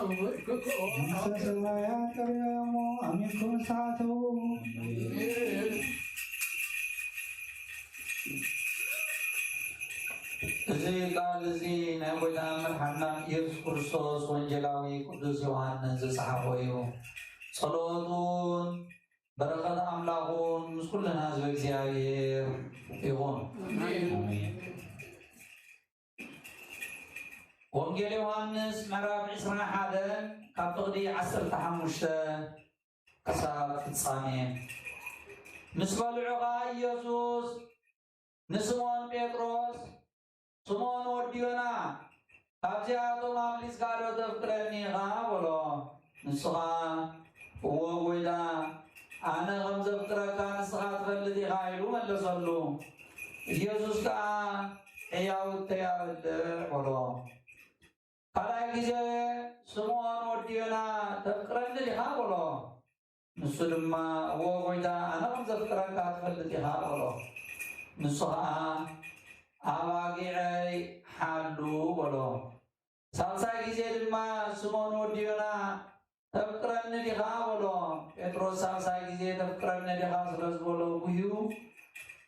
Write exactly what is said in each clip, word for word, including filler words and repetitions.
መንግስተ ሰማያት ቅርብ እሙ አሚንኩም ሰዓቱ። እዚ ቃል እዚ ናይ ጎይታናን መድሓኒናን ኢየሱስ ክርስቶስ ወንጌላዊ ቅዱስ ዮሐንስ ዝጸሓፎ እዩ። ጸሎቱን በረኸት ኣምላኹን ምስ ኩልና ህዝበ እግዚኣብሔር ይኹን። ኣሜን። ወንጌል ዮሐንስ ምዕራፍ ዕስራን ሓደን ካብ ፍቕዲ ዓሰርተ ሓሙሽተ ክሳብ ፍጻሜ። ምስ በልዑ ኸኣ ኢየሱስ ንስምኦን ጴጥሮስ፣ ስምኦን ወዲ ዮና፣ ካብዚኣቶም ኣብሊጽካ ዶ ተፍቅረኒ ኢኻ? በሎ። ንሱ ኸኣ፣ እወ ጐይታ፣ ኣነ ከም ዘፍቅረካ ንስኻ ትፈልጥ ኢኻ፣ ኢሉ መለሰሉ። ኢየሱስ ከኣ፣ ሕያውተይ ኣብልዕ፣ በሎ። ካልኣይ ግዜ፣ ስምኦን ወዲ ዮና፣ ተፍቅረኒ ዲኻ? በሎ። ንሱ ድማ፣ እወ ጐይታ፣ ኣነ ከም ዘፍቅረካ ትፈልጥ ኢኻ፣ በሎ። ንሱ ኸኣ፣ ኣባጊዐይ ሓሉ፣ በሎ። ሳልሳይ ግዜ ድማ፣ ስምኦን ወዲ ዮና፣ ተፍቅረኒ ዲኻ? በሎ። ጴጥሮስ ሳልሳይ ግዜ፣ ተፍቅረኒ ዲኻ ስለ ዝበሎ፣ ጉህዩ፣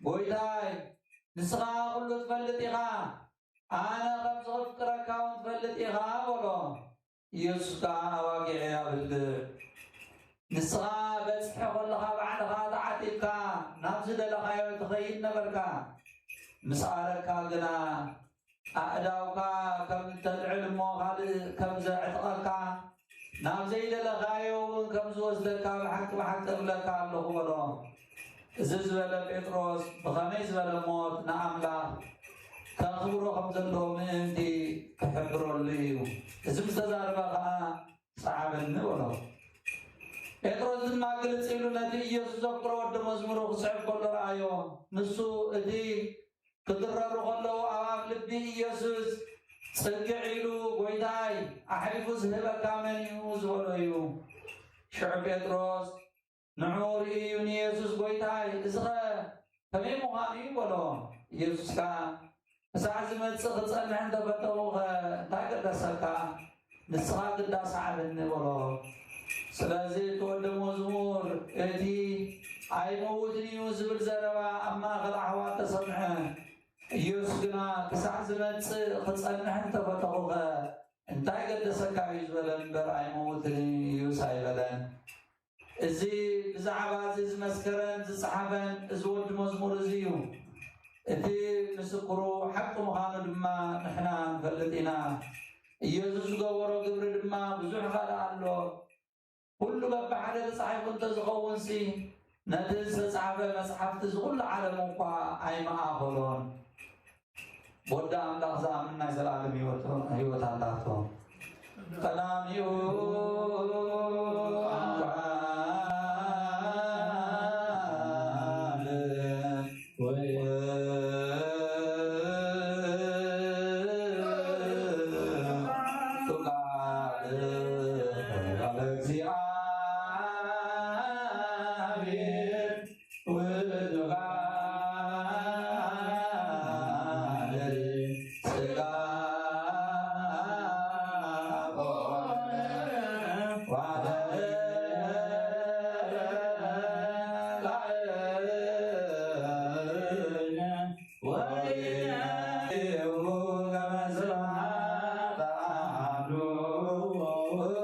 ጐይታይ፣ ንስኻ ኩሉ ትፈልጥ ኢኻ፣ ኣነ ከም ዘፍቅረካ እውን ትፈልጥ ኢኻ፣ በሎ። ኢየሱስ ከኣ፣ ኣባጊዐይ ኣብልዕ። ንስኻ በጽሒ ከለኻ ባዕልኻ ተዓጢቕካ ናብ ዝደለኻዮ ትኸይድ ነበርካ። ምስ ኣረካ ግና፣ ኣእዳውካ ከም ተልዕል እሞ ካልእ ከም ዘዕጥቐካ፣ ናብ ዘይደለኻዮ እውን ከም ዝወስደካ ብሓቂ ብሓቂ እብለካ ኣለኹ፣ በሎ። እዚ ዝበለ ጴጥሮስ ብኸመይ ዝበለ ሞት ንኣምላኽ ከኽብሮ ከም ዘለዎ ምእንቲ ክሕብረሉ እዩ። እዚ ምስ ተዛረበ ኸኣ፣ ሰዓበኒ፣ በሎ። ጴጥሮስ ድማ ግልጽ ኢሉ ነቲ ኢየሱስ ዘፍቅሮ ወዲ መዝሙሩ ክስዕብ ከሎ ረኣዮ። ንሱ እቲ ክድረሩ ከለዉ ኣብ ኣፍ ልቢ ኢየሱስ ጽግዕ ኢሉ፣ ጐይታይ፣ ኣሕሊፉ ዝህበካ መን እዩ? ዝበሎ እዩ። ሽዑ ጴጥሮስ ንዕኡ ርእዩ ንኢየሱስ፣ ጐይታይ፣ እዚኸ ከመይ ምዃኑ እዩ? በሎ። ኢየሱስ ከኣ፣ ክሳዕ ዝመጽእ ክጸንሕ እንተፈተኹኸ እንታይ ገደሰካ? ንስኻ ግዳ ሰዓበኒ፣ በሎ። ስለዚ እቲ ወዲ መዝሙር እቲ ኣይመውትን እዩ ዝብል ዘረባ ኣብ ማእከል ኣሕዋት ተሰምዐ። ኢየሱስ ግና፣ ክሳዕ ዝመጽእ ክጸንሕ እንተፈተኹኸ እንታይ ገደሰካ እዩ ዝበለ እምበር፣ ኣይመውትን እዩስ ኣይበለን። እዚ ብዛዕባ እዚ ዝመስከረን ዝጸሓፈን እዚ ወዲ መዝሙር እዚ እዩ። እቲ ምስክሩ ሓቂ ምዃኑ ድማ ንሕና ንፈልጥ ኢና። ኢየሱስ ዝገበሮ ግብሪ ድማ ብዙሕ ካልእ ኣሎ። ኩሉ በብሓደ ተጻሒፉ እንተዝኸውንሲ፣ ነቲ ዝተጻሕፈ መጽሓፍቲ እዚ ኩሉ ዓለም እኳ ኣይምኣኸሎን። ብወዲ ኣምላኽ ዝኣምን ናይ ዘለኣለም ህይወት፣ ህይወት ኣላቶ። ቀዳሚኡ ቃል፣ ውእቱ ቃል፣ ቃለ እግዚአብሔር። ውእቱ ቃል ሥጋ ሆነ ወአበ ላዕሌነ ወይናሁ ከመ ስብሐት አሐዱ ወወልድ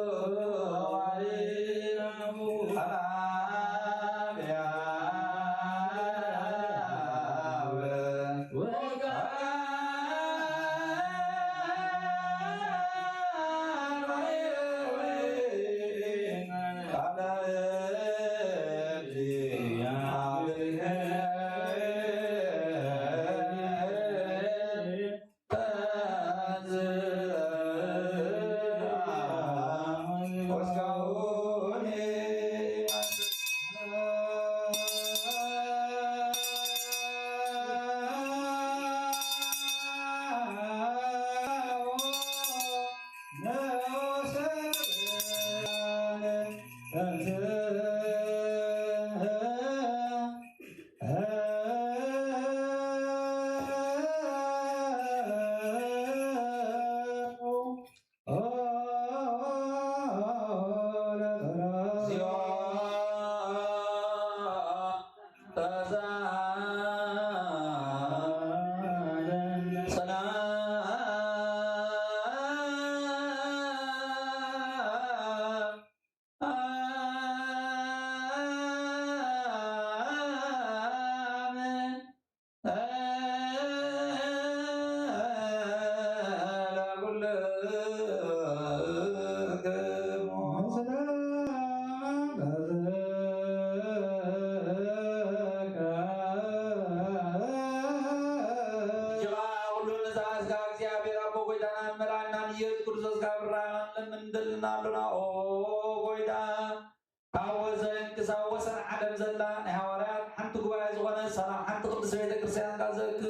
ዘላ ናይ ሐዋርያት ሐንቲ ጉባኤ ዝኾነት ሰላም ሐንቲ ቅድስት ቤተክርስቲያን ታዘክር።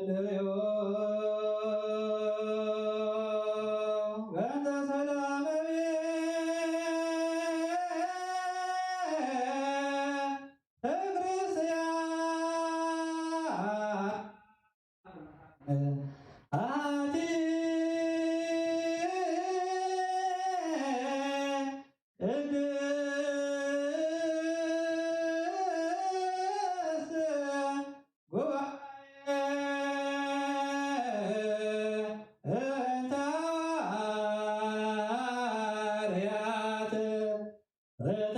ጸልዩ በእንተ ሰላም ቤተ ክርስቲያን አቲ ቅድስት ጉባኤ እንተ አርያት ርትዕት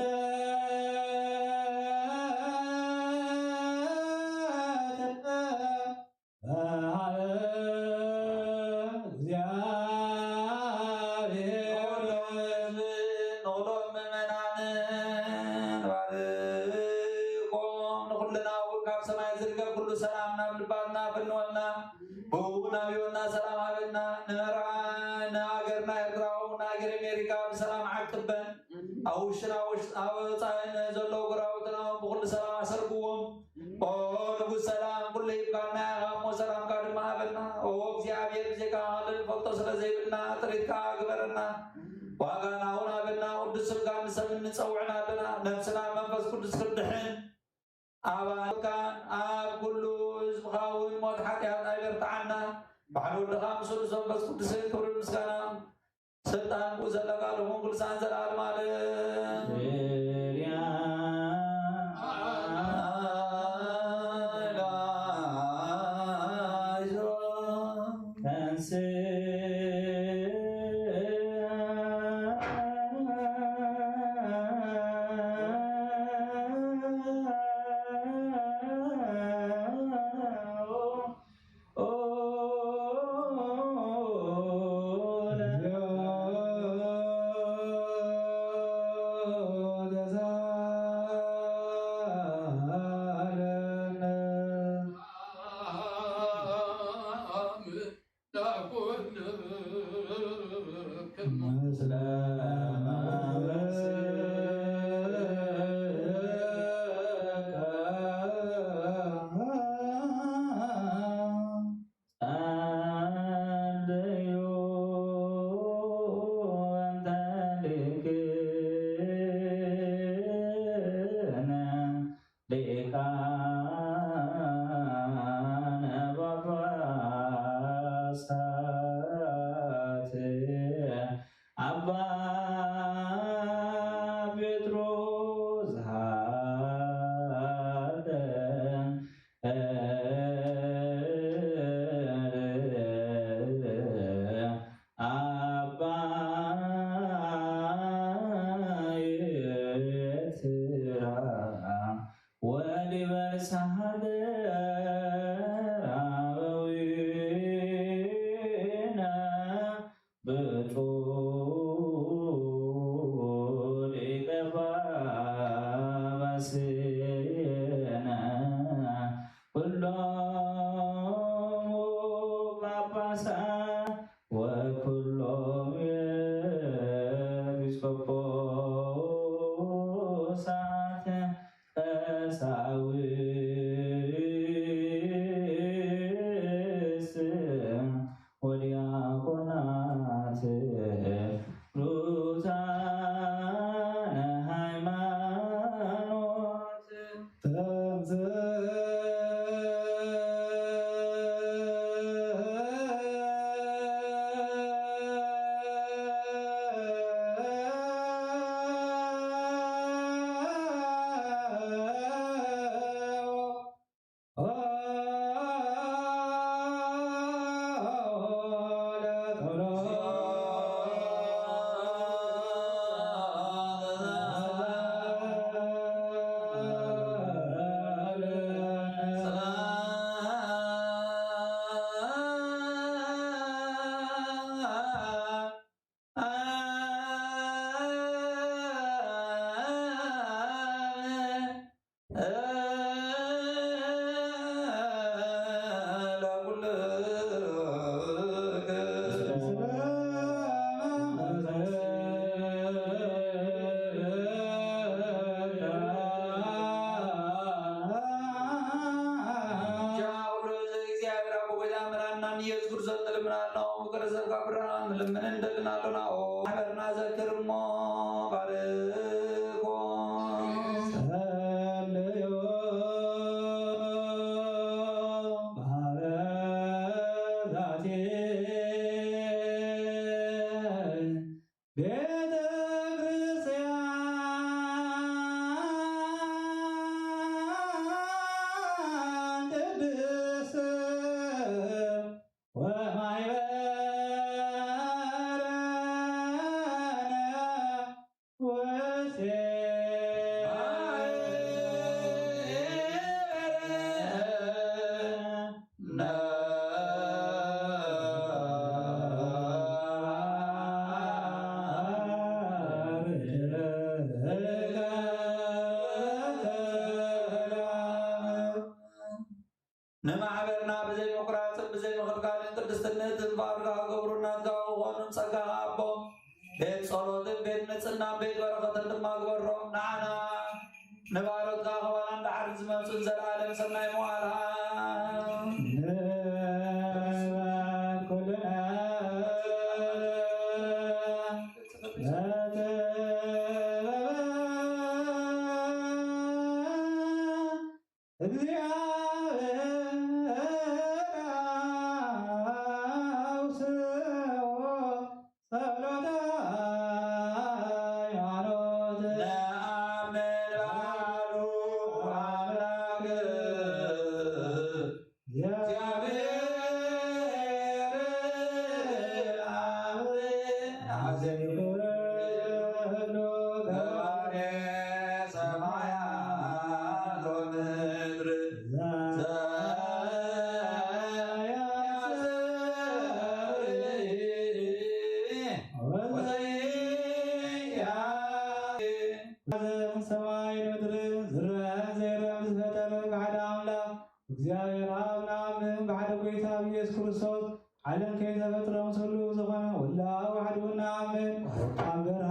በሀበ እግዚአብሔር። ንኹሎም ምእመናንን ባርኮም። ንኹልና እውን ካብ ሰማይ ዝርከብ ኩሉ ሰላም ናብ ልባትና ፈንወልና፣ ብኡ ናብዮና ሰላም ሃበና። ንመርዓን ንሃገርና ኤርትራ እውን ንሃገር ኣሜሪካ ብሰላም ዓቅበን። ኣብ ውሽጥን ኣብ ውሽ-፣ ኣብ ወጻእን ዘለዉ ጎረባብትና እውን ብኹሉ ሰላም ኣሰርግዎም። ኦ ንጉስ ሰላም፣ ኩሉ ሂብካና ኢኻ እሞ ሰላምካ ድማ ሃበና። ኦ እግዚኣብሔር፣ ብዘይካ ካልእ ንፈልጦ ስለ ዘይብልና ጥሪትካ ግበረና። ዋጋና እውን ሃበና። ቅዱስ ስምካ ንሰምን ንጸውዕን ኣለና። ነፍስና መንፈስ ቅዱስ ክትድሕን ኣብ ኣካን ኣብ ኩሉ ህዝብኻ እውን ሞት ሓጢኣት ኣይበርትዓና። ባሕሪ ወልድኻ ምስ ርእሱ መንፈስ ቅዱስን ክብርን ምስጋናን ስልጣን ብኡ ዘለካ ለኹን ኩሉ ሳን ዘለዓለም ዓለም። ጸለዩ እንተ ሊቅነ ሊቃነ ጳጳሳት አባ ጴጥሮስ ዘሃለ አባ ኤርትራ ወሊበርሳደ አበዊነ ብጹዕ ሊቀ ጳጳስነ ኩሎሙ ጳጳሳት ወኩሎም ኤጲስቆጶሳት ቀሳውስት ወዲያቆናት ሩታነ ሃይማኖት። ሎና ኦ ማሕበርና ዘክር እሞ ባርኮ። ጸልዩ በሀበ ዛቲ ቤተ ክርስቲያን ቅድስት ወማይበረነ ውስቴ ንማሕበርና ብዘይ ምቁራጽን ብዘይ ምኽልካልን ቅድስትን ንእትን ባርካ ገብሩ። ናትካ ክኾኑ ጸጋኻ ኣቦ ቤት ጸሎትን ቤት ንጽህናን ቤት በረኸትን ድማ ግበሮም። ንዓና ንባሮትካ ከባና ንደሓር ዝመጹን ዘላለም ሰናይ መዋዕል ሃብ። ንበል ኩልና እግዚአብሔር አውስኦ ጸሎተ ሃይማኖት። ነአምን በሉ አምላክ እግዚአብሔር አብ አዜብ ኩሉ ገባሬ ሰማያት ወምድር ዘያስተርእይ ወዘያስተርእይ ሰማይ ወምድር ዝረአን ዘይረአን ዝፈጠረ ሓደ ኣምላኽ እግዚኣብሔር ኣብ ነኣምን፣ ብሓደ ጐይታ ብኢየሱስ ክርስቶስ ዓለም ከይተፈጥረ ምስሉ ዝኾነ ወልድ ኣብ ዋሕድ እውን ነኣምን። ኣብ በርሃ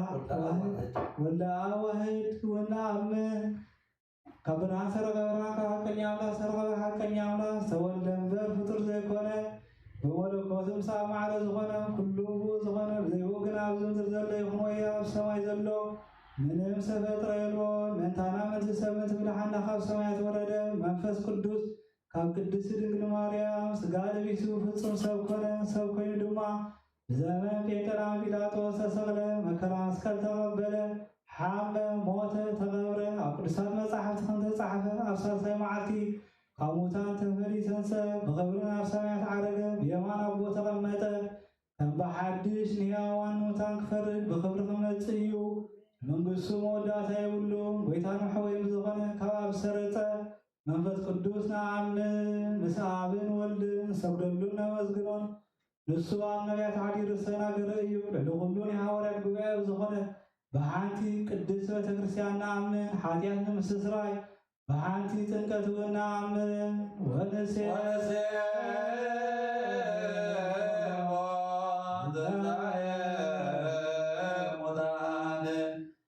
ወልድ ኣብ ዋሕድ እውን ነኣምን። ካብ ብርሃን ሰርጸ ብርሃን፣ ካብ ሓቀኛ ኣምላኽ ሰርጸ ሓቀኛ ኣምላኽ ዝተወልደ እምበር ፍጡር ዘይኮነ፣ ብመለኮቱ ምሳእ ማዕረ ዝኾነ፣ ኩሉ ብኡ ዝኾነ፣ ብዘይ ብኡ ግን ኣብዚ ምድሪ ዘሎ ይኹን ወይ ኣብ ሰማይ ዘሎ ምንም ዝተፈጥረ የልቦን። ምእንታና ምእንቲ ሰብ ምእንቲ ምድሓንና ካብ ሰማያት ወረደ። መንፈስ ቅዱስ ካብ ቅድስቲ ድንግል ማርያም ስጋ ለቢሱ ፍጹም ሰብ ኮነ። ሰብ ኮይኑ ድማ ብዘመን ጴንጠና ጲላጦስ ተሰቕለ፣ መከራ መስቀል ተቐበለ፣ ሓመ፣ ሞተ፣ ተቐብረ። ኣብ ቅዱሳት መጻሕፍቲ ከም ተጻሕፈ ኣብ ሳልሳይ መዓልቲ ካብ ሙታን ተፈልዩ ተንሰአ፣ ብኽብሪ ናብ ሰማያት ዓረገ፣ ብየማን ኣቦ ተቐመጠ። ከም ብሓድሽ ንህያዋን ንሙታን ክፈርድ ብኽብሪ ክመጽእ እዩ። መንግስቱ መወዳእታ የብሉን። ጐይታን መሐወይን ብዝኾነ ካብ ኣብ ዝሰረጸ መንፈስ ቅዱስ ንኣምን፣ ምስ ኣብን ወልድን ንሰግደሉን ነመስግኖን። ንሱ ኣብ ነቢያት ሓዲሩ ዝተናገረ እዩ። ልዕሊ ኩሉ ናይ ሃዋርያት ጉባኤ ብዝኾነ ብሓንቲ ቅድስት ቤተ ክርስቲያን ንኣምን፣ ሓጢኣት ንምስትስራይ ብሓንቲ ጥምቀት እውን ንኣምን። ወንሴ ወንሴ ትንሳኤ ሙታን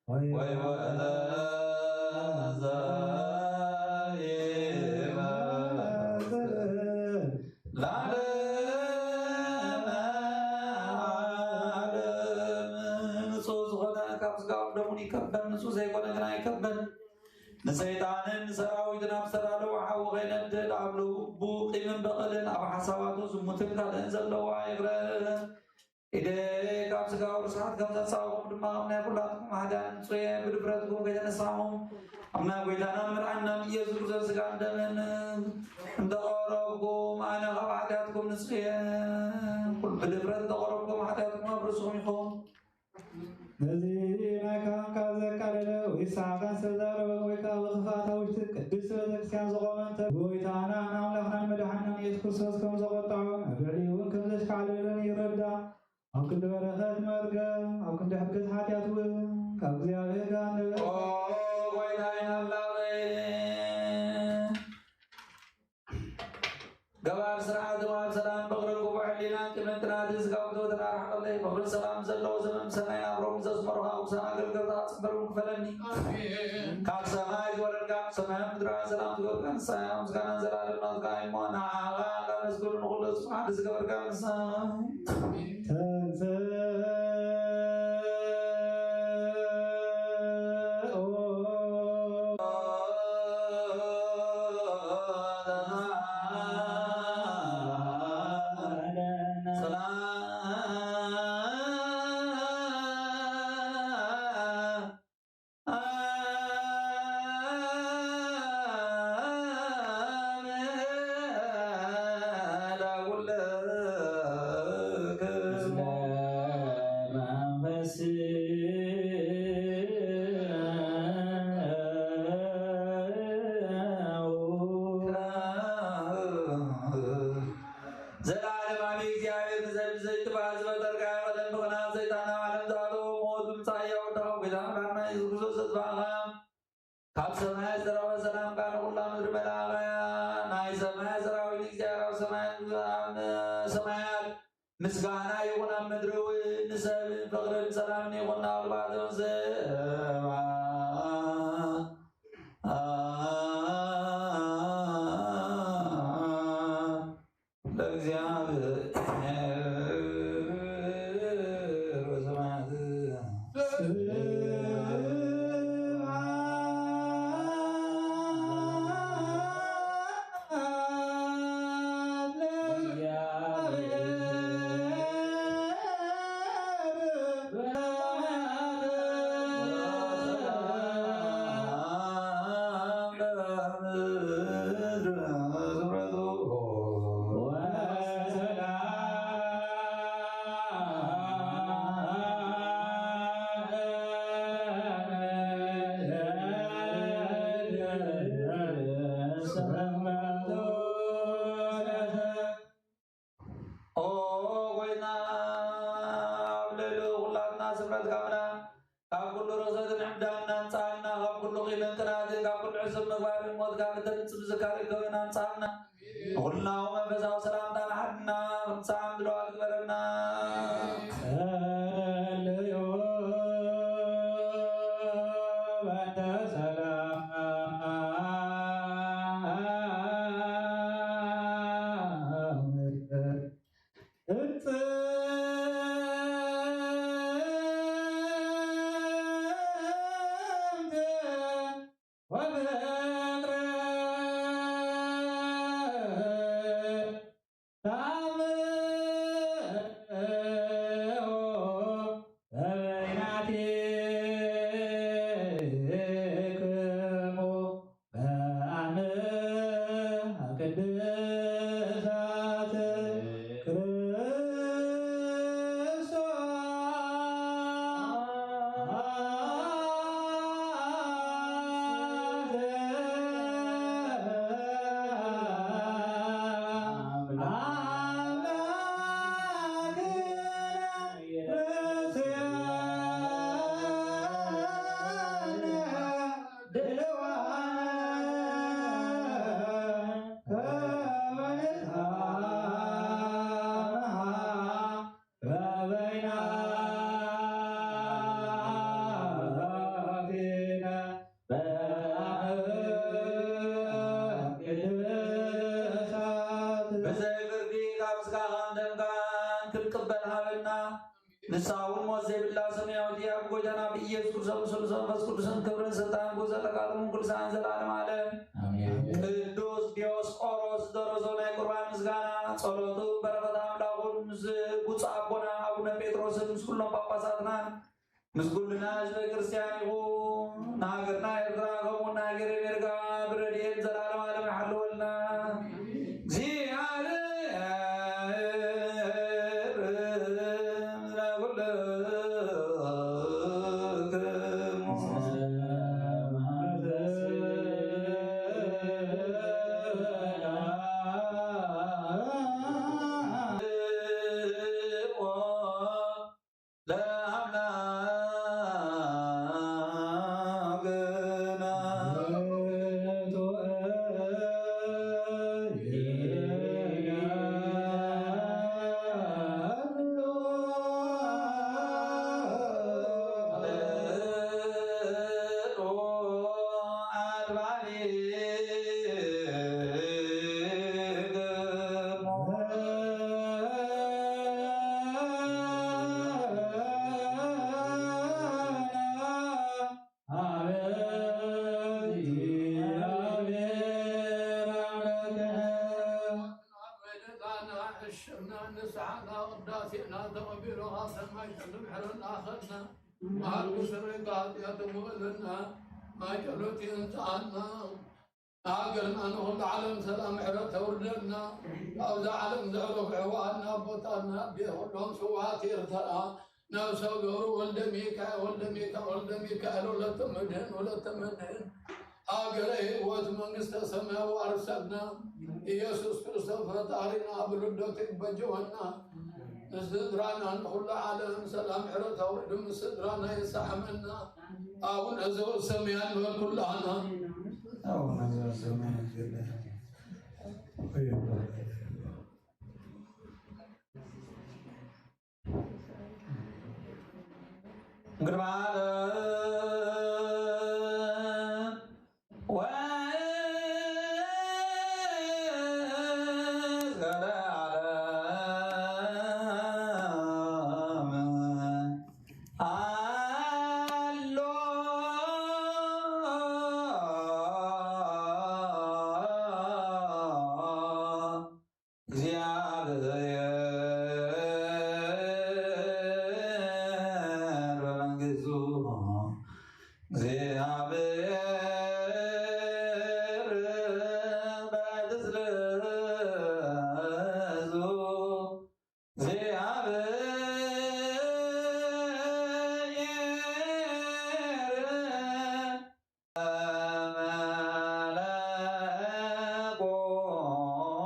ወይ ወዘይመጽእ ለዓለመ ዓለም። ንጹህ ዝኾነ ካብ ስጋኡን ደሙን ይቀበል፣ ንጹህ ዘይኮነ ግን ኣይቀበል። ንሰይጣንን ንሰራዊቱን ኣብ ዝተዳለወ ሓዊ ከይነድድ፣ ኣብ ልቡ ቂምን በቐልን ኣብ ሓሳባቱ ዝሙትን ካልእን ዘለዋ ይቕረ። ኢደ ካብ ስጋኡ ርስሓት ከም ዘንሳእኹም ድማ፣ ኣብ ናይ ኩላትኩም ሓዳን ጽየ ብድፍረትኩም ከይተነሳኹም፣ ኣብ ናይ ጐይታናን መድሓንናን ኢየሱስ ክርስቶስ ስጋን ደምን እንተቐረብኩም፣ ኣነ ካብ ሓጢኣትኩም ንጹህ እየ። ኩሉ ብድፍረት እንተቐረብኩም፣ ሓጢኣትኩም ኣብ ርእስኹም ይኹን። ነዚ ናይ ካህን ቃል ዘቃለለ ወይ ሰሓቃን ዝተዛረበ ወይ ከዓ ብኽፍኣት ኣብ ውሽጢ ቅድስት ቤተክርስትያን ዝቖመ እንተ፣ ጐይታናን ኣምላኽናን መድሓንናን ኢየሱስ ክርስቶስ ከም ዘቖጠዖ፣ ኣብ ልዕሊኡ እውን ከም ዘሽካዕለለን ይረዳእ። ኣብ ክንዲ በረኸት መርገም፣ ኣብ ክንዲ ሕግዘት ሓጢኣት እውን ካብ እግዚኣብሔር ጋር ነበረ። ኦ ጐይታዬ ኣምላኸይ፣ ገባር ስርዓት እባብ ሰላም፣ ፍቕርን ግቡእ ሕሊናን ቂምን ቅንኣትን ስጋዊ ፍትወትን ኣርሕቐለይ። ፍቕርን ሰላም ዘለዎ ዘመን ምሰናይ ናብሮም ዘስመሩኻ ቅዱሳን ኣገልገልትኻ ጽንበርኩም ክፈለኒ። ኣሜን። ካብ ሰማይ ዝወረድካ፣ ሰማያት ምድራን ሰላም ዝገበርካ ንስኻ ኢኻ። ምስጋናን ዘላለም ናትካ እዩ እሞ፣ ንዓኻ ካብ መስገኑ ንኹሉ ስብሓት ዝገበርካ ንስኻ ኢኻ። ተንሥእ ምስጋና ይኹን ኣብ ምድሪ እውን ንሰብን ፍቕርን ሰላምን ይኹን ናብ ኣርባዕተ ሰብ። ለእግዚኣብሔር ወስብሐት። ኦ ጎይታና፣ ኣብ ልዕሊ ኩላትና ስፍረት ካብና፣ ካብ ኩሉ ርኽሰትን ዕብዳን ኣንጻና፣ ካብ ኩሉ ቂምን ቅንኣትን፣ ካብ ኩሉ ዕሱብ ምግባርን ሞት ካብ እተንጽብ ዝካሪ ገበን ኣንጻና። ንኹልና መንፈሳዊ ሰላምታ ንሓድና፣ ክንሳም ድልዋት ግበረና። ጸልዩ በእንተ ሰላም እጽምት ወፍጥረት ታምኦ በበይናቲክሙ በአምሃ ቅድሳት ክርስቶስ አምላክነ ርእሰነ ድልዋነ ከመ ንትሳምሃ በበይናቲነ በአምሃ ቅድሳት። ብዘይ ፍርዲ ካብ ስጋኻን ደምካን ክንቅበል ሃበና። ንስሃ እውን ሞት ዘይብላ ሰማያዊት እያ። ብጎይታና ብኢየሱስ ክርስቶስ፣ ብስሉስ መንፈስ ቅዱስን ክብርን ስልጣንን ብዘለዓለሙ ኩሉ ሰዓትን ዘለዓለመ ዓለም። ኣሜን። ቅዱስ ዲዮስቆሮስ ዝደረሶ ናይ ቁርባን ምስጋና፣ ጸሎቱ በረኸት ኣምላኹን ምስ ብፁዕ ኣቦና ኣቡነ ጴጥሮስን ምስ ኩሎም ጳጳሳትናን ምስ ኩልና ህዝበ ክርስቲያን ይኹን። ንሃገርና ኤርትራ ከምኡ ንሃገረ ኣሜሪካ ብረድኤት ዘለዓለመ ዓለም ይሓልወልና። እግዚኣብሔር ምስለ ኩልክሙ። ለአምላክነ። እሽና ንስሓና ቅዳሴና ተቐቢሉ ኣብ ሰማይ ትንምሕረና ኸድና። መሃር ብስረይ ኃጢአት ምእልና ማይ ጸሎት ይንጽሃና። ሃገርና ንኹሉ ዓለም ሰላም ምሕረት ተውርደልና። ኣብዛ ዓለም ዘዕረፉ ኣሕዋትና ኣቦታትና ኣዴ ኩሎም ስውኣት ኤርትራ ነፍሰ ገሩ ወልደ ሚካኤል ወልደ ሚካኤል ወልደ ሚካኤል ወለተ መድህን ወለተ መድህን ሃገረ ህይወት መንግስተ ሰማይ ዋርሰና። ኢየሱስ ክርስቶስ ፈጣሪና ብልደቱ ይበጀወና። ንስድራና ንኹሉ ዓለም ሰላም ምሕረት ኣውርድ። ምስ ስድራና ይሰዓመና። ኣቡነ ዘበሰማያት ንበል ኩላና። ኣቡነ ዘበሰማያት ይበል። ቅድመ ዓለም ወእስከ ለዓለም አሎ እግዚአብሔር በመንግስቱ፣ እግዚአብሔር በትስብእቱ፣ እግዚአብሔር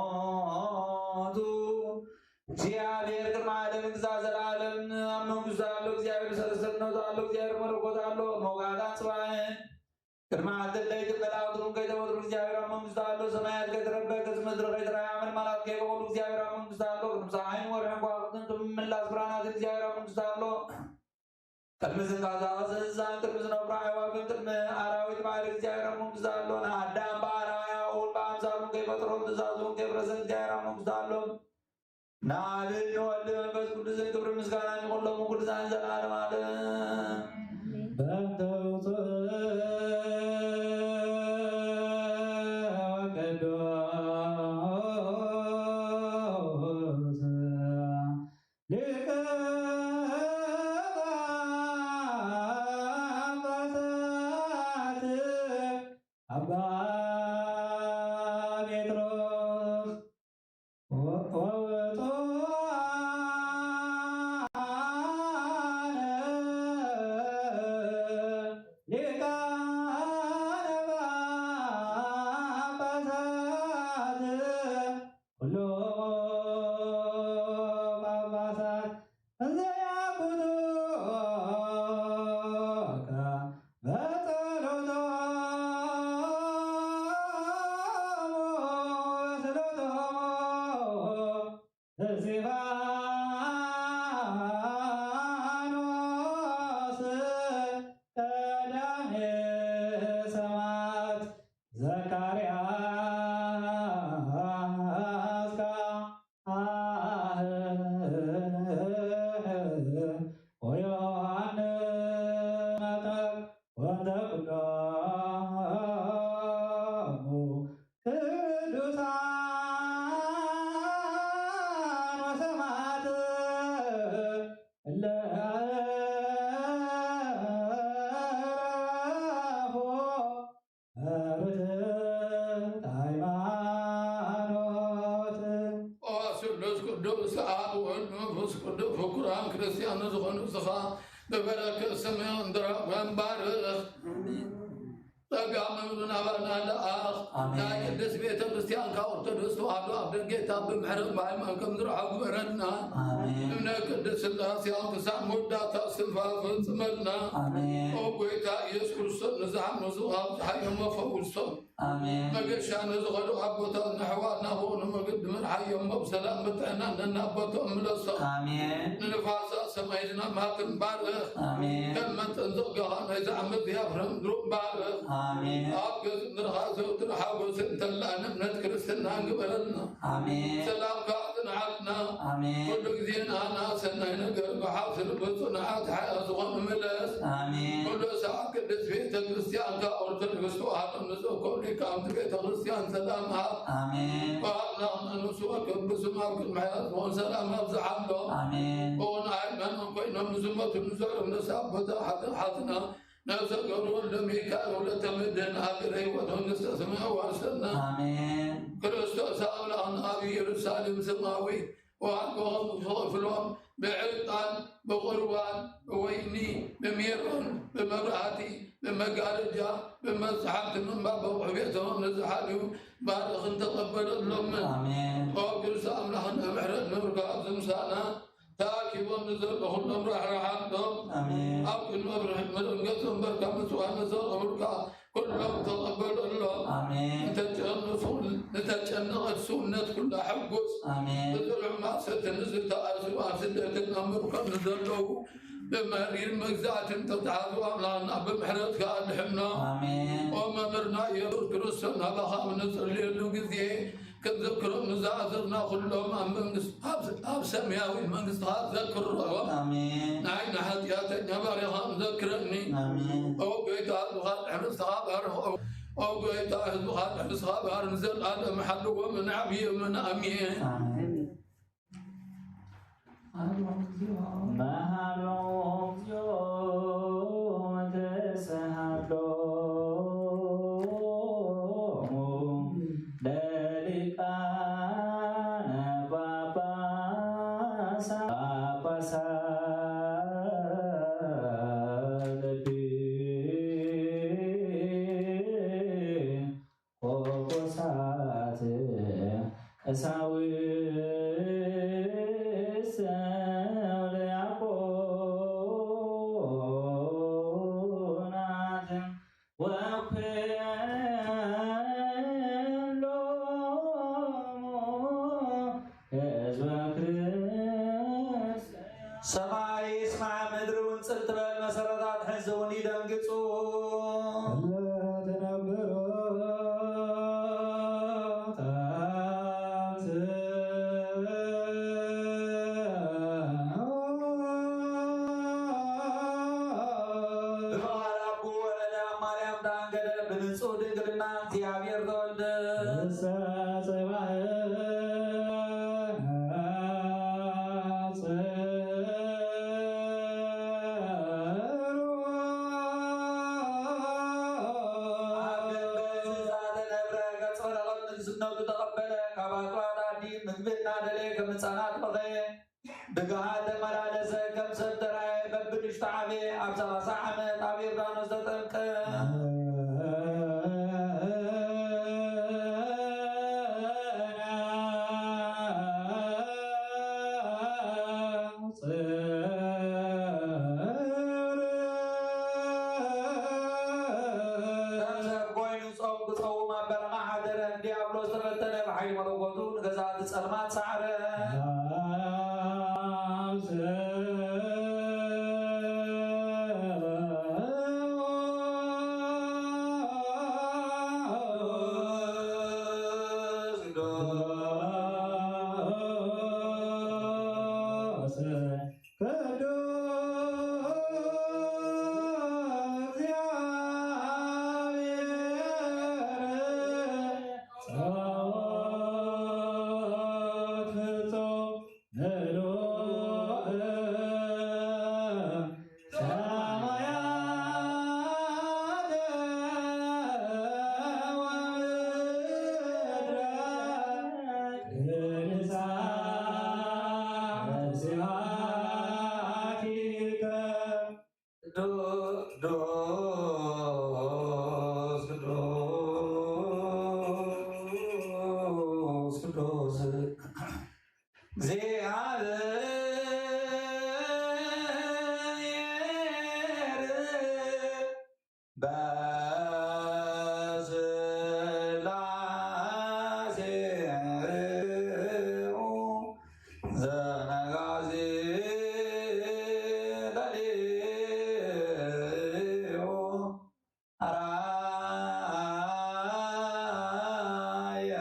በመለኮቱ። እግዚአብሔር ቅድመ ዓለም ይግዛ ዘላለም። አብ መንግስቱ አሎ፣ እግዚአብሔር ሰለስተነቱ አሎ፣ እግዚአብሔር መለኮት አሎ። ሞጋዳ ጽባሕ ቅድመ አተለ ይትበላው ትሩን ከይተወትሩ እግዚአብሔር አብ መንግስቱ አሎ። ሰማያት ከይትረበ ከስምድር ከይትራያምን ማላት ከይበሉ እግዚአብሔር አብ መንግስቱ አሎ። ቅድመ ፀሐይን ወርሕን ከዋክብትን ትም ምላስ ብርሃናት እግዚአብሔር አብ መንግስቱ አሎ። ቅድመ ዝንታዛዘ እንስሳን፣ ቅድመ ዝነብሩ አዕዋፍን፣ ቅድመ አራዊት ባሕር እግዚአብሔር አብ መንግስቱ አሎ። አዳም በአርአያው በአምሳሉን ከይፈጥሮን ትእዛዙን ከይፍረሰን እግዚአብሔር አብ መንግስቱ አሎ። ንአብን ንወልድ መንፈስ ቅዱስን ክብርን ምስጋናን ይኹን ሎሙ ቅዱሳን ዘላለም ዓለም። በእንተ ውጹእ ወቅዱስ ሊቀ ጳጳሳት አባ ጴጥሮስ ወ-፣ ወውጹአነ ሊቃነ ጳጳሳት ኩሎሙ ጳጳሳት እንዘ ያዕብዱከ በጸሎቶሙ ወጸሎቶሙ እስጢፋኖስ ቀዳሜ ሰማዕት ዘካርያስ ካህን ወዮሐንስ መጥምቅ ወእንተ ኩሎሙ ቅዱሳን ወሰማዕት እለ ዐረፉ ርትዕት ሃይማኖት። ኦ ስሉስ ቅዱስ አብ ወወልድ መንፈስ ቅዱስ ፍቁራን ክርስቲያን ዝኾኑ ዝኻ ብበረከት ስምዖን ድረግ ወንባርኽ። ጸጋ መምህርና ባና ለአኽ አሜን። ናይ ቅድስት ቤተ ክርስቲያን ካብ ኦርቶዶክስ ተዋህዶ ኣብ ደንጌታ ብምሕረት ብሃይማኖት ከም ዝረሓ ግበረና። አሜን። እምነ ቅድስት ሥላሴ ኣብ ክሳብ መወዳእታ እስትንፋስ ፈጽመልና። አሜን። ኦ ጎይታ ኢየሱስ ክርስቶስ ንዝሓመሙ ኣብ ዝሓየሞ ፈውሶም። አሜን። መገሻ ንዝኸዱ ኣቦታት ንኣሕዋትና ብቕኑዕ መገዲ ምርሓዮም፣ ብሰላም ብጥዕና ነናብ ቦትኦም ምለሶም። ኣሜን። ንንፋሳት ሰማይ ዝናማትን ባርኽ። ኣሜን። ከም መጠን ጸጋኻ ናይዚ ዓመት ያፍረም ድሩም ባርኽ። ኣሜን። ኣብ ገጽ ምድርኻ ዘውትር ሓጎስን ተላን እምነት ክርስትናን ግበረልና። ኣሜን። ሰላምካ ጽንዓትና ኣሜን። ኩሉ ግዜ ንኣና ሰናይ ነገር ብሓፍሲ ልቢ ጽኑዓት ሓያል ዝኾኑ ምለስ። ኣሜን። ኩሉ ሰዓት ቅድስት ቤተ ክርስቲያንካ ኦርቶዶክስ ተዋህዶ ንዘከሩ ሊቃውንቲ ቤተ ክርስቲያን ሰላም ሃብ። ኣሜን። ባርና ንሱ ወከብ ብስም ኣብ ቅድሚ ሓያል ዝኾን ሰላም ኣብዝሓሎም። ኣሜን። እውን ሃይማኖት ኮይኖም ንዝሞቱ ንዘዕሩ ነፍሲ ኣቦታ ሓዘን ሓዝና ነፍሰ ገሩ ወልደ ሚካኤል ወለተ ምድን ሃገረ ሕይወት መንግስተ ሰማይ ዋርሰና። ኣሜን። ክርስቶስ ኣምላኽና ኣብ ኢየሩሳሌም ሰማያዊት ዋጋኦም ክኸፍሎም ብዕጣን፣ ብቁርባን፣ ብወይኒ፣ ብሜሮን፣ ብመብራህቲ፣ ብመጋረጃ፣ ብመጽሓፍቲ ምንባብ በቑሑ ቤቶም ንዝሓልዩ ባርኽን ተቐበለሎምን። ኣሜን። ኦ ቅዱስ ኣምላኽና ምሕረት ምርካብ ዝምሳና ተኣኪቦም ንዘሎ ኩሎም ራሕራሓሎም። ኣሜን። ኣብ ቅድሚ መብርሂ መደንገጽ እምበርካ ምጽዋዕ ንዘቕርቡልካ ኩሉ ተቀበለሎም። አሜን። ንተጨነቁ፣ ንተጨነቀት ሰውነት ኩላ ሐጉስ። አሜን። ንዝርዑ ማሰትን ንዝተኣስሩ ኣብ ስደትን ኣብ ምርኮን ንዘለዉ ብመሪር መግዛእትን ተትሓዙ ኣምላኽና ብምሕረትካ ኣድሕኖም። ኣሜን። ኦ መምህርና ኢየሱስ ክርስቶስ ናባኻ ኣብ ንጽልየሉ ግዜ ክንዘክሮም ንዝኣዘዝና ኩሎም ኣብ መንግስት-፣ ኣብ፣ ኣብ ሰማያዊት መንግስትኻ ዘክሮም። ኣሜን። ንዓይ ንሓጥያተኛ ባርያኻ ዘክረኒ። ኣሜን። ኦ ጎይታ ህዝብኻ ድሕሪ ንስኻ ባርኾም። ኦ ጎይታ ህዝብኻ ድሕሪ ንስኻ ባር ንዘለኣለም ሓልዎም ንዓብዮምን። ኣሜን። ኣሜን። መሃሮም እግዚኦ ወተሰሃሎሙ ለሊቃነ ጳጳሳት፣ ጳጳሳት ቆቆሳት ቀሳውስት ወዲያቆናት ወኩሎሙ ህዝበ ክርስቲያን። ሰማይ ይስማዕ ምድሪ ውንጽል ትበል፣ መሰረታት ሕዝውን ይደንግጹ። ለትነብሮ ታምጽእ በበዓል አቡ ወረደ ማርያም ዳንገደ፣ በንጹህ ድንግልና እግዚአብሔር ተወልደ። ንሰ ጽባሕ አብ ደንበ ትእዛዘ ነብረ፣ ገጸ ወረቀት ንግስነቱ ተቀበለ። ካብ ኣጥባብ ኣዲ ምግቢ እናደለየ ከም ህፃናት በኸየ። ብግሃድ ተመላለሰ፣ ከም ሰብ ተራየ፣ በብንሽቱ ዓበየ፣ ኣብ ሰላሳ ዓመት ኣብ ዮርዳኖስ ተጠምቀ። ከም ሰብ ኮይኑ ጾም ክጸውም ኣብ በረኻ ሓደረ። ዲያብሎስ ተፈተነ፣ ብሓይሊ መለኮቱ ንገዛእቲ ጸልማት ሰዓረ። ቅዱስ እግዚአብሔር ጸባኦት ፍጹም ምሉእ ሰማያተ ወምድረ ቅዱሳን ስብሐቲከ። ቅዱስ፣ ቅዱስ፣ ቅዱስ፣ ቅዱስ እግዚአብሔር በስላሴ ዘነጋሲ ለሊሁ አርአየ።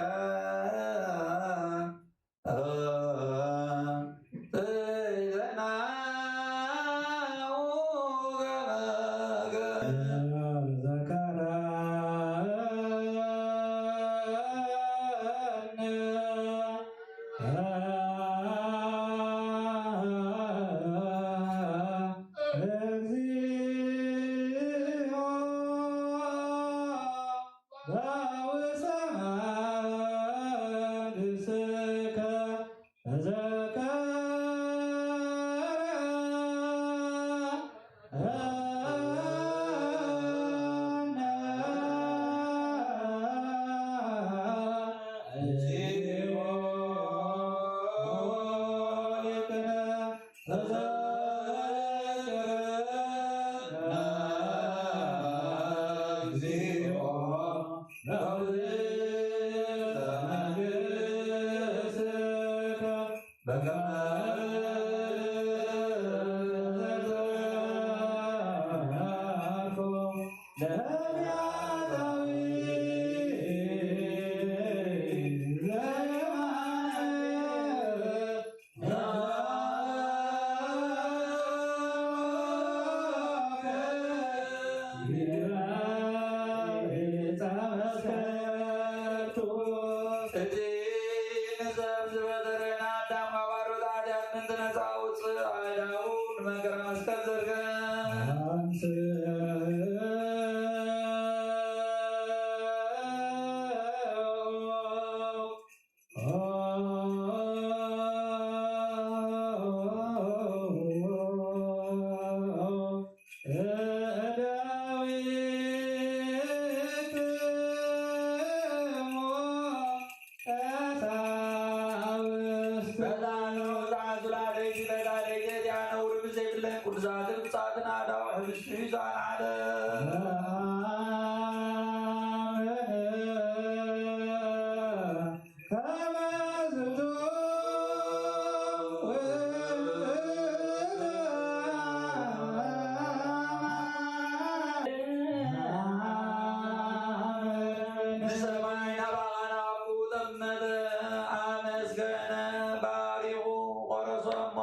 ለነቢያት ዳዊት ለማነ ንሰማይ ናባኻ ናባቡ ጠመተ፣ ኣመስገነ፣ ባሪኹ፣ ቆረሶ እሞ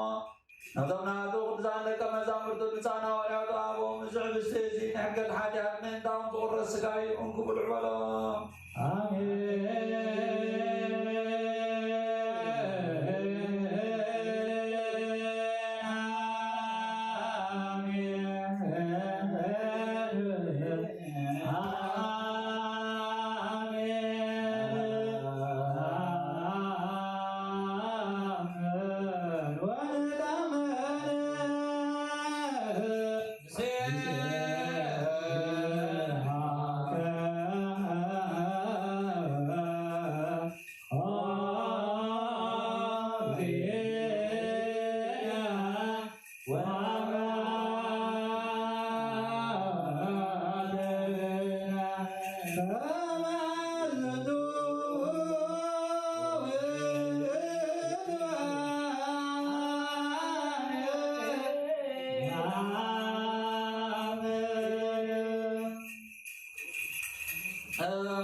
ነቶም ናቱ ቅዱሳን ደቀ መዛሙርቱ ብጻና ዋልያቱ ኣቦ ምስዕ ብስቲ እዚ ንሕገት ሓጢኣት ምእንታኹም ዝቑረስ ስጋይ እዩ፣ እንኩ ብልዑ በሎም። ኣሜን።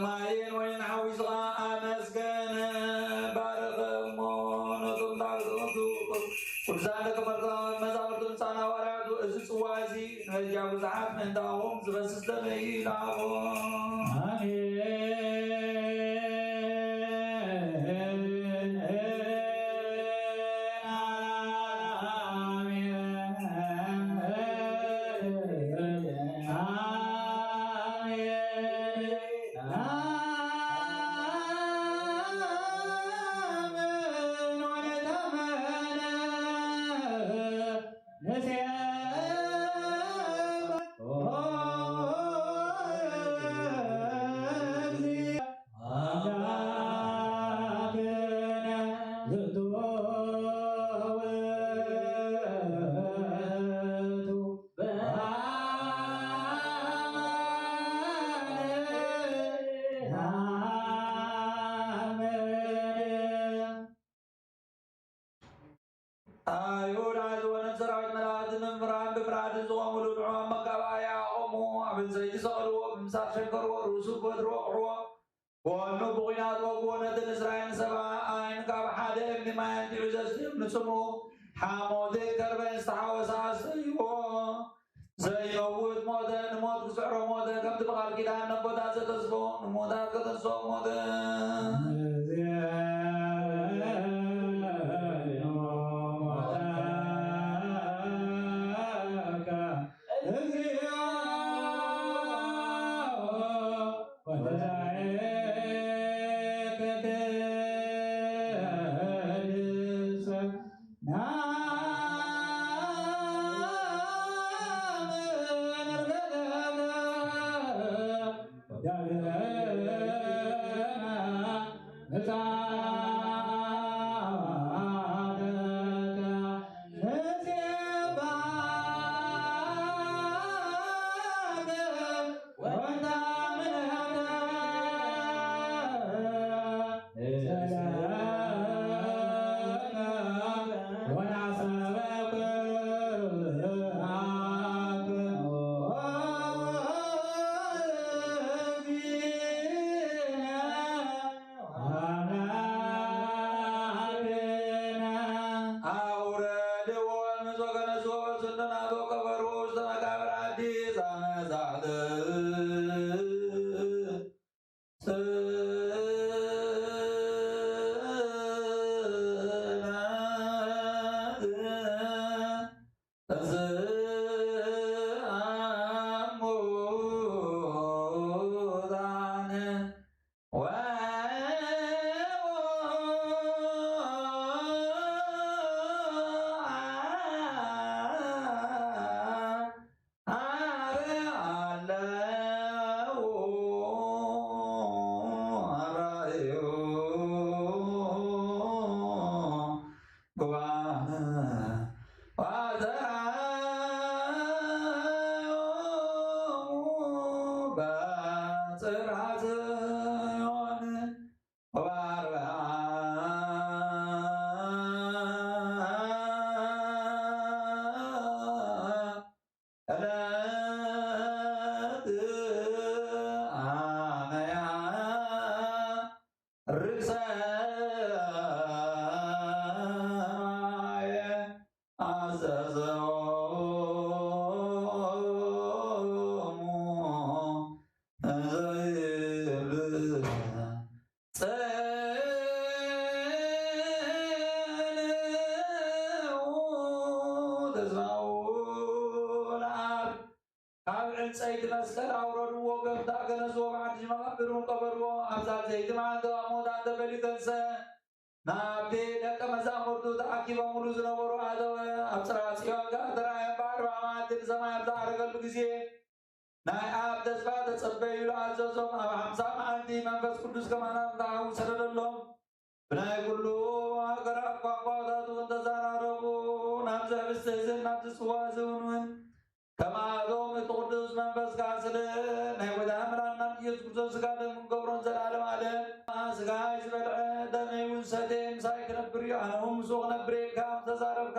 ማይን ወይን ሓዊስኻ ኣመስገነ፣ ባርኸ እሞ ነቶም ባርኸቱ ቅዱሳን ደቀ መዛሙርቱ ምጻና ዋርያቱ፣ እዚ ጽዋ እዚ ንበጃ ብዙሓት ምእንታኹም ዝፈስስ ደመይ እዩ ኢላቦ። ኣሜን። ኣይሁድ ኣዝወ ነቲ ሰራዊት መላእክት መምህራን ብምራድ ዝቖሙሉ ንዕኦም መጋባእያ ኣቖሙ። ኣብ እንሰይቲ ሰቐልዎ፣ ብምሳር ሸንከርዎ፣ ርእሱ ብበትሪ ወቕዕዎ። ጎኑ ብኲናት ወግዎ። ነቲ ንእስራኤል ሰብኣይን ካብ ሓደ እምኒ ማይ ኣንቲዑ ዘስትዮም ንጽምኡ ሓሞትን ከርበን ዝተሓወሰ ኣስተይዎ። ዘይመውት ሞተ፣ ንሞት ክስዕሮ ሞተ፣ ከምቲ ብቃል ኪዳን ነቦታት ዘተስፎ፣ ንሙታት ከተስፎ ሞተ። ዘይት መስቀል አውረድዎ፣ ገብታ ገነዝዎ፣ በሐዲሽ መቃብር ቀበርዎ። አብዛ ዘይት ማዕዶ አሞዳ ተበሊ ከንሰ ናብቲ ደቀ መዛሙርቱ ተአኪቦምሉ ዝነበሩ አተወ። አብ ጽርሐ ጽዮን ከኣ ተራእየም። በአርብዓ መዓልቲ ንሰማይ አብ ዘዐረገሉ ጊዜ ናይ አብ ተስፋ ተጸበዩሉ አዘዞም። አብ ሐምሳ መዓልቲ መንፈስ ቅዱስ ከማና ተሐው ሰደደሎም። ብናይ ኩሉ ሀገራት ቋንቋታት እውን ተዛራረቡ። ናብዚ ህብስት እዝን ናብዚ ጽዋ እዝን እውን ከማቶም እቲ ቅዱስ መንፈስ ካስለ ናይ ጎይታና መድኃኒና ኢየሱስ ክርስቶስ ስጋ ደም እንገብሮን ዘላለም ዓለም። ስጋይ ዝበልዐ ደመይ እውን ሰትየ ምሳይ ክነብር እዩ፣ ኣነ እውን ምስኡ ክነብር እየ ኢልካ ተዛረብካ።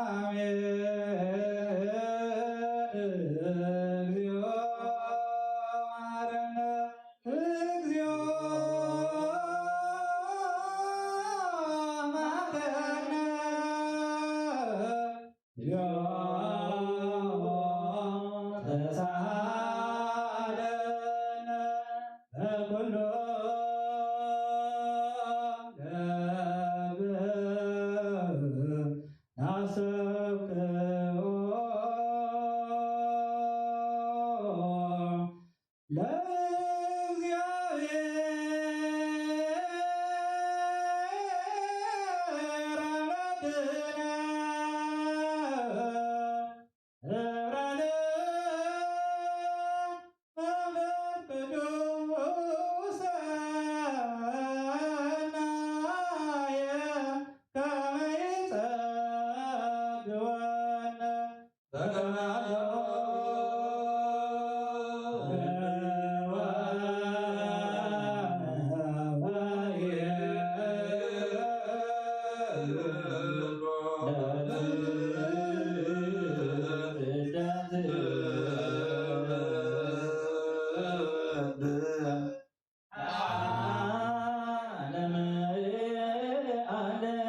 አሜን። እግዚኦ መሐረነ። እግዚኦ መሐረነ።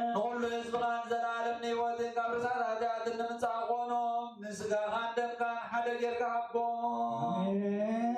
ንኹሉ ህዝብኻን ዘላለም ንህይወትን ካብ ርሳት ኃጢኣትን ንምጻእ ኮኖም፣ ንስጋኻን ደምካን ሓደ ጌርካ ሃቦም። ኣሜን።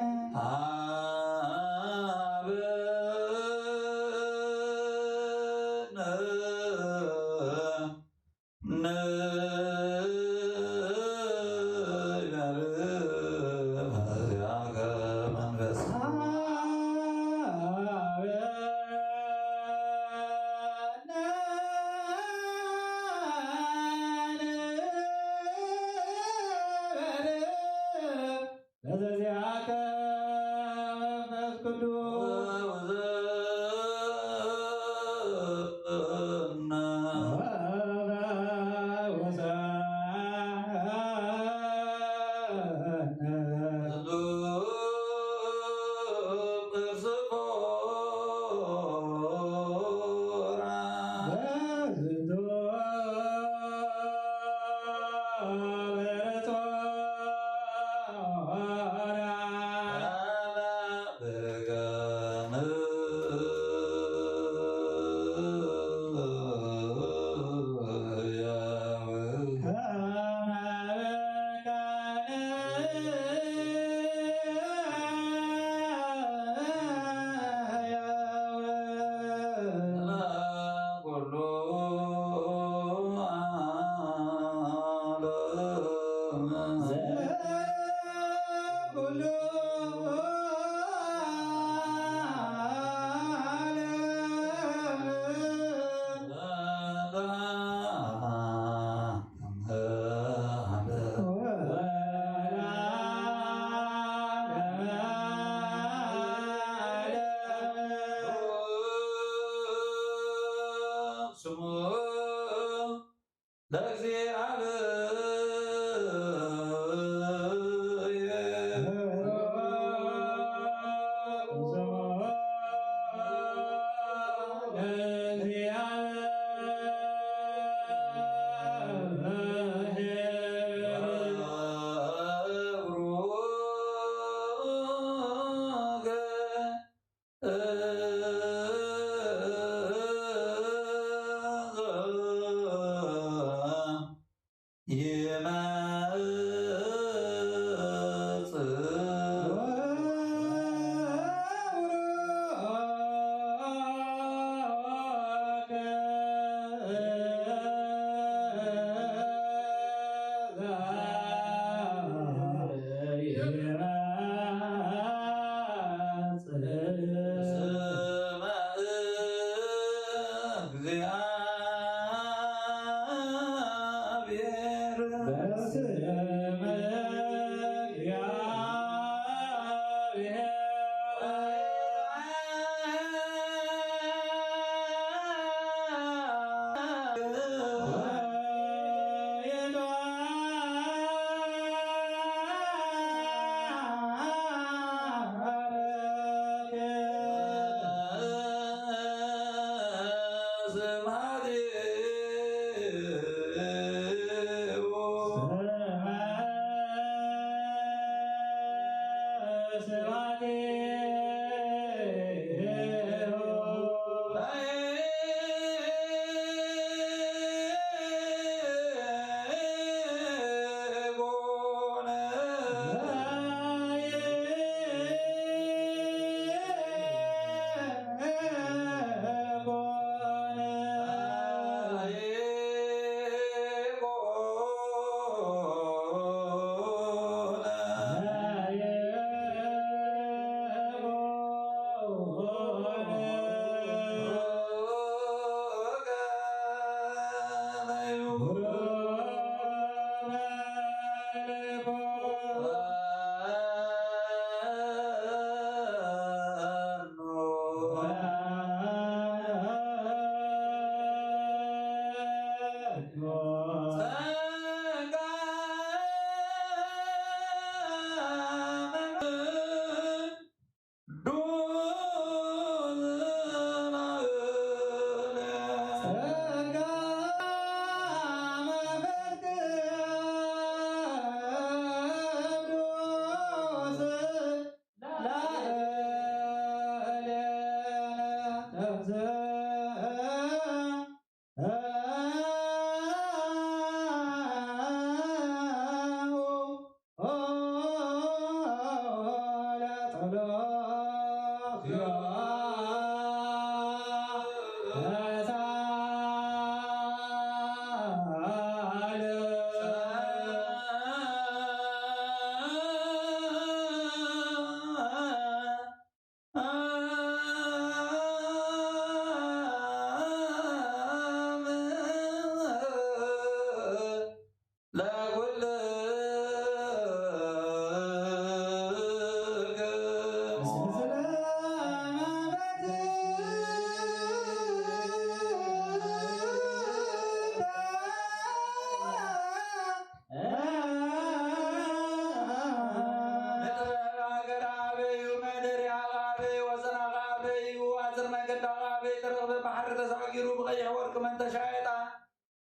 መደርያ አገር አበዩ፣ መደርያ አበዩ፣ ወሰን አበዩ፣ አዘር መገዳ አበዩ፣ ተረኽበ ባሕር ተሳጊሩ ብቀይሕ ወርቅ መን ተሻየጣ።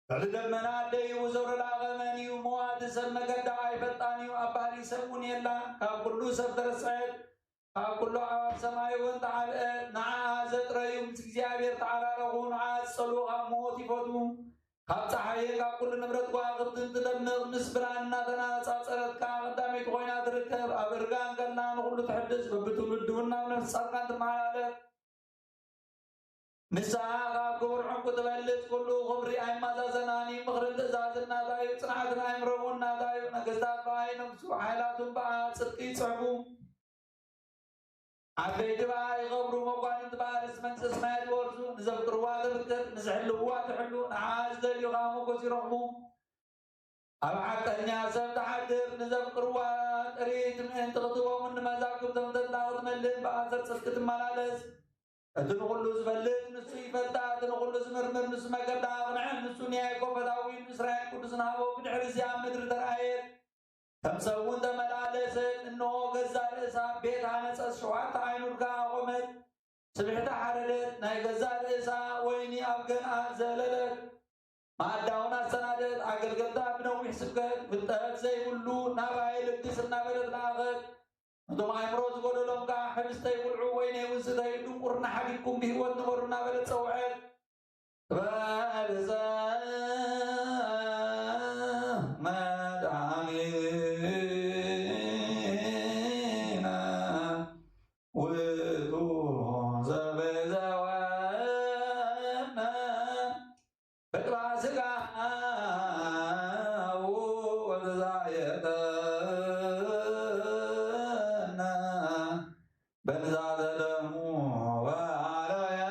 ልዕሊ ደመና አደዩ ዘውረዳ ቀመንዩ፣ መዋቲ ሰብ መገዳ ኣይፈልጣንዩ፣ ኣብ ባህሪ ሰብ እውን የላ፣ ካብ ኩሉ ሰብ ተረስዐት። ካብ ኩሉ ኣዕዋፍ ሰማይ እውን ተዓልአ፣ ንዓ ዘጥረዩ ምስ እግዚኣብሔር ተዓራረኹ፣ ንዓ ዝጸልኡ ካብ ሞት ይፈትዉ። ካብ ጸሓይን ካብ ኩሉ ንብረት ከዋኽብትን ትደምቕ፣ ምስ ብርሃን እናተነጻጸረት ከኣ ቀዳመይቲ ኮይና ትርከብ። ኣብ እርጋን ከላ ንኹሉ ትሕድስ፣ በብትውልዲ እውን ናብ ነፍሲ ጻድቃን ትመሓላለፍ። ንሳ ካብ ክቡር ዕንቁ ትበልጽ፣ ኩሉ ክብሪ ኣይመዛዘናን እዩ። ምኽርን ትእዛዝን ናታ እዩ፣ ጽንዓትን ኣእምሮን እውን ናታ እዩ። ነገስታት ብኣ ይነግሱ፣ ሓይላት እውን ብኣ ጽድቂ ይጽሕፉ። ዓበይቲ ብኣ ይኸብሩ፣ መኳንንቲ ብኣ ርእሲ መንግስተ ሰማያት ይወርሱ። ንዘፍቅርዋ ተፍቅር፣ ንዝሕልውዋ ትሕሉ፣ ንዓኣ ዝደልዩ ከኣ ሞገስ ይረኽቡ። ኣብ ሓቀኛ ሰብ ትሓድር፣ ንዘፍቅርዋ ጥሪት ምእንቲ ክትህቦምን ንመዛግብቶም ተድላ ክትመልእ ብኣሰር ጽድቂ ትመላለስ። እቲ ንኹሉ ዝፈልጥ ንሱ ይፈልጣ፣ እቲ ንኹሉ ዝምርምር ንሱ መገዳ ኣቕንዐ። ንሱ ንያይ እኮ ፈታዊ እዩ፣ ንእስራኤል ቅዱስ ንሃቦ። ብድሕሪ እዚ ኣብ ምድሪ ተራእየት፣ ከም ሰብ እውን ተመላለሰት። እንሆ ገዛእ ርእሳ ቤት ሃነጸት፣ ሸውዓተ ኣይኑድ ከኣ ኣቖመት። ስብሕቲ ሓረደት፣ ናይ ገዛእ ርእሳ ወይኒ ኣብ ገንኣ ዘለለት። ማእዳ እውን ኣሰናደት፣ ኣገልገልታ ብነዊሕ ስብከት፣ ፍልጠት ዘይብሉ ናባይ ልግስ እናበለት ለኣኸት። ነቶም ኣእምሮ ዝጎደሎም ከኣ፣ ሕብስተ ይብልዑ፣ ወይነ እውን ስተዩ፣ ድንቁርና ሓዲግኩም ብህይወት ንበሩ እናበለት ጸውዐት። በልጸ መድኃኒነ ውእቱ ዘበዘወነ በጥባ ሥጋሁ ወተዛየጠነ በንዛተ ደሙ ወአረየ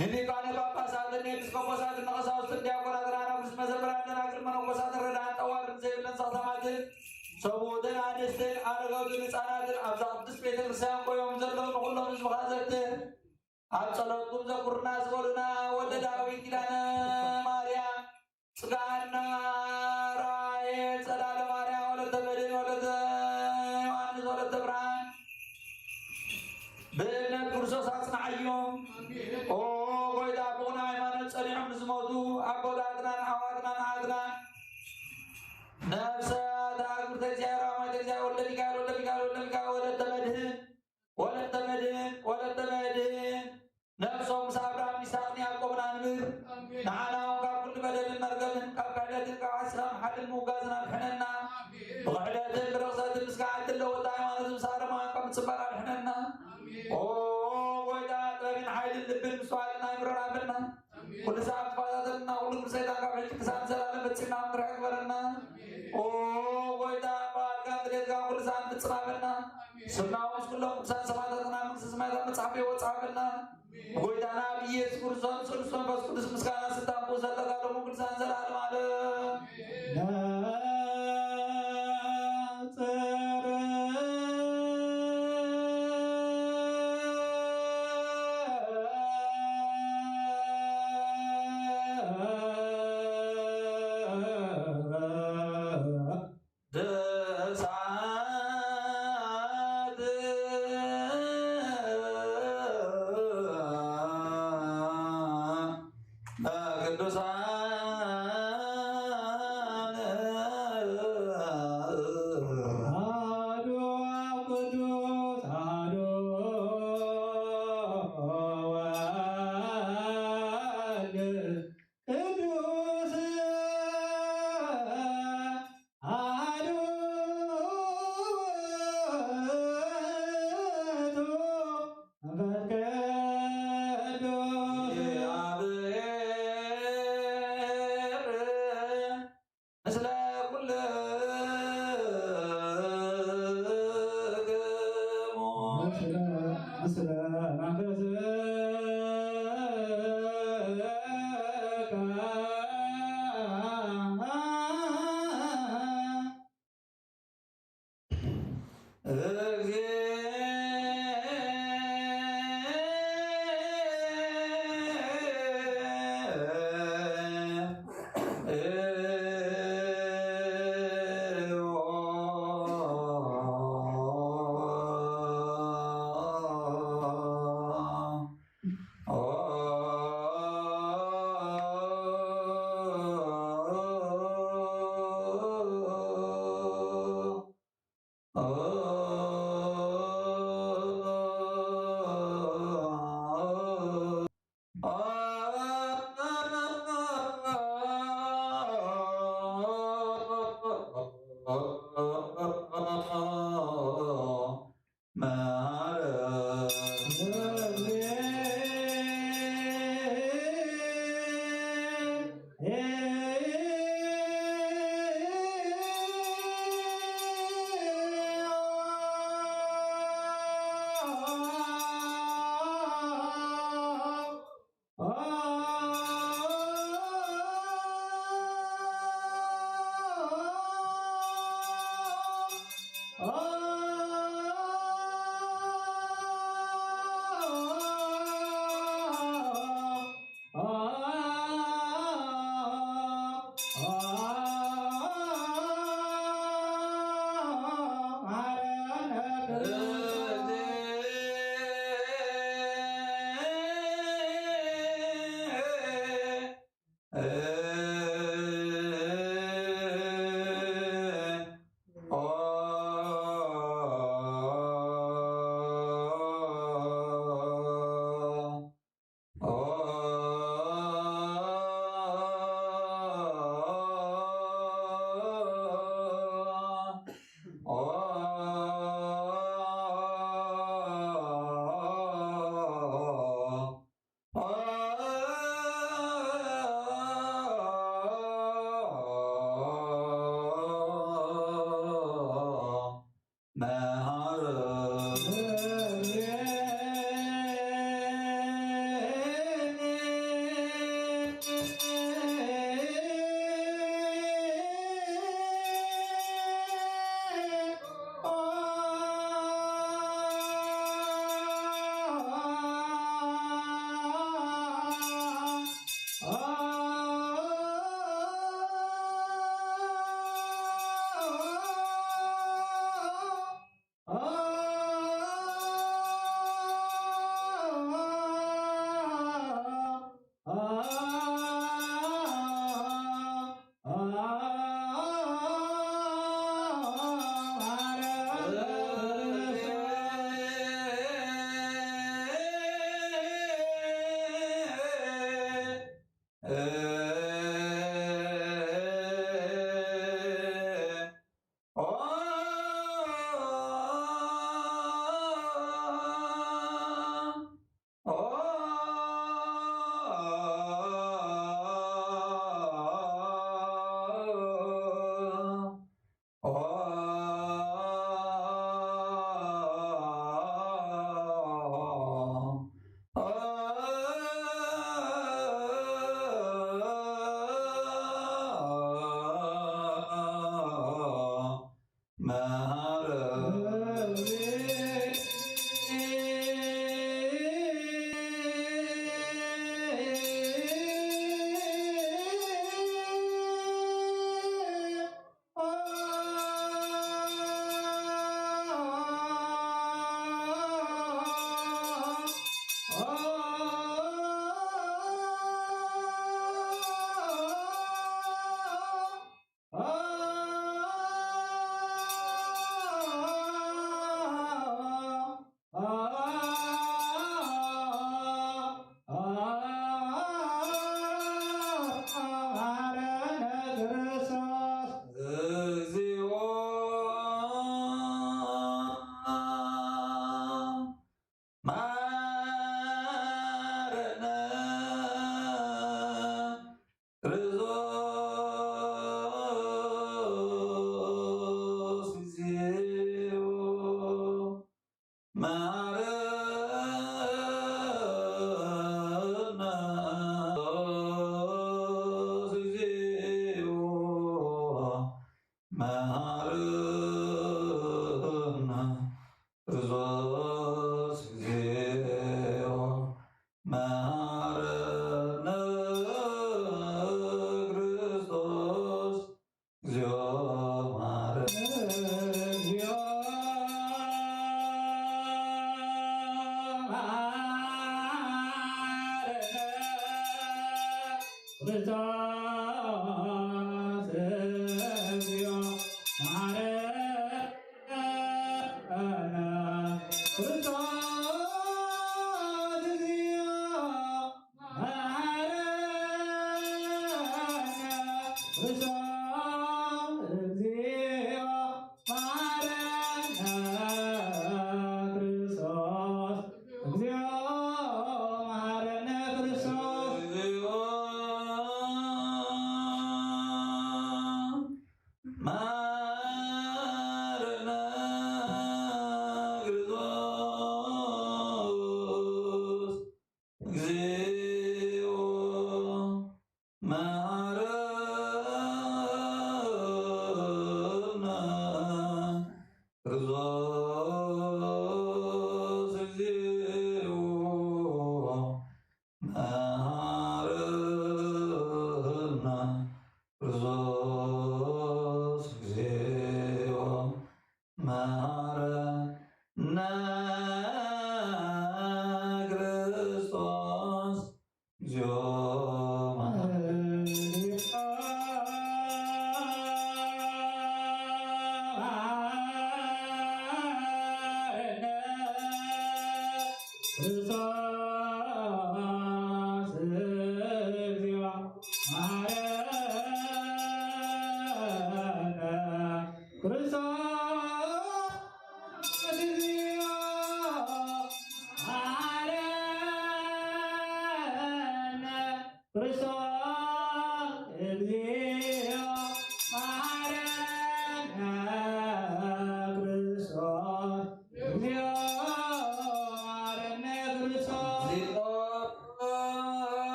ንሊቃነ ጳጳሳትን፣ ኤጲስቆጶሳትን፣ ቀሳውስትን፣ ዲያቆናትን፣ አናጉስ፣ መዘምራን፣ ደናግል፣ መነኮሳትን፣ ረዳን ጠዋርን ዘይብለን ጸቕታማትን፣ ሰብኡትን፣ ኣንስትን፣ ኣረጋውትን፣ ህጻናትን፣ ኣብዛ ቅድስት ቤተክርስትያን ቆዮም ዘለዉ ንኹሎም ህዝብኻ ዘክር። ኣብ ጸሎትኩም ዘክሩና ዝበሉና ወልደ ዳዊት፣ ኪዳነ ማርያም፣ ጽግሃና፣ ራሔል፣ ጸዳለ ማርያም፣ ወለተ መድህን፣ ወለተ ዮሐንስ፣ ወለተ ብርሃን፣ ብእምነት ክርስቶስ ኣጽንዓዮም። ኦ ጎይታ፣ ብቕኑዕ ሃይማኖት ጸኒዖም ንዝሞቱ ኣቦታትናን ኣሕዋትናን ኣሓትናን፣ ነፍሳት ኣክብርተ እግዚኣብሔር፣ ኣማልክተ እግዚኣብሔር፣ ወልደ ሚካኤል፣ ወልደ ሚካኤል፣ ወልደ ሚካኤል፣ ወለተ መድህን፣ ወለተ መድህን፣ ወለተ መድህን፣ ነፍሶም ምስ ኣብርሃም፣ ይስሐቅን ያዕቆብን ኣንብር። ኣሜን። ንዓና እውን ካብ ኩሉ በደልን መርገምን፣ ካብ ክሕደትን ካብ ዓስራን ሓድን ምውጋዝን ኣድሕነና። ኣሜን። ብኽሕደትን ብርኽሰትን ምስ ገዓት ትለወጥ ሃይማኖት፣ ምስ ኣረማውያን ካብ ምጽባል ኣድሕነና። ኣሜን። ኦ ጎይታ፣ ጥበብን ሓይልን ልብን ምስትውዓልን ኣእምሮን ሃበና። ኣሜን። ኩሉ ሰዓት ክፈታተነና፣ ኩሉ ግብሪ ሰይጣን ካብ ሕጂ ክሳብ ንዘላለም በጺሕና ክንርሕቅ ግበረና። ኣሜን። ኦ ጎይታ፣ ቃልካን ድሌትካን ኩሉ ሰዓት ንፍጽም ሃበና። ኣሜን። ስምና እውን ምስ ኩሎም ቅዱሳን ሰማእታትና መንግስተ ሰማያት ኣብ መጽሓፍ ሕይወት ጸሓፈልና። ኣሜን። ብጎይታና ብኢየሱስ ክርስቶስ፣ ስሉስ መንፈስ ቅዱስ ምስጋና ስልጣን ክውሰድ ለዘላለሙ ቅዱሳን ዘለዓለም ዓለም። ኣሜን።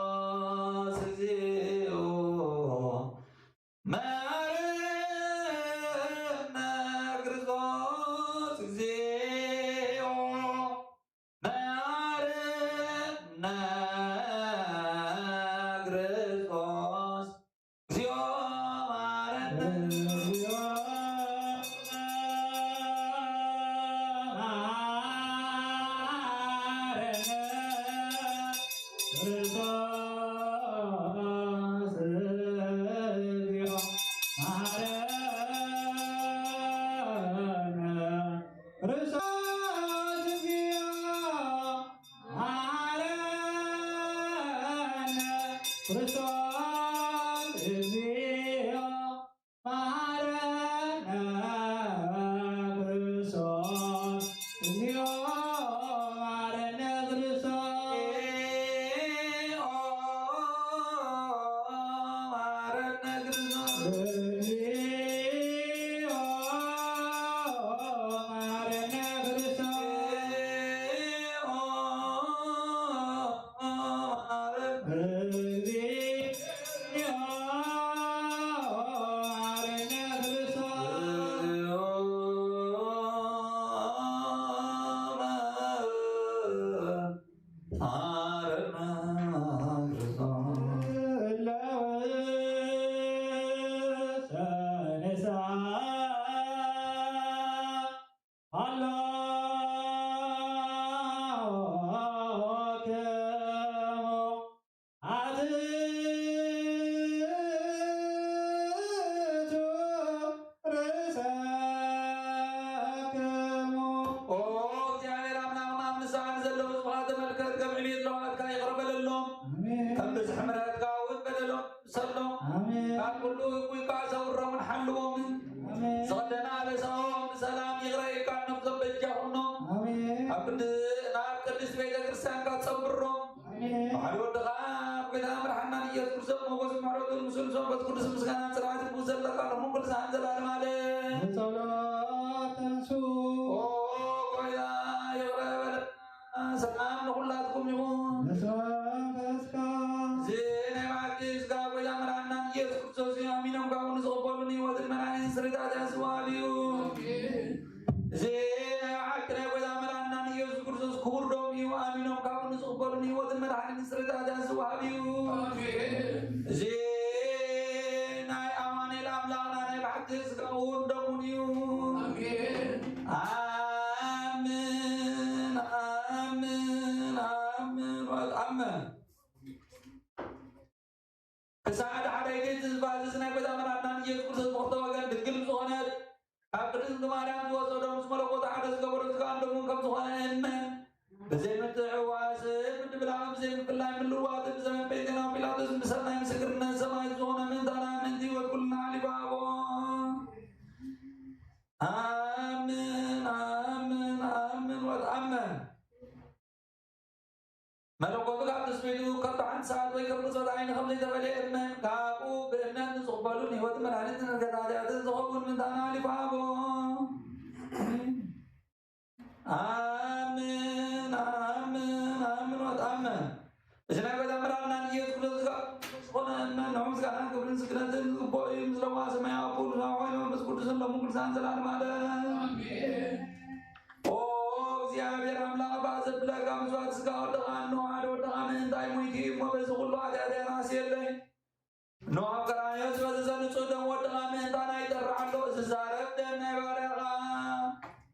ክርስቶስ እግዚኦ፣ መሐረነ ክርስቶስ እግዚኦ፣ መሐረነ ክርስቶስ እግዚኦ መሐረነ። መሐረነ ክርስቶስ እግዚኦ መሐረነ ክርስቶስ እግዚኦ መሐረነ ክርስቶስ መሐረነ ክርስቶስ እግዚኦ መሐረነ ክርስቶስ አላክሙ አትቱ ርእሰክሙ። ኦ እግዚአብሔር አምላክ፣ አምሳን ዘለው ጽፋ ተመልከት፣ ገብዕቤት ለዋትካ ይቅረ በለሎም። አሜን። ከም ብዝሕ ምሕረትካ እውን በደሎም ሰሎም። አሜን። ካብ ኩሉ እኩይ ከኣ ሰውሮምን ሓልዎምን። አሜን። ዝኸደና ኣበሳኦም ብሰላም ይቕረ ኢልካ ነብሶም በጃ ኩኖም። አሜን። ኣብ ቅድ-፣ ናብ ቅድስት ቤተ ክርስቲያንካ ጸንብሮም። አሜን። ብሓደ ወድኻ ጎይታ መድሓናን ኢየሱስ ክርስቶስ ሞጎስን ምሕረቱን ምስሉ መንፈስ ቅዱስ ምስጋናን ጽንዓትን ዘለካ ሎምን ቅዱሳን ዘላለም ዓለም። ብጸሎት ተንሱ። ኦ ጎይታ ይቕረ በለና። ሰላም ንኹላትኩም ይኹን። ምስለ መንፈስካ። እዚ ናይ ብሓቂ ስጋ ጎይታ መድሓናን ኢየሱስ ክርስቶስ እዩ። ኣሚኖም ካብኡ ንዝቕበሉ ንህይወትን መድሓኒትን ስርየት ኃጢኣት ዝወሃብ እዩ። እዚ ናይ ብሓቂ ናይ ጎይታ መድሓናን ኢየሱስ ክርስቶስ ክቡር ደሙ እዩ። ኣሚኖም ካብኡ ንዝቕበሉ ንህይወትን መድሓኒትን ስርየት ኃጢኣት ዝወሃብ እዩ። እዚ ናይ ኣማኑኤል ኣምላኽና ናይ ብሓቂ ስጋኡን ደሙን እዩ። ኣሜን። ኣምን፣ ኣምን፣ ኣምን ወተኣመን። ክሳዕ ሓደ ሓደይቲ ዝባዝዝ ናይ ጎይታ መድሓናን ኢየሱስ ክርስቶስ ብኽልተ ወገን ድንግል ዝኾነት ካብ ቅድስት ማርያም ዝወጸ ደሙ ምስ መለኮቱ ሓደ ዝገበሮ ስጋኡን ደሙን ከም ዝኾነ እመን። ብዘይ ምትሕውዋስን ምድብላቕን ብዘይ ምፍልላይ ምልዋጥን ብዘመን ጴንጤናዊ ጲላጦስ ብሰናይ ምስክርነት ሰማዕት ዝኾነ ምእንታና ምእንቲ ህይወት ኩልና ኣሕሊፉ ሃቦ። ኣምን፣ ኣምን፣ ኣምን ወተኣመን። መለኮቱ ካብ ትስብእቱ ከቶ ሓንቲ ሰዓት ወይ ከም ቅጽበት ዓይኒ ከም ዘይተፈልየ እመን። ካብኡ ብእምነት ንዝቕበሉ ንህይወትን መድሓኒትን ንርገት ኃጢኣትን ዝኸውን ምእንታና ኣሕሊፉ ሃቦ። ኣምን፣ ኣምን፣ ኣምን ወተኣመን። እዚ ናይ ጎይታ መድሓናን ኢየሱስ ክርስቶስ ስጋ ዝኾነ እመን፣ ንዑ ምስጋናን ክብርን ስግደትን ዝግብኦ እዩ፣ ምስለ ሰማያዊ ኣቦኡ ንሳብ ኾይኑ መንፈስ ቅዱስን ሎምን ቅዱሳን ዘላለም ዓለም። ኣሜን። ኦ እግዚኣብሔር ኣምላኽ፣ ባእ ዘብለካ ምስዋት ስጋ ወድኻ፣ እነሆ ሓደ ወድኻ ምእንታይ ሞይቱ እዩ እሞ፣ በዚ ኩሉ ኃጢኣተይ ኣናስየለይ። እነሆ ኣብ ቀራንዮ ዝፈሰሰ ንጹህ ደም ወድኻ ምእንታና ይጠርዓሎ። ዝዛረብ ደም ናይ ባርያኻ፣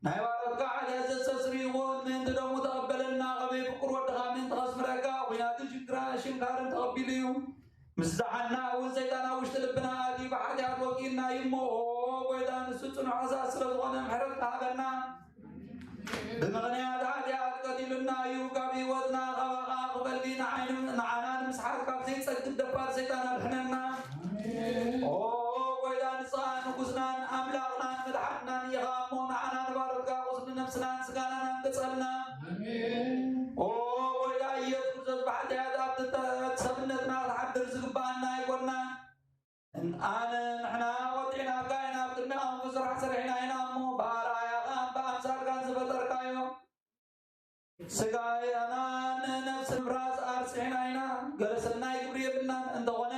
ናይ ባሮትካ ኃጢኣት ዘስተስሪ ይኹን። ምእንቲ ደሙ ተቐበለልና፣ ከመይ ፍቁር ወድኻ ምእንቲ ከስምረካ፣ ኲናትን ሽንክራ-፣ ሽንካርን ተቐቢሉ እዩ። ምስ ደሓንና እውን ሰይጣን ኣብ ውሽጢ ልብና ኣትዩ ብኃጢኣት ወቂእና እዩ እሞ፣ ኦ ጐይታ፣ ንሱ ጽኑዕ ከሳሲ ስለ ዝኾነ ምሕረትካ ሃበና። ብምኽንያት ኃጢኣት ቀቲሉና እዩ። ካብ ህይወትና ካባኻ ክፈሊ ንዓይኑ-፣ ንዓና ንምስሓት ካብ ዘይጸግብ ደፋር ሰይጣን ኣድሕነና። ኦ ጐይታ፣ ንስኻ ንጉስናን ኣምላኽናን መድሓንናን ኢኻ እሞ፣ ንዓና ንባሮትካ ቁስሊ ነፍስናን ስጋናን ኣንቅጸልና። ኣሜን። ኦ ጐይታ ኢየሱስ ክርስቶስ፣ ብኃጢኣት ኣብ ትሕቲ ሰብነትና ክንሓድር ዝግብኣና ኣይኮናን። ኣነ ንሕና ወዲእናካ ኢና፣ ኣብ ቅድሜኻ ክፉእ ስራሕ ሰሪሕና ኢና እሞ፣ ብኣርኣያኻን ብኣምሳልካን ዝፈጠርካዮ ስጋናን ነፍስናን ስንፍራስ አርጽሒና ኢና፣ ገለ ሰናይ ግብር የብልናን። እንተኾነ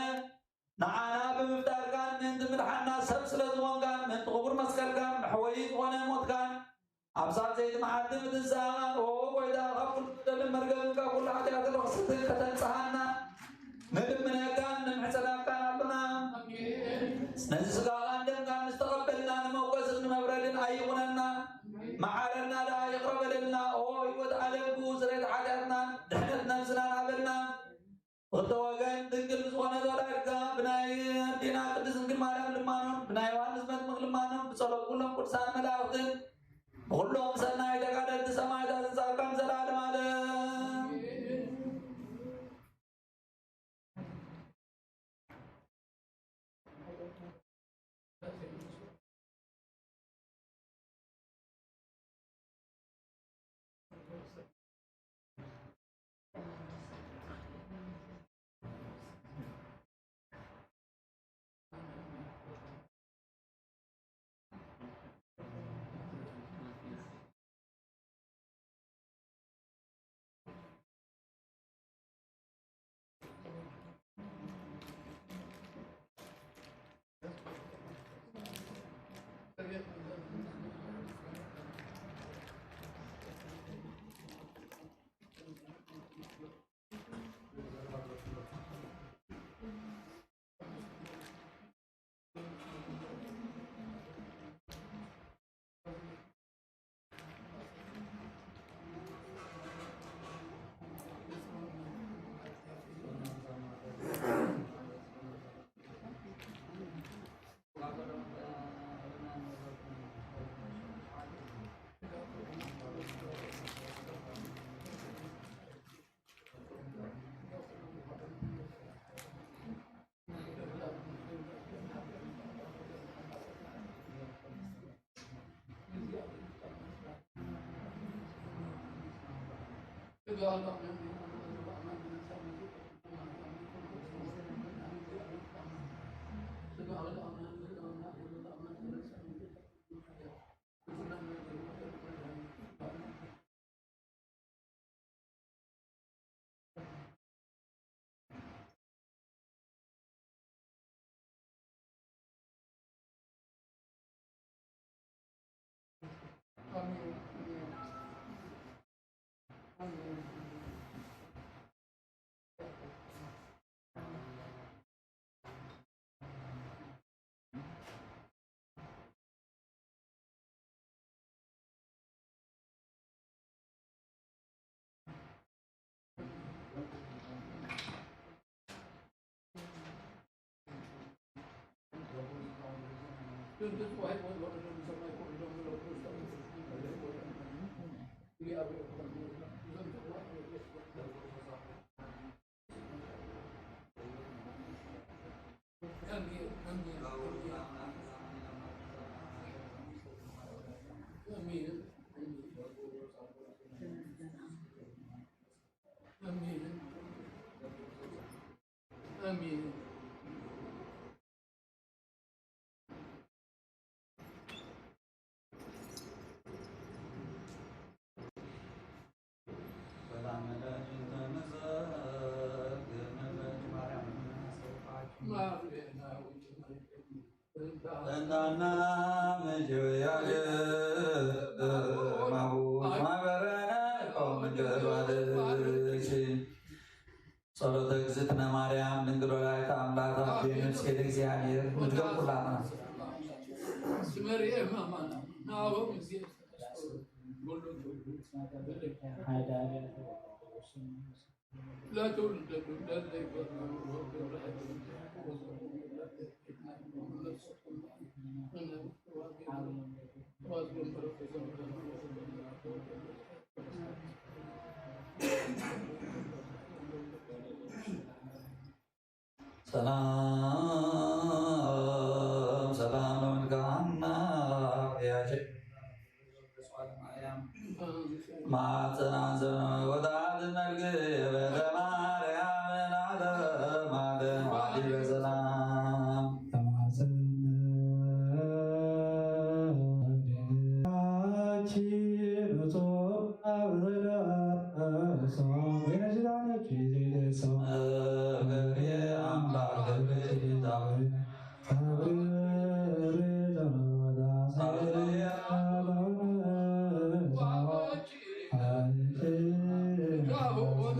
ንዓና ብምፍጣርካን ምእንቲ ምድሓንና ሰብ ስለዝኾንካን ምእንቲ ክቡር መስቀልካን መሕወዪ ዝኾነ ሞትካን ኣብ ሳልሰይቲ መዓልቲ ምትንሳእኻን፣ ኦ ጎይታ፣ ካብ ኩሉ በደልን መርገምን ካብ ኩሉ ሓጢኣትን ርኽስትን ከተንጽሃና ንልምነካን ንምሕጸነካን ኣሎና። ነዚ ስጋኻን ደምካን ምስ ተቐበልና ንመጎስን ንመብረድን ኣይኹነና፣ መሓረና ደኣ ይቕረ በለልና። ኦ ህይወት ዓለም፣ ብኡ ስርየት ሓጢኣትናን ድሕነት ነፍስናን ሃበልና። ብኽልተ ወገን ድንግል ብዝኾነት ወላዲትካ ብናይ ኣዴና ቅድስት ድንግል ማርያም ልማኖን ብናይ ዮሃንስ መጥምቅ ልማኖን ብጸሎት ኩሎም ቅዱሳን መላእኽትን ብኹሎም ሰናይ ተጋደልቲ ሰማዕታትን ጻድቃን ዘላለም ዓለም። ጸሎተ እግዝእትነ ማርያም ድንግል ወላዲተ አምላክ አቤነ ምስለ እግዚአብሔር። ንድገም ኩላና። ሰላም ሰላም ለወልድኪ ሐና ያጀ ማጸናዘ ወዳት መልክ በተ ማርያም ለዓለም ዓለም ዋዲ በሰላም ተማጸን።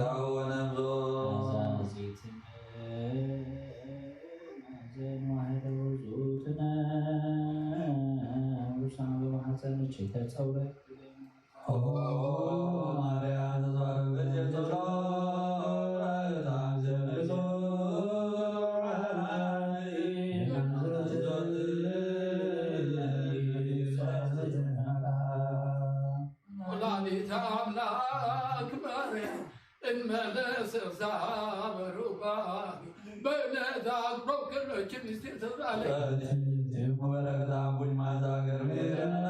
ሥጋሁ ወነፍሱ። አዛዚትነ ማዘን ዋሕደ ውእቱነ። ቅዱሳን በማሕፀንኪ ተጸውረ። ኦ ማርያም ተዘዋረበች የጸሎት ታምዘን ብዙ ወላዲተ አምላክ ማርያም እመ ለስሳ በሩባ በእውነት አክብሮ ክብሮችን ምስጢር ትውጣለች። ወበረከታ ቡኝ ማዛ ገርሜላ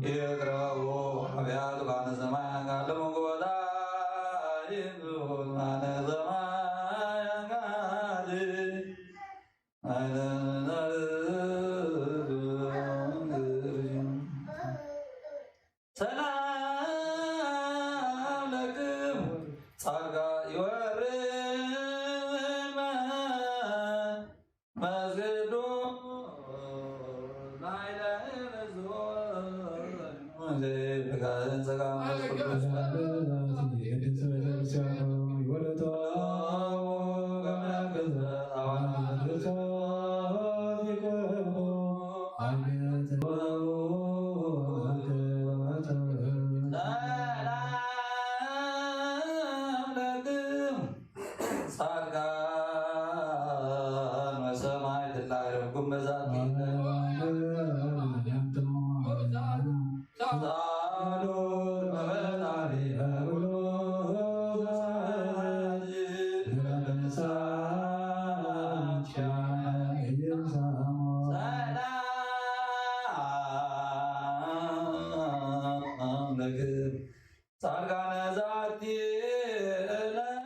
ይቅረቡ አብያት ባነ ሰማይ አንጋል መጎዳ ይብሉ ባነ ሰማይ አንጋል ሰላም ለክሙ ጻድቃን ወሰማዕት ላዕሌኩም በዛቲ ጸሎት በፈጣሪ በኩሉ ሰላም ለክሙ ጻድቃነ ዛቲ ዕለት።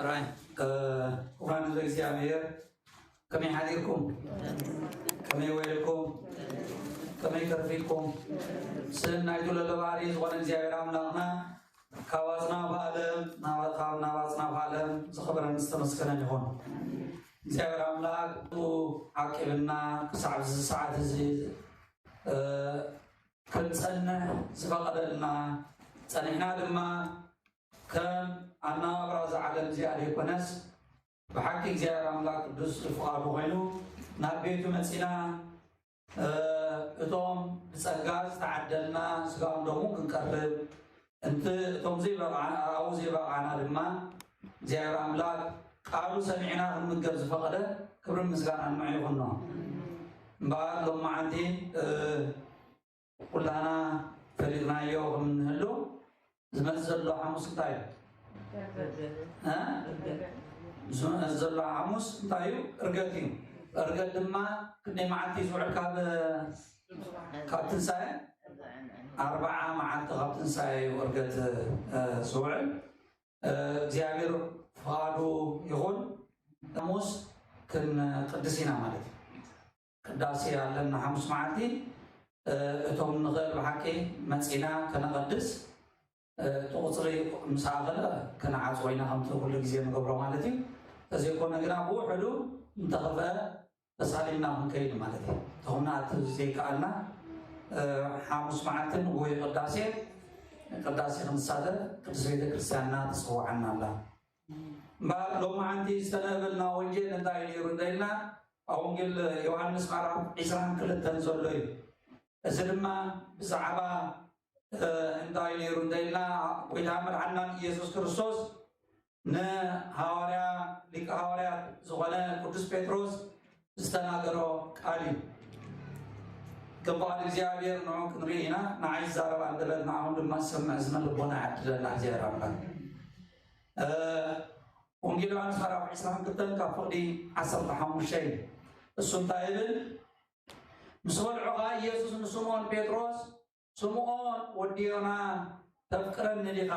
ራይ፣ እ፣ ክቡራን ህዝበ እግዚኣብሔር፣ ከመይ ሓዲርኩም? ከመይ ውዒልኩም? ከመይ ከርፊልኩም? ስም ናይቱ ለለባህሪ ዝኾነ እግዚኣብሔር ኣምላኽና ካብ ኣጽናፈ ዓለም ናብ፣ ካብ፣ ናብ ኣጽናፈ ዓለም ዝኸበረን ዝተመስገነን ይኹን። እግዚኣብሔር ኣምላኽ ዓቂብና ክሳዕ እዚ ሰዓት እዚ፣ እ፣ ክንጸንሕ ዝፈቐደልና፣ ጸኒሕና ድማ ከም ኣነባብራ እዛ ዓለም እዚኣ ዘይኮነስ፣ ብሓቂ እግዚኣብሔር ኣምላኽ ቅዱስ ፍቓዱ ኮይኑ ናብ ቤቱ መጺና፣ እ፣ እቶም ብጸጋ ዝተዓደልና ስጋኡን ደሙን ክንቀርብ፣ እንቲ እቶም ዘይበቕዓ-፣ ኣብኡ ዘይበቕዓና ድማ እግዚኣብሔር ኣምላኽ ቃሉ ሰሚዕና ክንምገብ ዝፈቐደ ክብርን ምስጋናን ንዑ ይኹኖ። እምበኣር ሎማዓንቲ፣ እ፣ ኩላና ፈሊጥናዮ ከም እንህሉ፣ ዝመጽእ ዘሎ ሓሙስ እንታይ እዩ? እ? ዝመጽእ ዘሎ ሓሙስ እንታይ እዩ? ዕርገት እዩ። ዕርገት ድማ ክንደይ መዓልቲ እዩ ዝውዕል ካብ፣ ካብ ትንሳኤ? ኣርብዓ መዓልቲ ካብ ትንሳኤ እዩ ዕርገት፣ እ፣ ዝውዕል። እ፣ እግዚኣብሔር ፍቓዱ ይኹን። ሓሙስ ክንቅድስ ኢና ማለት እዩ። ቅዳሴ ኣለና ሓሙስ መዓልቲ። እ፣ እቶም ንኽእል ብሓቂ መጺና ከነቐድስ፣ እ፣ እቲ ቁጽሪ ምስ ኣኸለ ከነዓጽዎ ኢና፣ ከምቲ ኩሉ ግዜ ንገብሮ ማለት እዩ። ተዘይኮነ ግና ብውሕዱ እንተኸፍአ ተሳሊምና ክንከይድ ማለት እዩ። ተኹምና እቲ ዘይከኣልና፣ እ፣ ሓሙስ መዓልቲ ንግሆ ቅዳሴ፣ ቅዳሴ ክንሳተፍ ቅድስት ቤተ ክርስቲያንና ትጽውዓና ኣላ። እምበኣር ሎማዓንቲ ዝተነበበልና ወንጌል እንታይ ነይሩ እንተ ኢልና፣ ኣብ ወንጌል ዮሃንስ ምዕራፍ ዕስራን ክልተን ዘሎ እዩ። እዚ ድማ ብዛዕባ፣ እ፣ እንታይ ነይሩ እንተ ኢልና፣ ጎይታ መድሓንናን ኢየሱስ ክርስቶስ ንሃዋርያ፣ ሊቀ ሃዋርያት ዝኾነ ቅዱስ ጴጥሮስ ዝተናገሮ ቃል እዩ። ከም ፍቓድ እግዚኣብሔር ንዑ ክንርኢ ኢና። ንዓይ ዝዛረብ ኣንደበት፣ ንዓኹም ድማ ዝሰምዕ ዝመን ልቦና ይዓድለና እግዚኣብሔር ኣምላክ። እ፣ ወንጌል ዮሃንስ ምዕራፍ ዕስራን ክልተን ካብ ፍቕዲ ዓሰርተ ሓሙሽተ እዩ። እሱ እንታይ ይብል? ምስ በልዑ ኸዓ ኢየሱስ ንስምኦን ጴጥሮስ፣ ስምኦን ወዲ ዮና ተፍቅረኒ ዲኻ?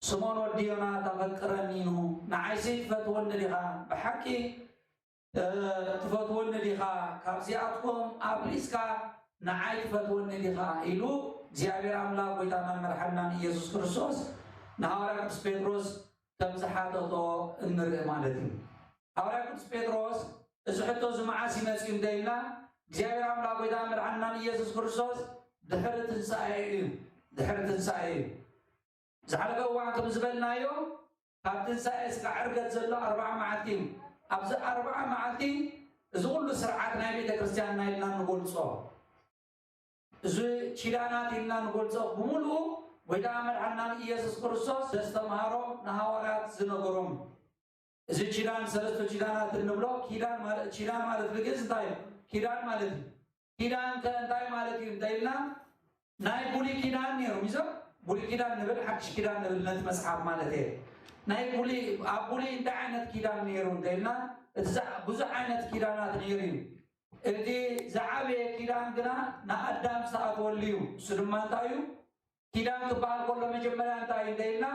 ስምኦን ወዲ ዮና ተፈቅረኒ ኑ? ንዓይሲ ትፈትወኒ ዲኻ? ብሓቂ፣ እ፣ ትፈትወኒ ዲኻ? ካብዚኣትኩም ኣብሊጽካ ንዓይ ትፈትወኒ ዲኻ? ኢሉ እግዚኣብሔር ኣምላክ ጎይታናን መድሓንናን ኢየሱስ ክርስቶስ ንሃዋርያ ቅዱስ ጴጥሮስ ከም ዝሓተቶ እንርኢ ማለት እዩ። ሃዋርያ ቅዱስ ጴጥሮስ እዚ ሕቶ እዚ መዓስ እዩ መጺኡ እንተ ኢልና፣ እግዚኣብሔር ኣምላክ ጎይታ መድሓንናን ኢየሱስ ክርስቶስ ድሕሪ ትንሳኤ እዩ። ድሕሪ ትንሳኤ እዩ። ዝሓለፈ እዋን ከም ዝበልናዮ፣ ካብ ትንሳኤ ስጋዕ ዕርገት ዘሎ ኣርብዓ መዓልቲ እዩ። ኣብዚ ኣርብዓ መዓልቲ እዚ ኩሉ ስርዓት ናይ ቤተ ክርስቲያንና ኢልና ንገልጾ፣ እዚ ኪዳናት ኢልና ንገልጾ ብምሉኡ ጎይታ መድሓንናን ኢየሱስ ክርስቶስ ዘስተምሃሮም ንሃዋርያት ዝነገሮም። እዚ ኪዳን፣ ሰለስተ ኪዳናት እንብሎ፣ ኪዳን ማለት፣ ኪዳን ማለት ብግእዝ እንታይ እዩ? ኪዳን ማለት እዩ። ኪዳን ከ እንታይ ማለት እዩ እንተ ኢልና፣ ናይ ብሉይ ኪዳን ነይሩ፣ ሚዞም ብሉይ ኪዳን ንብል፣ ሓድሽ ኪዳን ንብል ነቲ መጽሓፍ ማለት እየ። ናይ ብሉይ፣ ኣብ ብሉይ እንታይ ዓይነት ኪዳን ነይሩ እንተ ኢልና፣ እቲ ዛ-፣ ብዙሕ ዓይነት ኪዳናት ነይሩ እዩ። እቲ ዝዓበየ ኪዳን ግና ንኣዳም ዝተኣተወሉ እዩ። እሱ ድማ እንታይ እዩ? ኪዳን ክበሃል ከሎ መጀመርያ እንታይ እዩ እንተ ኢልና፣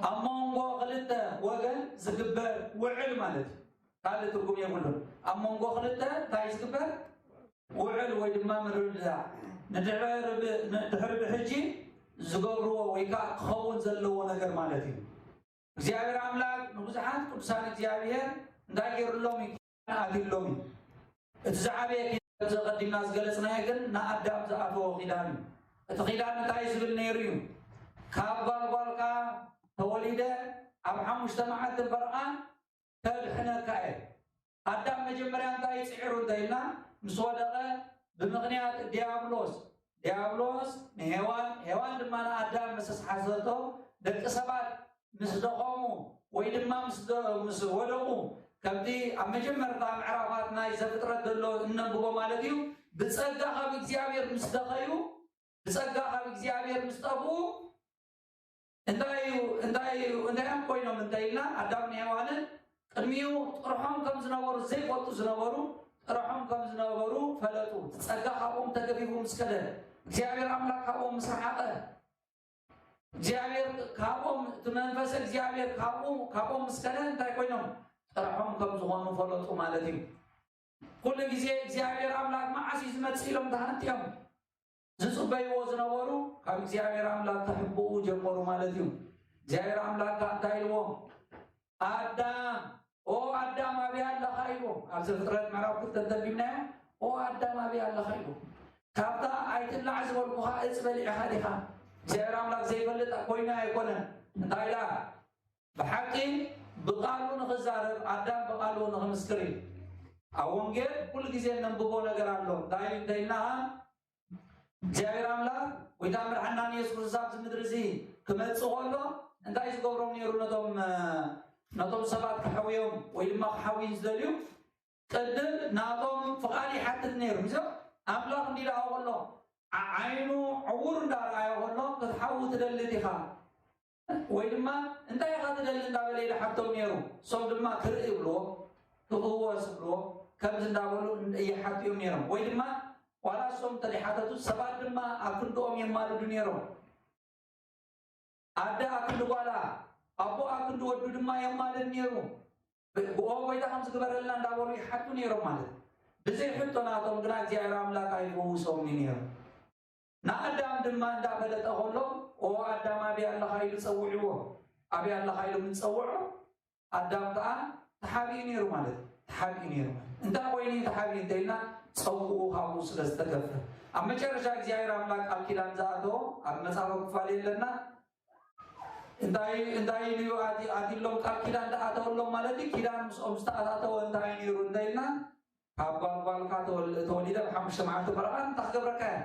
ኣብ መንጎ ክልተ ወገን ዝግበር ውዕል ማለት እዩ። ካልእ ትርጉም የብሉን። ኣብ መንጎ ክልተ እንታይ ዝግበር? ውዕል ወይ ድማ ምርድዳእ። ንድሕሪ ብ-፣ ንድሕሪ ብሕጂ ዝገብርዎ ወይ ከዓ ክኸውን ዘለዎ ነገር ማለት እዩ። እግዚኣብሔር ኣምላክ ንብዙሓት ቅዱሳን እግዚኣብሔር እንታይ ገይሩሎም እዩ? ኣትዩሎም እዩ። እቲ ዝዓበየ ኪዳን፣ እዚ ቀዲምና ዝገለጽናዮ ግን ንኣዳም ዝኣተዎ ኪዳን እዩ። እቲ ኪዳን እንታይ ዝብል ነይሩ እዩ? ካብ ጓል ጓልካ ተወሊደ ኣብ ሓሙሽተ መዓልቲ እምበርኣ ከድሕነካ እየ። ኣዳም መጀመርያ እንታይ ጽዒሩ እንተ ኢልና፣ ምስ ወደቐ ብምኽንያት ዲያብሎስ፣ ዲያብሎስ ንሄዋን፣ ሄዋን ድማ ንኣዳም ምስ ኣስሓሰቶ፣ ደቂ ሰባት ምስ ደኸሙ ወይ ድማ ምስ ደ-፣ ምስ ወደቑ፣ ከምቲ ኣብ መጀመርታ ምዕራፋት ናይ ዘፍጥረት ዘሎ እነንብቦ ማለት እዩ፣ ብጸጋ ካብ እግዚኣብሔር ምስ ደኸዩ፣ ብጸጋ ካብ እግዚኣብሔር ምስ ጠፍኡ፣ እንታይ እዩ፣ እንታይ እዩ፣ እንታይ እዮም ኮይኖም እንተ ኢልና፣ ኣዳምን ሄዋንን ቅድሚኡ ጥርሖም ከም ዝነበሩ፣ ዘይፈልጡ ዝነበሩ፣ ጥርሖም ከም ዝነበሩ ፈለጡ። እቲ ጸጋ ካብኦም ተገፊፉ ምስ ከደ፣ እግዚኣብሔር ኣምላክ ካብኦም ምስ ረሓቐ፣ እግዚኣብሔር ካብኦም፣ እቲ መንፈስ እግዚኣብሔር ካብኡ፣ ካብኦም ምስ ከደ እንታይ ኮይኖም? ጥርሖም ከም ዝኾኑ ፈለጡ ማለት እዩ። ኩሉ ግዜ እግዚኣብሔር ኣምላክ መዓስ እዩ ዝመጽእ ኢሎም ተሃንጥዮም ዝጽበይዎ ዝነበሩ፣ ካብ እግዚኣብሔር ኣምላክ ክሕብኡ ጀመሩ ማለት እዩ። እግዚኣብሔር ኣምላክ ከኣ እንታይ ኢልዎም? ኣዳም፣ ኦ ኣዳም ኣበይ ኣለኻ? ኢልዎም። ኣብ ዘፍጥረት ምዕራፍ ክልተ እንተንቢብናዮ፣ ኦ ኣዳም ኣበይ ኣለኻ? ኢልዎም። ካብታ ኣይትብላዕ ዝበልኩኻ እጽ በሊዕኻ ዲኻ? እግዚኣብሔር ኣምላክ ዘይፈልጥ ኮይኑ ኣይኮነን። እንታይ ኢላ? ብሓቂ ብቃሉ ንኽዛረብ፣ ኣዳም ብቃሉ ንኽምስክር እዩ። ኣብ ወንጌል ኩሉ ግዜ እነንብቦ ነገር ኣሎ። እንታይ እዩ እንተ ኢልና፣ እግዚኣብሔር ኣምላክ፣ ጎይታ መድሓንና ኢየሱስ ክርስቶስ ኣብዚ ምድሪ እዚ ክመጽእ ከሎ፣ እንታይ ዝገብሮም ነይሩ ነቶም፣ እ፣ ነቶም ሰባት ክሕውዮም ወይ ድማ ክሓውይ ዝደልዩ፣ ቅድም ናቶም ፍቓድ ይሓትት ነይሩ። ምስኦም ኣምላኽ እንዲለኣዎ ከሎ፣ ዓ-፣ ዓይኑ ዕውር እንዳረኣዮ ከሎ፣ "ክትሓዊ ትደሊ ዲኻ? ወይ ድማ እንታይ ኢኻ ትደሊ?" እንዳበለ ይሓቶም ነይሩ። እሶም ድማ "ክርኢ" ይብልዎ፣ "ክፍወስ" ይብልዎ፣ ከምዚ እንዳበሉ ይሓትዮም ነይሮም። ወይ ድማ ዋላ እሶም እንተደይሓተቱ፣ ሰባት ድማ ኣብ ክንድኦም የማልዱ ነይሮም። ኣደ ኣብ ክንዲ ጓላ፣ ኣቦ ኣብ ክንዲ ወዱ ድማ የማልድ ነይሩ። ብ-፣ "ብኦ ጎይታ ከምዚ ግበረልና" እንዳበሉ ይሓቱ ነይሮም ማለት እዩ። ብዘይ ሕቶ ናቶም ግና እግዚኣብሔር ኣምላክ ኣይፈውሶምን እዩ ነይሩ። ንኣዳም ድማ እንዳፈለጠ ከሎ፣ "ኦ ኣዳም ኣበይ ኣለኻ?" ኢሉ ጸውዕዎ። ኣበይ ኣለኻ ኢሉ ምስ ጸውዖ፣ ኣዳም ከኣ ተሓቢኡ ነይሩ ማለት እዩ። ተሓቢኡ ነይሩ ማለት እዩ። እንታይ ኮይኑ እዩ ተሓቢኡ እንተኢልና፣ ጸውኡ ካብኡ ስለ ዝተገፈ። ኣብ መጨረሻ እግዚኣብሔር ኣምላክ ቃል ኪዳን ዝኣተዎ ኣብ መጽሓፈ ኩፋሌ ኣለና። እንታይ፣ እንታይ ኢሉ ኣቲ-፣ ኣትሎም ቃል ኪዳን ዝኣተወሎም ማለት እዩ። ኪዳን ምስኦም ዝተኣታተወ እንታይ ነይሩ እንተኢልና፣ ካብ ጓል ጓልካ ተወል-፣ ተወሊደ ብሓሙሽተ መዓልቲ መርዓ እንታይ ክገብረካ እየ?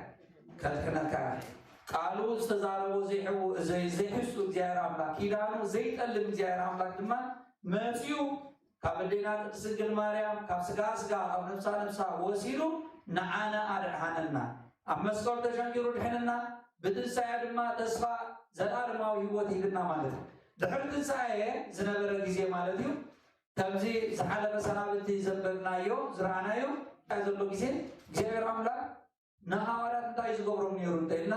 ከድሕነካ እየ። ቃሉ ዝተዛረቦ ዘይሕው-፣ ዘይ-፣ ዘይሕሱ እግዚኣብሔር ኣምላክ፣ ኪዳኑ ዘይጠልም እግዚኣብሔር ኣምላክ ድማ መጺኡ ካብ ኣዴና ቅድስት ድንግል ማርያም፣ ካብ ስጋ ስጋ፣ ካብ ነፍሳ ነፍሳ ወሲዱ ንዓና ኣድሓነና። ኣብ መስቀሉ ተሸንኪሩ ድሕንና፣ ብትንሳኤ ድማ ተስፋ ዘላለማዊ ህይወት ሂብና ማለት እዩ። ድሕሪ ትንሳኤ ዝነበረ ግዜ ማለት እዩ። ከምዚ ዝሓለፈ ሰናብቲ ዘንበብናዮ፣ ዝረኣናዮ፣ እንታይ ዘሎ ግዜ እግዚኣብሔር ኣምላክ ንሃዋርያት እንታይ ዝገብሮም ነይሩ እንተኢልና፣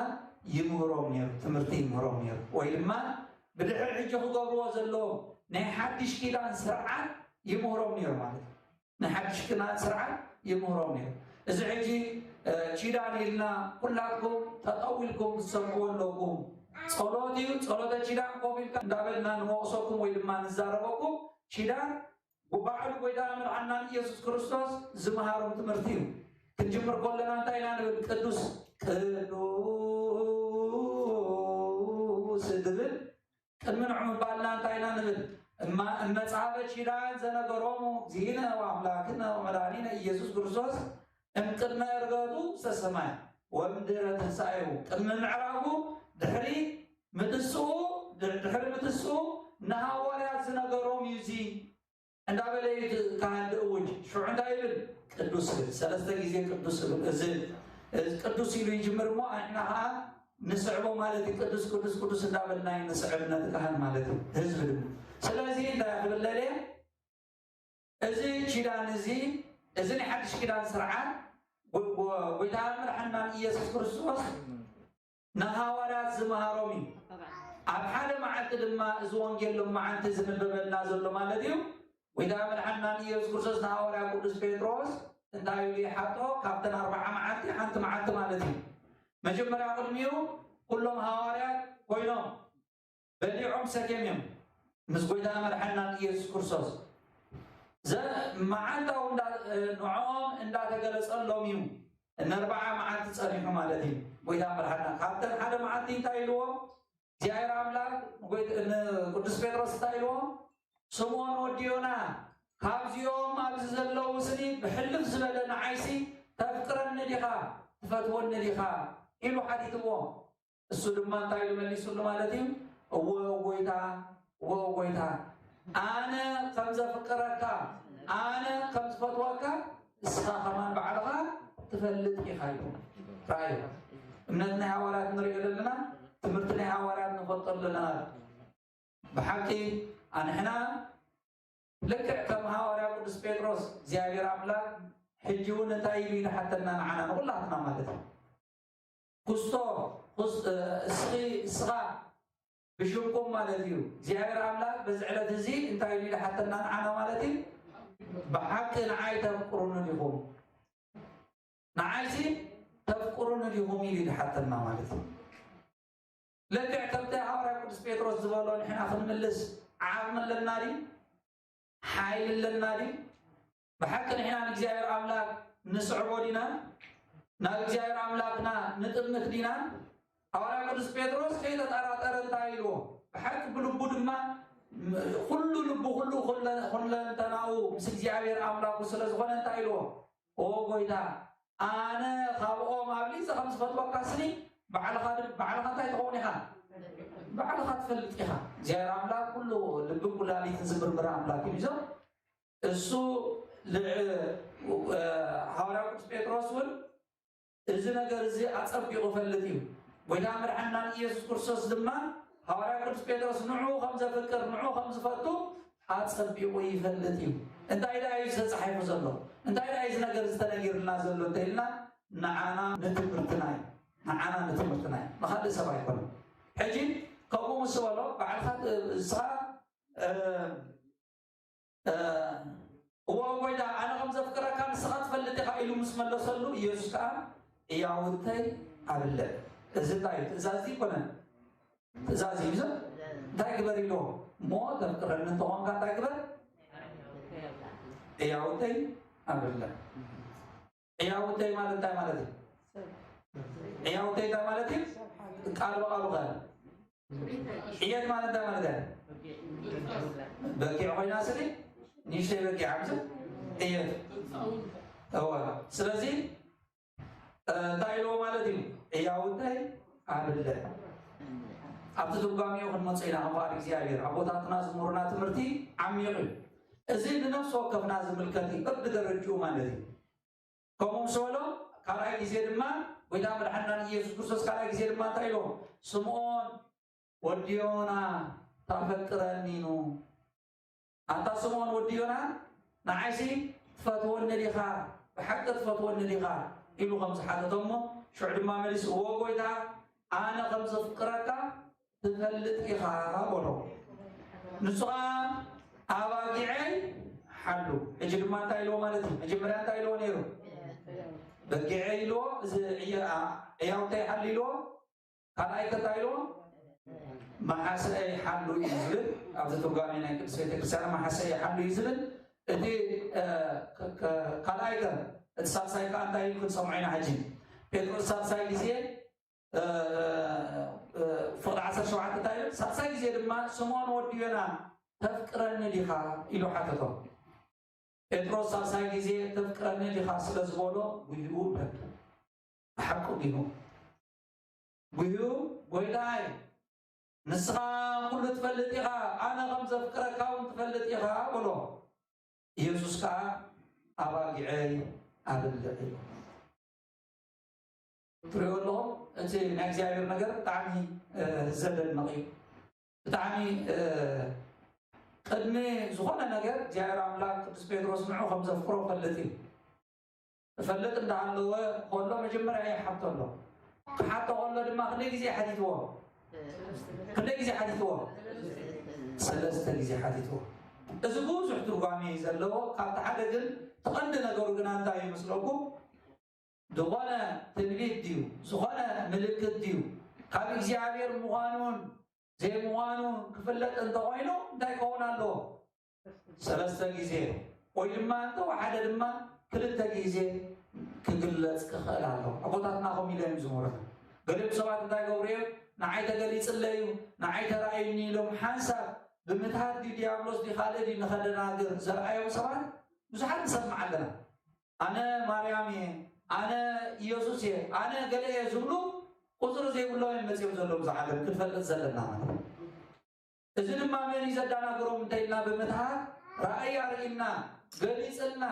ይምህሮም ነይሩ፣ ትምህርቲ ይምህሮም ነይሩ። ወይ ድማ ብድሕሪ ሕጂ ክገብርዎ ዘለዎም ናይ ሓድሽ ኪዳን ስርዓት ይምህሮም ነይሩ ማለት እዩ። ናይ ሓድሽ ኪዳን ስርዓት ይምህሮም ነይሩ። እዚ ሕጂ፣ እ፣ ኪዳን ኢልና ኩላትኩም ጠጠው ኢልኩም ክትሰምዕዎ ኣለኩም። ጸሎት እዩ፣ ጸሎተ ኪዳን ኮፍ ኢልካ እንዳበልና ንወቅሰኩም ወይ ድማ ንዛረበኩም። ኪዳን ባዕሉ ጎይታና መድሓንናን ኢየሱስ ክርስቶስ ዝመሃሮም ትምህርቲ እዩ። ክንጅምር ከለና እንታይ ኢና ንብል? ቅዱስ፣ ቅዱስ ዝብል ቅድሚ ንዑ ምባልና እንታይ ኢና ንብል? እማ-፣ እመጽሐፈ ኪዳን ዘነገሮሙ እግዚእነ ወአምላክነ ወመድኃኒነ ኢየሱስ ክርስቶስ እምቅድመ ዕርገቱ ውስተ ሰማይ ወእምድኅረ ትንሣኤሁ፣ ቅድሚ ምዕራጉ፣ ድሕሪ ምትስኡ፣ ድ-፣ ድሕሪ ምትስኡ ንሃዋርያት ዝነገሮም እዩ እዚ። እንዳበለ እዩ እቲ ካህን ድእውጅ። ሽዑ እንታይ ይብል? ቅዱስ ይብል። ሰለስተ ግዜ ቅዱስ ይብል። እዚ፣ እዚ ቅዱስ ኢሉ ይጅምር እሞ፣ ንሕና ኸዓ ንስዕቦ ማለት እዩ። ቅዱስ፣ ቅዱስ፣ ቅዱስ እንዳበልና እዩ ንስዕብ ነቲ ካህን ማለት እዩ። ህዝቢ ድማ። ስለዚ እንታይ ክብል ደልየ? እዚ ኪዳን እዚ፣ እዚ ናይ ሓድሽ ኪዳን ስርዓት፣ ጎ-፣ ጎ-፣ ጎይታና መድሓንናን ኢየሱስ ክርስቶስ ንሃዋርያት ዝመሃሮም እዩ። ኣብ ሓደ መዓልቲ ድማ እዚ ወንጌል ሎማዓንቲ ዝንበበልና ዘሎ ማለት እዩ። ጎይታ መድሓንና ኢየሱስ ክርስቶስ ንሃዋርያ ቅዱስ ጴጥሮስ እንታይ ኢሉ ይሓቶ? ካብተን ኣርብዓ መዓልቲ ሓንቲ መዓልቲ ማለት እዩ። መጀመርያ ቅድሚኡ ኩሎም ሃዋርያት ኮይኖም በሊዖም ሰትዮም እዮም ምስ ጎይታ መድሓንና ኢየሱስ ክርስቶስ። ዘ-፣ መዓልታዊ እንዳ-፣ ንዕኦም እንዳተገለጸሎም እዩ። እነ ኣርብዓ መዓልቲ ጸኒሑ ማለት እዩ። ጎይታ መድሓንና ካብተን ሓደ መዓልቲ እንታይ ኢልዎ? እግዚኣብሔር ኣምላክ ንጎይት-፣ ንቅዱስ ጴጥሮስ እንታይ ኢልዎ? ስምዖን ወዲ ዮና፣ ካብዚኦም ኣብዚ ዘለዉ ስኒ ብሕልፍ ዝበለ ንዓይሲ ተፍቅረኒ ዲኻ? ትፈትወኒ ዲኻ? ኢሉ ሓቲትዎ። እሱ ድማ እንታይ ኢሉ መሊሱሉ ማለት እዩ? እወ ጎይታ፣ እወ ጎይታ፣ ኣነ ከም ዘፍቅረካ፣ ኣነ ከም ዝፈትወካ፣ እስኻ ከማን ባዕልኻ ትፈልጥ ኢኻ ኢሉ። ራእዩ። እምነት ናይ ሃዋርያት ንሪኦ ዘለና፣ ትምህርቲ ናይ ሃዋርያት ንፈልጦ ኣለና። ብሓቂ ኣንሕና ልክዕ ከም ሃዋርያ ቅዱስ ጴጥሮስ እግዚኣብሔር ኣምላክ ሕጂ እውን እንታይ ኢሉ ይሓተና ንዓና ንኹላትና ማለት እዩ። ኩስቶ፣ ኩስ-፣ እ፣ እስኺ፣ እስኻ ብሽምኩም ማለት እዩ። እግዚኣብሔር ኣምላክ በዚ ዕለት እዚ እንታይ ኢሉ ይሓተና ንዓና ማለት እዩ? ብሓቂ ንዓይ ተፍቅሩኒ ዲኹም? ንዓይሲ ተፍቅሩኒ ዲኹም ኢሉ ይሓተና ማለት እዩ። ልክዕ ከምቲ ሃዋርያ ቅዱስ ጴጥሮስ ዝበሎ ንሕና ክንምልስ ዓቕሚ ኣለና ድዩ? ሓይሊ ኣለና ድዩ? ብሓቂ ንሕና ንእግዚኣብሔር ኣምላክ ንስዕቦ ዲና? ናብ እግዚኣብሔር ኣምላክና ንጥምት ዲና? ሃዋርያ ቅዱስ ጴጥሮስ ከይተጠራጠረ እንታይ ኢልዎ? ብሓቂ ብልቡ ድማ፣ ም-፣ ኩሉ ልቡ፣ ኩሉ፣ ኩለ-፣ ኩለንተናኡ ምስ እግዚኣብሔር ኣምላኩ ስለ ዝኾነ እንታይ ኢልዎ? ኦ ጎይታ፣ ኣነ ካብኦም ኣብሊጸ ከም ዝፈትወካ ስኒ፣ ባዕልኻ ድ-፣ ባዕልኻ እንታይ ትኸውን ኢኻ? ባዕልኻ ትፈልጥ ኢኻ። እግዚኣብሔር ኣምላክ ኩሉ ልብን ኩላሊትን ዝምርምር እሱ ል-፣ እ፣ ሃዋርያው ቅዱስ ጴጥሮስ እውን እዚ ነገር እዚ አጸቢቁ ይፈልጥ እዩ። ጎይታ መድሓናን ኢየሱስ ክርስቶስ ድማ ሃዋርያው ቅዱስ ጴጥሮስ ንዑ ከም ዘፍቅር፣ ንዑ ከም ዝፈቱ አጸቢቁ ይፈልጥ እዩ። እንታይ ደኣ እዩ ተጻሒፉ ዘሎ? እንታይ ደኣ እዩ እዚ ነገር እዚ ተነጊርና ዘሎ እንተኢልና፣ ንዓና ንትምህርትና እዩ። ንዓና ንትምህርትና እዩ። ንኻልእ ሰብ ኣይኮነን። ሕጂ ከምኡ ምስ በሎ፣ ባዕልኻ ት-፣ ንስኻ፣ እ፣ እ፣ እወ ጎይታ፣ ኣነ ከም ዘፍቅረካ ንስኻ ትፈልጥ ኢኻ ኢሉ ምስ መለሰሉ፣ ኢየሱስ ከኣ እያውተይ ኣብልዕ። እዚ እንታይ እዩ? ትእዛዝ ኣይኮነን። ትእዛዝ እዩ። እንታይ ግበር ኢልዎ? እሞ ተፍቅረኒ እንተኾንካ እንታይ ግበር? እያውተይ ኣብልዕ። እያውተይ ማለት እንታይ ማለት እዩ? እያውተይ እንታይ ማለት እዩ? ቃል ብቃሉ ኸ? እየት ማለት እንታይ ማለት እዩ? በጊዕ ኮይና ስሊ፣ ንእሽተይ በጊዕ ኣብዚ እየት። እወ። ስለዚ፣ እ፣ እንታይ ኢልዎ ማለት እዩ? እያውተይ ኣብልዕ። ኣብቲ ትርጓሜኡ ክንመጽእ ኢና። ከም ፍቃድ እግዚኣብሔር ኣቦታትና ዝምህሩና ትምህርቲ ዓሚቕ እዩ። እዚ ንነፍሲ ወከፍና ዝምልከት እዩ፣ በብደረጅኡ ማለት እዩ። ከምኡ ምስ በሎ፣ ካልኣይ ግዜ ድማ፣ ጎይታ መድሓንና ኢየሱስ ክርስቶስ ካልኣይ ግዜ ድማ እንታይ ኢልዎ? ስምኦን ወዲ ዮና፣ ታፈቅረኒ ኑ? ኣንታ ስምኦን ወዲ ዮና፣ ንዓይሲ ትፈትወኒ ዲኻ? ብሓቂ ትፈትወኒ ዲኻ? ኢሉ ከም ዝሓተቶ እሞ፣ ሽዑ ድማ መሊሱ፣ እወ ጎይታ፣ ኣነ ከም ዘፍቅረካ ትፈልጥ ኢኻ በሎ። ንሱ ኸኣ ኣባጊዐይ ሓሉ። ሕጂ ድማ እንታይ ኢልዎ ማለት እዩ? መጀመርያ እንታይ ኢልዎ ነይሩ? በጊዐይ ኢልዎ፣ እዚ ዕየ-፣ ኣ-፣ ዕያውተይ ሓሉ ኢልዎ። ካልኣይ ከ እንታይ ኢልዎ? መሓሰኤይ ሓሉ እዩ ዝብል፣ ኣብዚ ትርጓሜ ናይ ቅድስት ቤተክርስትያን መሓሰኤይ ሓሉ እዩ ዝብል። እቲ፣ እ፣ ከ-፣ ከ-፣ ካልኣይ ከ፣ እቲ ሳልሳይ ከኣ እንታይ ኢሉ ክንሰምዖ ኢና ሕጂ? ጴጥሮስ ሳልሳይ ግዜ እ፣ እ፣ ፍቕዲ ዓሰርተ ሸውዓተ እንታይ ኢሉ? ሳልሳይ ግዜ ድማ፣ ስምኦን ወዲ ዮና፣ ተፍቅረኒ ዲኻ? ኢሉ ሓተቶ። ጴጥሮስ ሳልሳይ ግዜ፣ ተፍቅረኒ ዲኻ? ስለ ዝበሎ፣ ጉሂኡ በል። ብሓቂ ዲኑ። ጉሂኡ፣ ጎይታይ፣ ንስኻ ኩሉ ትፈልጥ ኢኻ፣ ኣነ ከም ዘፍቅረካ እውን ትፈልጥ ኢኻ፣ በሎ። ኢየሱስ ከኣ፣ ኣባጊዐይ ኣብልዕ ኢሉ። ትሪኡ ኣለኹም፣ እቲ ናይ እግዚኣብሔር ነገር ብጣዕሚ፣ እ፣ ዘደንቕ እዩ። ብጣዕሚ፣ እ፣ ቅድሚ ዝኾነ ነገር እግዚኣብሔር ኣምላክ ቅዱስ ጴጥሮስ ንዑ ከም ዘፍቅሮ ይፈልጥ እዩ። ይፈልጥ እንዳሃለወ ከሎ መጀመርያ ይሓቶ ኣሎ። ክሓቶ ከሎ ድማ ክንደይ ግዜ ሓቲትዎ? ክንደይ ግዜ ሓቲትዎ? ሰለስተ ግዜ ሓቲትዎ። እዚ ብዙሕ ትርጓሜ ዘለዎ፣ ካብቲ ሓደ ግን እቲ ቀንዲ ነገሩ ግና እንታይ ይመስለኩም? ዝኾነ ትንቢት ድዩ፣ ዝኾነ ምልክት ድዩ፣ ካብ እግዚኣብሔር ምዃኑን ዘይምዃኑ ክፍለጥ እንተኾይኑ እንታይ ክኸውን ኣለዎ? ሰለስተ ግዜ ወይ ድማ እንተወሓደ ድማ ክልተ ግዜ ክግለጽ ክኽእል ኣለዎ። ኣቦታትና ከምኡ ኢሎም እዮም ዝምህሩና። ገሊኦም ሰባት እንታይ ይገብሩ እዮም? ንዓይ ተገሊጽለይ እዩ፣ ንዓይ ተራእዩኒ ኢሎም ሓንሳብ ብምትሃት ድዩ ዲያብሎስ ድዩ ካልእ ድዩ ንኸደናግር ዘርኣዮም ሰባት ብዙሓት ንሰምዕ ኣለና። ኣነ ማርያም እየ፣ ኣነ ኢየሱስ እየ፣ ኣነ ገለ እየ ዝብሉ ቁጽሪ ዘይብሎም እዮም መጺኦም ዘለዉ፣ እዛ ዓለም ክንፈልጥ ዘለና ማለት እዩ። እዚ ድማ መን እዩ ዘዳናግሮም እንተ ኢልና ብምትሃት ራእይ ኣርእይና፣ ገሊጽልና፣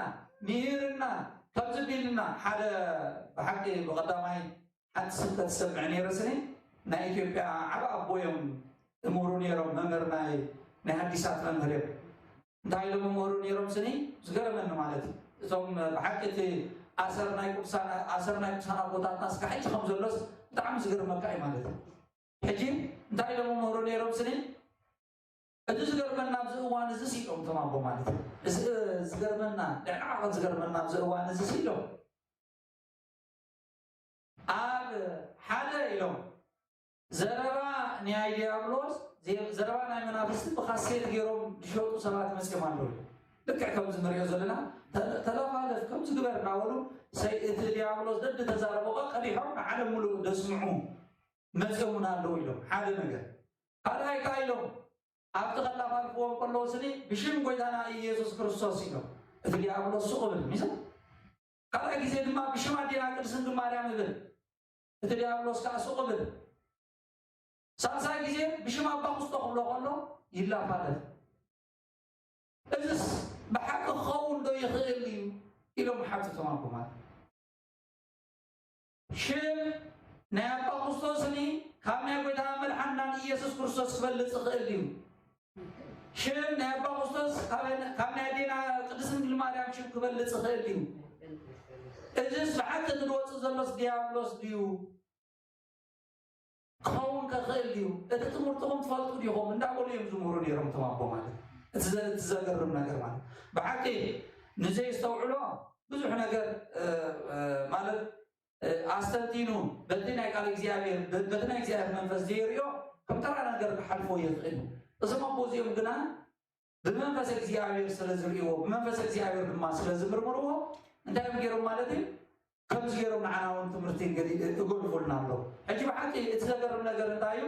ምሂርና፣ ከምዚ ቢልና ሓደ ብሓቂ ብቐዳማይ ሓንቲ ስብከት ዝሰምዕ ነይረ ስኒ፣ ናይ ኢትዮጵያ ዓቢ ኣቦ እዮም እምህሩ ነይሮም፣ መምህር ናይ፣ ናይ ሐዲሳት መምህር እዮም። እንታይ ኢሎም እምህሩ ነይሮም ስኒ፣ ዝገርመኒ ማለት እዩ። እቶም ብሓቂ እቲ ኣሰር ናይ ቅዱሳን፣ ኣሰር ናይ ቅዱሳን ኣቦታትና እስካዕ ሕጂ ከም ዘሎስ ብጣዕሚ ዝገርመካ እዩ ማለት እዩ። ሕጂ እንታይ ኢሎም እምህሩ ነይሮም ስኒ፣ እቲ ዝገርመና ኣብዚ እዋን እዚ ሲ ኢሎም እቶም ኣቦ ማለት እዩ። እዚ ዝገርመና፣ ንሕና ዝገርመና ኣብዚ እዋን እዚ ሲ ኢሎም ኣብ ሓደ ኢሎም ዘረባ ናይ ዲያብሎስ፣ ዘ-፣ ዘረባ ናይ መናፍስቲ ብካሴት ገይሮም ዝሸጡ ሰባት መጺኦም ኣለዉ። ልክዕ ከምዚ ንሪኦ ዘለና፣ ተ-፣ ተለፋለፍ፣ ከምዚ ግበር እናበሉ፣ ሰይ-፣ እቲ ዲያብሎስ ደድተዛረቦ ቀዲሖም ንዓለም ሙሉእ ዘስምዑ መጺኦምና ኣለዉ ኢሎም። ሓደ ነገር። ካልኣይ ከኣ ኢሎም፣ ኣብቲ ከላፋልፍዎም ከለዉ ስኒ ብሽም ጎይታና ኢየሱስ ክርስቶስ ኢሎም። እቲ ዲያብሎስ ሱቕ እብል፣ ሚዛ። ካልኣይ ግዜ ድማ ብሽም ኣዴና ቅድስት ድንግል ማርያም እብል። እቲ ዲያብሎስ ከኣ ሱቕ እብል። ሳልሳይ ግዜ ብሽም ኣባ ኩስቶ ክብሎ ከሎ ይላፋለፍ። እዝስ ብሓቂ ዶ ይኽእል እዩ ኢሎም ሓተትዎም ኣቦ ማለት። ሽም ናይ ኣባ ቁስጦስኒ ካብ ናይ ጎይታ መድሓንናን ኢየሱስ ክርስቶስ ክበልጽ ይኽእል እዩ። ሽም ናይ ኣባ ቁስጦስ ካብ፣ ካብ ናይ ኣዴና ቅድስት ድንግል ማርያም ሽም ክበልጽ ይኽእል እዩ። እዚስ ብሓቂ እቲ ዝወጽእ ዘሎስ ዲያብሎስ ድዩ? ክኸውን ከኽእል ድዩ? እቲ ትምህርትኹም ትፈልጡ ዲኹም? እንዳበሉ እዮም ዝምህሩ ነይሮም እቶም ኣቦ ማለት። እቲ ዘ-፣ እቲ ዘገርም ነገር ማለት። ብሓቂ ንዘይስተውዕሎ ብዙሕ ነገር፣ እ፣ እ፣ ማለት፣ እ፣ ኣስተንቲኑ በቲ ናይ ቃል እግዚኣብሔር፣ በ-፣ በቲ ናይ እግዚኣብሔር መንፈስ ዘይርእዮ ከም ተራ ነገር ክሓልፎ ይኽእል። እዞም ኣቦ እዚኦም ግና ብመንፈስ እግዚኣብሔር ስለ ዝርእይዎ፣ ብመንፈስ እግዚኣብሔር ድማ ስለ ዝምርምርዎ፣ እንታይ እዮም ገይሮም ማለት እዩ? ከምዚ ገይሮም ንዓና እውን ትምህርቲ እንግዲህ እጎድፉልና ኣሎ። ሕጂ ብሓቂ እቲ ዘገርም ነገር እንታይ እዩ?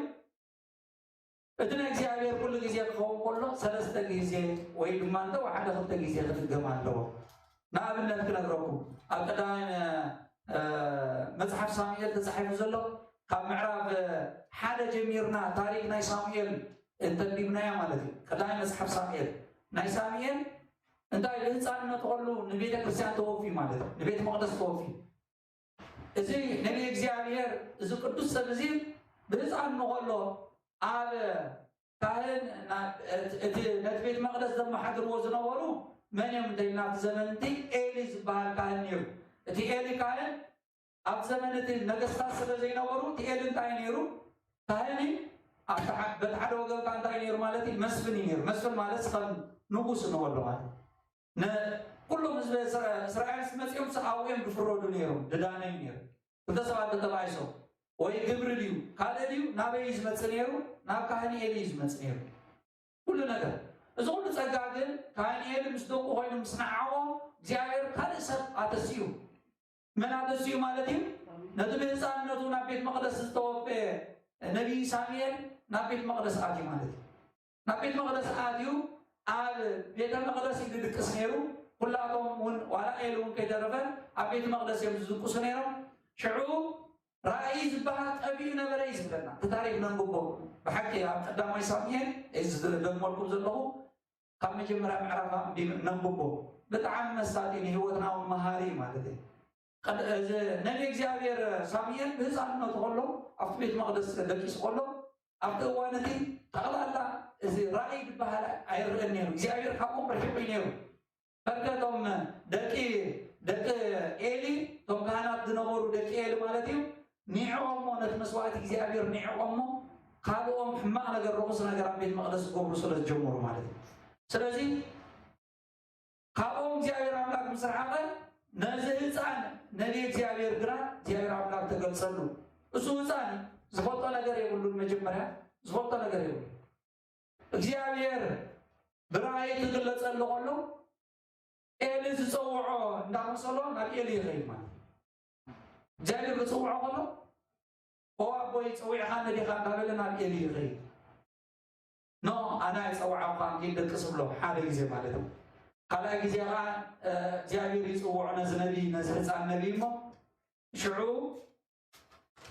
እቲ ናይ እግዚኣብሔር ኩሉ ግዜ ክኸውን ከሎ ሰለስተ ግዜ ወይ ድማ እንተ ሓደ ክልተ ግዜ ክድገም ኣለዎ። ንኣብነት ክነግረኩም፣ ኣብ ቀዳማይ፣ እ፣ መጽሓፍ ሳሙኤል ተጻሒፉ ዘሎ፣ ካብ ምዕራፍ፣ እ፣ ሓደ ጀሚርና ታሪክ ናይ ሳሙኤል እንተንቢብናዮ ማለት እዩ። ቀዳማይ መጽሓፍ ሳሙኤል፣ ናይ ሳሙኤል እንታይ ብህፃንነቱ ከሎ ንቤተ ክርስቲያን ተወፊ ማለት እዩ። ንቤት መቅደስ ተወፊ። እዚ ነቢይ እግዚኣብሔር፣ እዚ ቅዱስ ሰብ እዚ ብህፃንነቱ ከሎ ኣብ ካህን ና-፣ እቲ ነቲ ቤት መቅደስ ዘመሓድርዎ ዝነበሩ መን እዮም እንተ ኢልና፣ ኣብቲ ዘመን እቲ ኤሊ ዝበሃል ካህን ነይሩ። እቲ ኤሊ ካህን ኣብ ዘመን እቲ ነገስታት ስለ ዘይነበሩ፣ እቲ ኤሊ እንታይ ነይሩ? ካህን እዩ። ኣብቲ ሓ-፣ በቲ ሓደ ወገን ከኣ እንታይ ነይሩ ማለት እዩ? መስፍን እዩ ነይሩ። መስፍን ማለት ከም ንጉስ እንበሎ ማለት እዩ። ንኩሎም ህዝቢ እስራ-፣ እስራኤል ምስ መጺኦም፣ ምስ ኣብኡ እዮም ዝፍረዱ ነይሮም፣ ዝዳነዩ ነይሮም። ክልተ ሰባት ተባኢሶም፣ ወይ ግብሪ ድዩ ካልእ ድዩ፣ ናበይ እዩ ዝመጽእ ነይሩ? ናብ ካህን ኤሊ እዩ ዝመጽእ ነይሩ። ኩሉ ነገር። እዚ ኩሉ ጸጋ ግን ካህን ኤሊ ምስ ደቁ ኮይኑ ምስ ነዓቖ፣ እግዚኣብሔር ካልእ ሰብ ኣተሲኡ። መን ኣተሲኡ ማለት እዩ? ነቲ ብህፃንነቱ ናብ ቤት መቅደስ ዝተወፈየ ነቢይ ሳሙኤል ናብ ቤት መቅደስ ኣትዩ ማለት እዩ። ናብ ቤት መቅደስ ኣትዩ ኣብ ቤተ መቅደስ እዩ ዝድቅስ ነይሩ። ኩላቶም እውን፣ ዋላ ኤሊ እውን ከይተረፈ፣ ኣብ ቤት መቅደስ እዮም ዝድቅሱ ነይሮም። ሽዑ ራእይ ዝበሃል ጠፊኡ ነበረ እዩ ዝብለና እቲ ታሪክ ነንብቦ። ብሓቂ ኣብ ቀዳማይ ሳሙኤል እዚ ዝደግመልኩም ዘለኹ፣ ካብ መጀመርያ ምዕራፍ ኣንቢብ-፣ ነንብቦ። ብጣዕሚ መሳጢ፣ ንህይወትና እውን መሃሪ ማለት እዩ። ቀድ-፣ እዚ ነቢ እግዚኣብሔር ሳሙኤል ብህፃንነቱ ከሎ ኣብቲ ቤት መቅደስ ደቂሱ ከሎ፣ ኣብቲ እዋን እቲ ጠቕላላ እዚ ራእይ ዝበሃል ኣይረእን ነይሩ። እግዚኣብሔር ካብኦም ርሒቑ እዩ ነይሩ። ፈከቶም ደቂ፣ ደቂ ኤሊ፣ እቶም ካህናት ዝነበሩ ደቂ ኤሊ ማለት እዩ፣ ኒዕቆሞ፣ ነቲ መስዋእቲ እግዚኣብሔር ኒዕቆሞ፣ ካልኦም ሕማቕ ነገር፣ ርኹስ ነገር ኣብ ቤት መቅደስ ክገብሩ ስለ ዝጀመሩ ማለት እዩ። ስለዚ ካብኦም እግዚኣብሔር ኣምላክ ምስ ረሓቐ፣ ነዚ ህፃን ነቢ እግዚኣብሔር ግና እግዚኣብሔር ኣምላክ ተገልጸሉ። እሱ ህፃን እዩ፣ ዝፈልጦ ነገር የብሉን። መጀመርያ ዝፈልጦ ነገር የብሉን። እግዚኣብሔር ብራእይ ክግለጸሉ ከሎ፣ ኤሊ ዝጸውዖ እንዳመሰሎ ናብ ኤሊ ይኸይድ ማለት እዩ። እግዚኣብሔር ክጽውዖ ከሎ፣ "ኦ ኣቦይ፣ ጸዊዕኻኒ ዲኻ?" እንዳበለ ናብ ኤሊ ይኸይድ። "ኖ፣ ኣነ ኣይጸዋዕኹኻን፣ ኪድ ደቅስ" ይብሎ፣ ሓደ ግዜ ማለት እዩ። ካልኣይ ግዜ ኸዓ፣ እ፣ እግዚኣብሔር ይጽውዖ ነዚ ነቢ፣ ነዚ ህፃን ነቢ እሞ፣ ሽዑ፣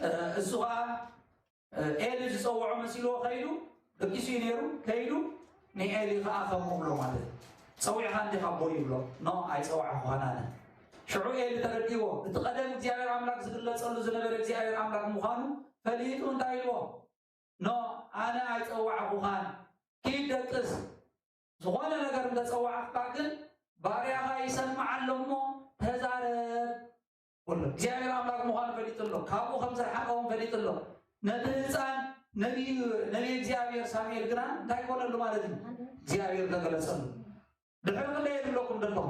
እ፣ እሱ ኸዓ፣ እ፣ ኤሊ ዝጸውዖ መሲልዎ ከይዱ፣ ደቂሱ እዩ ነይሩ፣ ከይዱ ንኤሊ ኸዓ ከምኡ ብሎ ማለት እዩ። "ጸዊዕኻኒ ዲኻ ኣቦይ?" ይብሎ። "ኖ፣ ኣይጸዋዕኹኻን ኣነ።" ሽዑ ኤሊ ተረዲእዎ፣ እቲ ቀደም እግዚኣብሔር ኣምላክ ዝግለጸሉ ዝነበረ እግዚኣብሔር ኣምላክ ምዃኑ ፈሊጡ እንታይ ኢልዎ? "ኖ፣ ኣነ ኣይጸዋዕኹኻን፣ ኪድ ደቅስ። ዝኾነ ነገር እንተጸዋዕኩኻ ግን ባርያኻ ይሰምዕ ኣሎ እሞ ተዛረብ" በሎ። እግዚኣብሔር ኣምላክ ምዃኑ ፈሊጡ ኣሎ፣ ካብኡ ከም ዝረሓቐ እውን ፈሊጡ ኣሎ። ነቲ ህፃን ነቢይ፣ ነቢይ እግዚኣብሔር ሳሙኤል ግና እንታይ ኮነሉ ማለት እዩ? እግዚኣብሔር ተገለጸሉ። ድሕሪ ክንደይ እየ ዝብለኩም ዘለኹ?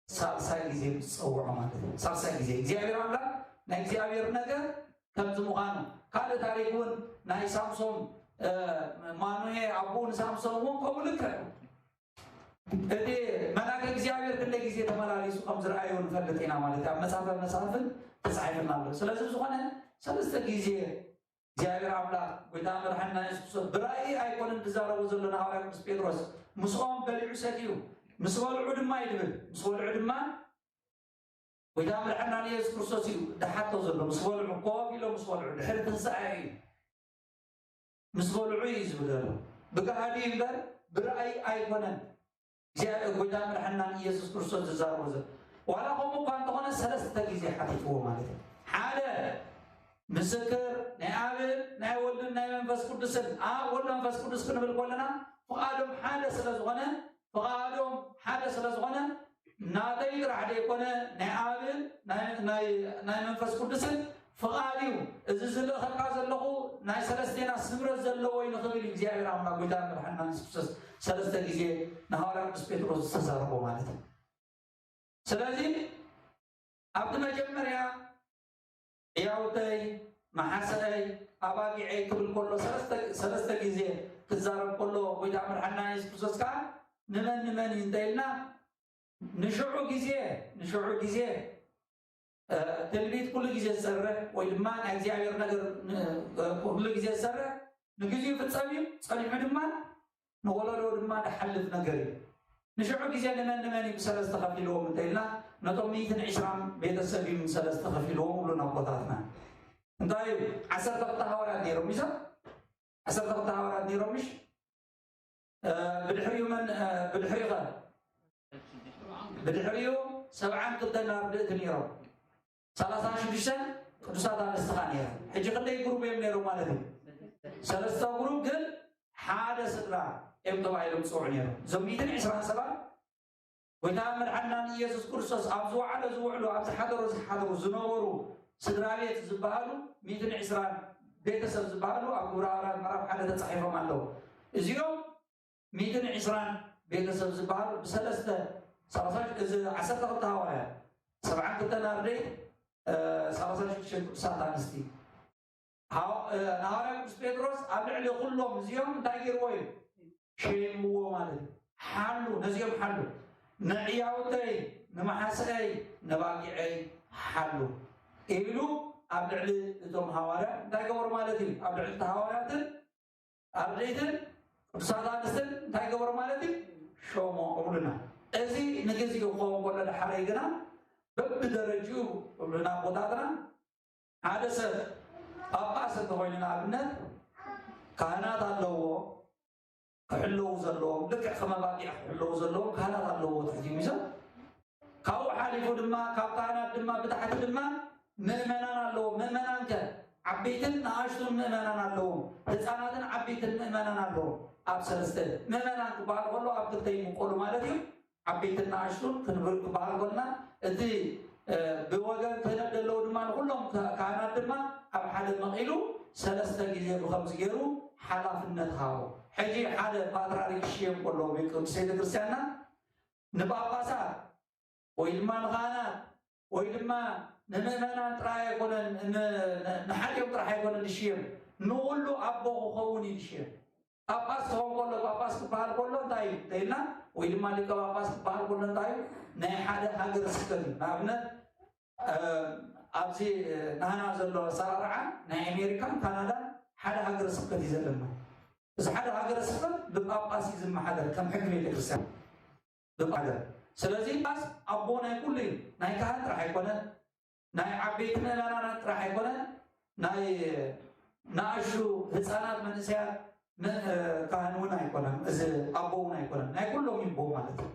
ሳልሳይ ግዜ ምስ ጸውዖ ማለት እዩ። ሳልሳይ ግዜ እግዚኣብሔር ኣምላክ ናይ እግዚኣብሔር ነገር ከምዚ ምዃኑ። ካልእ ታሪክ እውን ናይ ሳምሶን፣ እ፣ ማኑሄ ኣቦኡ ንሳምሶን እውን ከምኡ ልክዕ። እቲ መልኣክ እግዚኣብሔር ክንደይ ግዜ ተመላሊሱ ከም ዝረኣዮ ንፈልጥ ኢና ማለት እዩ። ኣብ መጽሓፈ መሳፍንት ተጻሒፍና ኣሎ። ስለዚ ዝኾነ ሰለስተ ግዜ እግዚኣብሔር ኣምላክ፣ ጎይታ መድሓኒና የሱስ ክርስቶስ ብራእይ ኣይኮነን ዝዛረቦ ዘሎ ንሃዋርያ ቅዱስ ጴጥሮስ። ምስኦም በሊዑ ሰትዩ፣ ምስ በልዑ ድማ እዩ ዝብል። ምስ በልዑ ድማ፣ ጎይታ መድሓኒና የሱስ ክርስቶስ እዩ ዝሓቶ ዘሎ። ምስ በልዑ፣ ኮፍ ኢሎም ምስ በልዑ፣ ድሕሪ ትንሳኤ እዩ። ምስ በልዑ እዩ ዝብል ዘሎ። ብጋህዲ እምበር ብራእይ ኣይኮነን። እግዚኣብሔር፣ ጎይታ መድሓኒና ኢየሱስ ክርስቶስ ዝዛረቦ ዘሎ። ዋላ ከምኡ እኳ እንተኾነ ሰለስተ ግዜ ሓቲትዎ ማለት እዩ። ሓደ ምስክር ናይ ኣብን ናይ ወልድን ናይ መንፈስ ቅዱስን፣ ኣብ ወልድ መንፈስ ቅዱስ ክንብል ከለና ፍቓዶም ሓደ ስለ ዝኾነ፣ ፍቓዶም ሓደ ስለ ዝኾነ ናተይ ጥራሕ ደይኮነ ናይ ኣብን ናይ፣ ናይ፣ ናይ መንፈስ ቅዱስን ፍቓድ እዩ። እዚ ዝልእኸካ ዘለኹ ናይ ሰለስቴና ስምረት ዘለዎ እዩ ንኽብል እዩ እግዚኣብሔር ኣምላኽ፣ ጎይታ መድሓኒና ኢየሱስ ክርስቶስ ሰለስተ ግዜ ንሃዋርያ ቅዱስ ጴጥሮስ ዝተዛረቦ ማለት እዩ። ስለዚ ኣብቲ መጀመርያ ዕያውተይ፣ መሓሰኣይ፣ ኣባጊዐይ ክብል ከሎ ሰለስተ፣ ሰለስተ ግዜ ክዛረብ ከሎ ጎይታ መድሓኒና ኢየሱስ ክርስቶስ ከኣ ንመን ንመን እዩ እንተ ኢልና ንሽዑ ግዜ፣ ንሽዑ ግዜ፣ እ፣ ትንቢት ኩሉ ግዜ ዝሰርሕ ወይ ድማ ናይ እግዚኣብሔር ነገር ን-፣ እ፣ ኩሉ ግዜ ዝሰርሕ ንግዚኡ ይፍጸም እዩ፣ ጸኒሑ ድማ ንወለዶ ድማ ዝሓልፍ ነገር እዩ። ንሽዑ ግዜ ንመን ንመን እዩ ብሰለስተ ከፊልዎም እንተ ኢልና፣ ነቶም ሚእትን ዕስራን ቤተሰብ እዩ ብሰለስተ ከፊልዎም ይብሉ ኣቦታትና። እንታይ እዩ? ዓሰርተ ክልተ ሃዋርያት ነይሮም፣ ይዛ ዓሰርተ ክልተ ሃዋርያት ነይሮም፣ ምሽ? እ፣ ብድሕሪኡ መን፣ እ፣ ብድሕሪኡ ኸ? ብድሕሪኡ ሰብዓን ክልተን ኣርድእቲ ነይሮም። ሰላሳን ሽዱሽተን ቅዱሳት ኣንስቲ ኸኣ ነይሮም። ሕጂ ክንደይ ግሩፕ እዮም ነይሮም ማለት እዩ? ሰለስተ ግሩፕ፣ ግን ሓደ ስድራ እዮም ተባሂሎም ዝጽውዑ ነይሮም። እዞም ሚእትን ዕስራን ሰባት ጎይታ መድሓኒና ኢየሱስ ክርስቶስ ኣብ ዝወዓሎ ዝውዕሉ፣ ኣብ ዝሓደሮ ዝሓድሩ ዝነበሩ ስድራ ቤት ዝበሃሉ፣ ሚእትን ዕስራን ቤተሰብ ዝበሃሉ ኣብ ግብረ ሃዋርያት ምዕራፍ ሓደ ተጻሒፎም ኣለዉ። እዚኦም ሚእትን ዕስራን ቤተሰብ ዝበሃሉ ብሰለስተ፣ ሰላሳ፣ እዚ ዓሰርተ ክልተ ሃዋርያት፣ ሰብዓን ክልተን ኣርድእት፣ እ፣ ሰላሳን ሽዱሽተን ቅዱሳት ኣንስቲ። ሃው-፣ እ፣ ንሃዋርያ ቅዱስ ጴጥሮስ ኣብ ልዕሊ ኩሎም እዚኦም እንታይ ገይርዎ እዩ? ሸይምዎ ማለት እዩ። ሓሉ፣ ነዚኦም ሓሉ። ንዕያውተይ፣ ንመሓሰኣይ፣ ነባጊዐይ ሓሉ ኢሉ ኣብ ልዕሊ እቶም ሃዋርያት እንታይ ገበሩ ማለት እዩ? ኣብ ልዕሊ እቲ ሃዋርያትን ኣርድእትን ቅዱሳት ኣንስትን እንታይ ገበሩ ማለት እዩ? ሾሞ እብሉና። እዚ ንግዚኡ ክኸውን ከሎ፣ ዳሕራይ ግና በብደረጅኡ እብሉና ኣቦታትና፣ ሓደ ሰብ ጳጳስ እንተኾይኑ፣ ንኣብነት፣ ካህናት ኣለዎ ክሕለዉ ዘለዎም፣ ልክዕ ከም ኣባጊዕ ክሕለዉ ዘለዎም ካህናት ኣለዎ ትሕቲ ሚዛን። ካብኡ ሓሊፉ ድማ፣ ካብ ካህናት ድማ ብታሕቲ ድማ ምእመናን ኣለዎ። ምእመናን ከ ዓበይትን ንኣሽቱን ምእመናን ኣለዎ። ህፃናትን ዓበይትን ምእመናን ኣለዎ። ኣብ ሰለስተ ምእመናን ክበሃል ከሎ ኣብ ክልተ ይምቀሉ ማለት እዩ። ዓበይትን ንኣሽቱን ክንብል ክበሃል ከሎና፣ እቲ፣ እ፣ ብወገን ክህነት ዘለዉ ድማ ንኹሎም ካ-፣ ካህናት ድማ ኣብ ሓደ መቒሉ ሰለስተ ግዜ ብኸምዚ ገይሩ ሓላፍነት ሃቦ። ሕጂ ሓደ ፓትርያርክ ክሽየም ከሎ፣ ቤት ቅዱስ ቤተክርስትያንና ንጳጳሳት ወይ ድማ ንኻህናት ወይ ድማ ንምእመናን ጥራይ ኣይኮነን፣ ን-፣ ን-፣ ንሓዲኦም ጥራሕ ኣይኮነን ዝሽየም፣ ንኹሉ ኣቦ ክኸውን እዩ ዝሽየም። ጳጳስ ክኸውን ከሎ፣ ጳጳስ ክበሃል ከሎ እንታይ እዩ እንተ ኢልና፣ ወይ ድማ ሊቀ ጳጳስ ክበሃል ከሎ እንታይ እዩ? ናይ ሓደ ሃገረ ስብከት እዩ። ንኣብነት፣ እ፣ ኣብዚ፣ እ፣ ናህና ዘሎ ኣሰራርዓ ናይ ኣሜሪካን ካናዳን ሓደ ሃገረ ስብከት እዩ ዘለና። እዚ ሓደ ሃገረ ስብከት ብጳጳስ እዩ ዝመሓደር፣ ከም ሕጊ ቤተክርስትያን። ብቃለ። ስለዚ ጳጳስ ኣቦ ናይ ኩሉ እዩ። ናይ ካህን ጥራሕ ኣይኮነን፣ ናይ ዓበይቲ ምእመናን ጥራሕ ኣይኮነን፣ ናይ ንኣሽቱ ህፃናት መንእሰያት ም-፣ ካህን እውን ኣይኮነን፣ እዚ ኣቦ እውን ኣይኮነን፣ ናይ ኩሎም እዩ ኣቦ ማለት እዩ።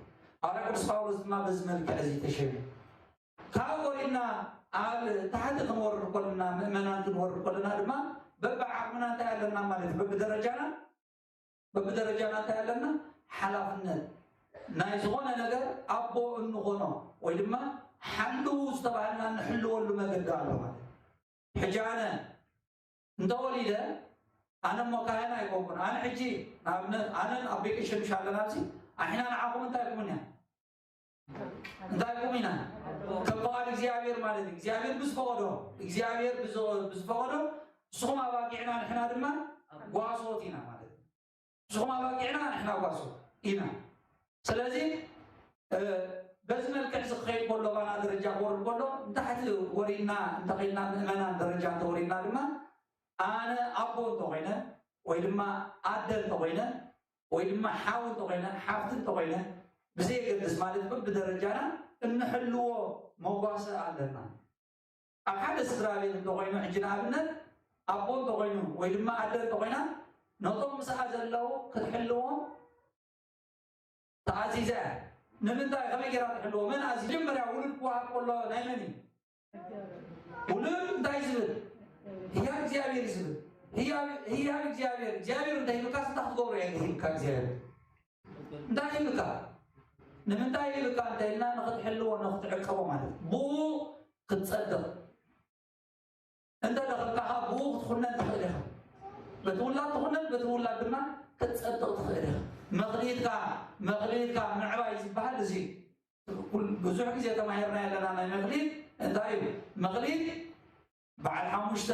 ሃዋርያ ቅዱስ ጳውሎስ ድማ በዚ መልክዕ እዚ ተሸይሙ። ካብ ወሪድና ኣብ ታሕቲ ክንወርድ ከለና፣ ምእመናን ክንወርድ ከለና ድማ በብዓቕምና እንታይ ኣለና ማለት እዩ? በብደረጃና በብደረጃና እንታይ ኣለና? ሓላፍነት ናይ ዝኾነ ነገር ኣቦ እንኾኖ ወይ ድማ ሓልዉ ዝተባህልና እንሕልወሉ መገዲ ኣሎ ማለት እዩ። ሕጂ ኣነ እንተወሊደ፣ ኣነ እሞ ካህን ኣይኮንኩን። ኣነ ሕጂ ንኣብነት ኣነን ኣቦይ ቀሺ ምሽ ኣለና ኣብዚ፣ ኣሕና ንዓኹም እንታይ ኢልኩም ኢና? እንታይ ኢልኩም ኢና? ከም ፍቓድ እግዚኣብሔር ማለት እዩ። እግዚኣብሔር ብዝፈቐዶ፣ እግዚኣብሔር ብዝ-፣ ብዝፈቐዶ፣ ንስኹም ኣባጊዕና ንሕና ድማ ጓሶት ኢና ማለት እዩ። ንስኹም ኣባጊዕና ንሕና ጓሶት ኢና። ስለዚ፣ እ፣ በዚ መልክዕ እዚ ክኸይድ ከሎ፣ ባና ደረጃ ክወርድ ከሎ፣ ንታሕቲ ወሪድና እንተኸይድና፣ ምእመናን ደረጃ እንተወሪድና ድማ፣ ኣነ ኣቦ እንተኾይነ፣ ወይ ድማ ኣደ እንተኾይነ፣ ወይ ድማ ሓው እንተኾይነ፣ ሓፍቲ እንተኾይነ፣ ብዘየገድስ ማለት በብደረጃና እንሕልዎ መጓሰ ኣለና። ኣብ ሓደ ስድራ ቤት እንተኾይኑ፣ ሕጂ ንኣብነት ኣቦ እንተኾይኑ ወይ ድማ ኣደ እንተኾይና፣ ነቶም ምስኣ ዘለዉ ክትሕልዎም ተኣዚዛ እያ። ንምንታይ፣ ከመይ ጌራ ትሕልዎ? መን ኣዚ መጀመርያ ውሉድ ክወሃብ ከሎ ናይ መን እዩ? ውሉድ እንታይ ዝብል? ህያብ እግዚኣብሔር ዝብል። ህያብ፣ ህያብ እግዚኣብሔር፣ እግዚኣብሔር እንታይ ይብልካ? ስታ ክትገብሮ እየ ይብልካ እግዚኣብሔር። እንታይ ይብልካ? ንምንታይ ይብልካ እንተ ኢልና፣ ንኽትሕልዎ፣ ንኽትዕቀቦ ማለት እዩ። ብኡ ክትጸድቕ። እንተ ደኸልካ ብኡ ክትኹነን ትኽእል ኢኻ። በቲ ውላድ ትኹነን፣ በቲ ውላድ ድማ ክትጸድቕ ትኽእል ኢኻ። መኽሊትካ፣ መኽሊትካ ምዕባይ ዝበሃል እዚ እዩ። ኩል-፣ ብዙሕ ግዜ ተማሂርና ኣለና ናይ መኽሊት። እንታይ እዩ? መኽሊት በዓል ሓሙሽተ፣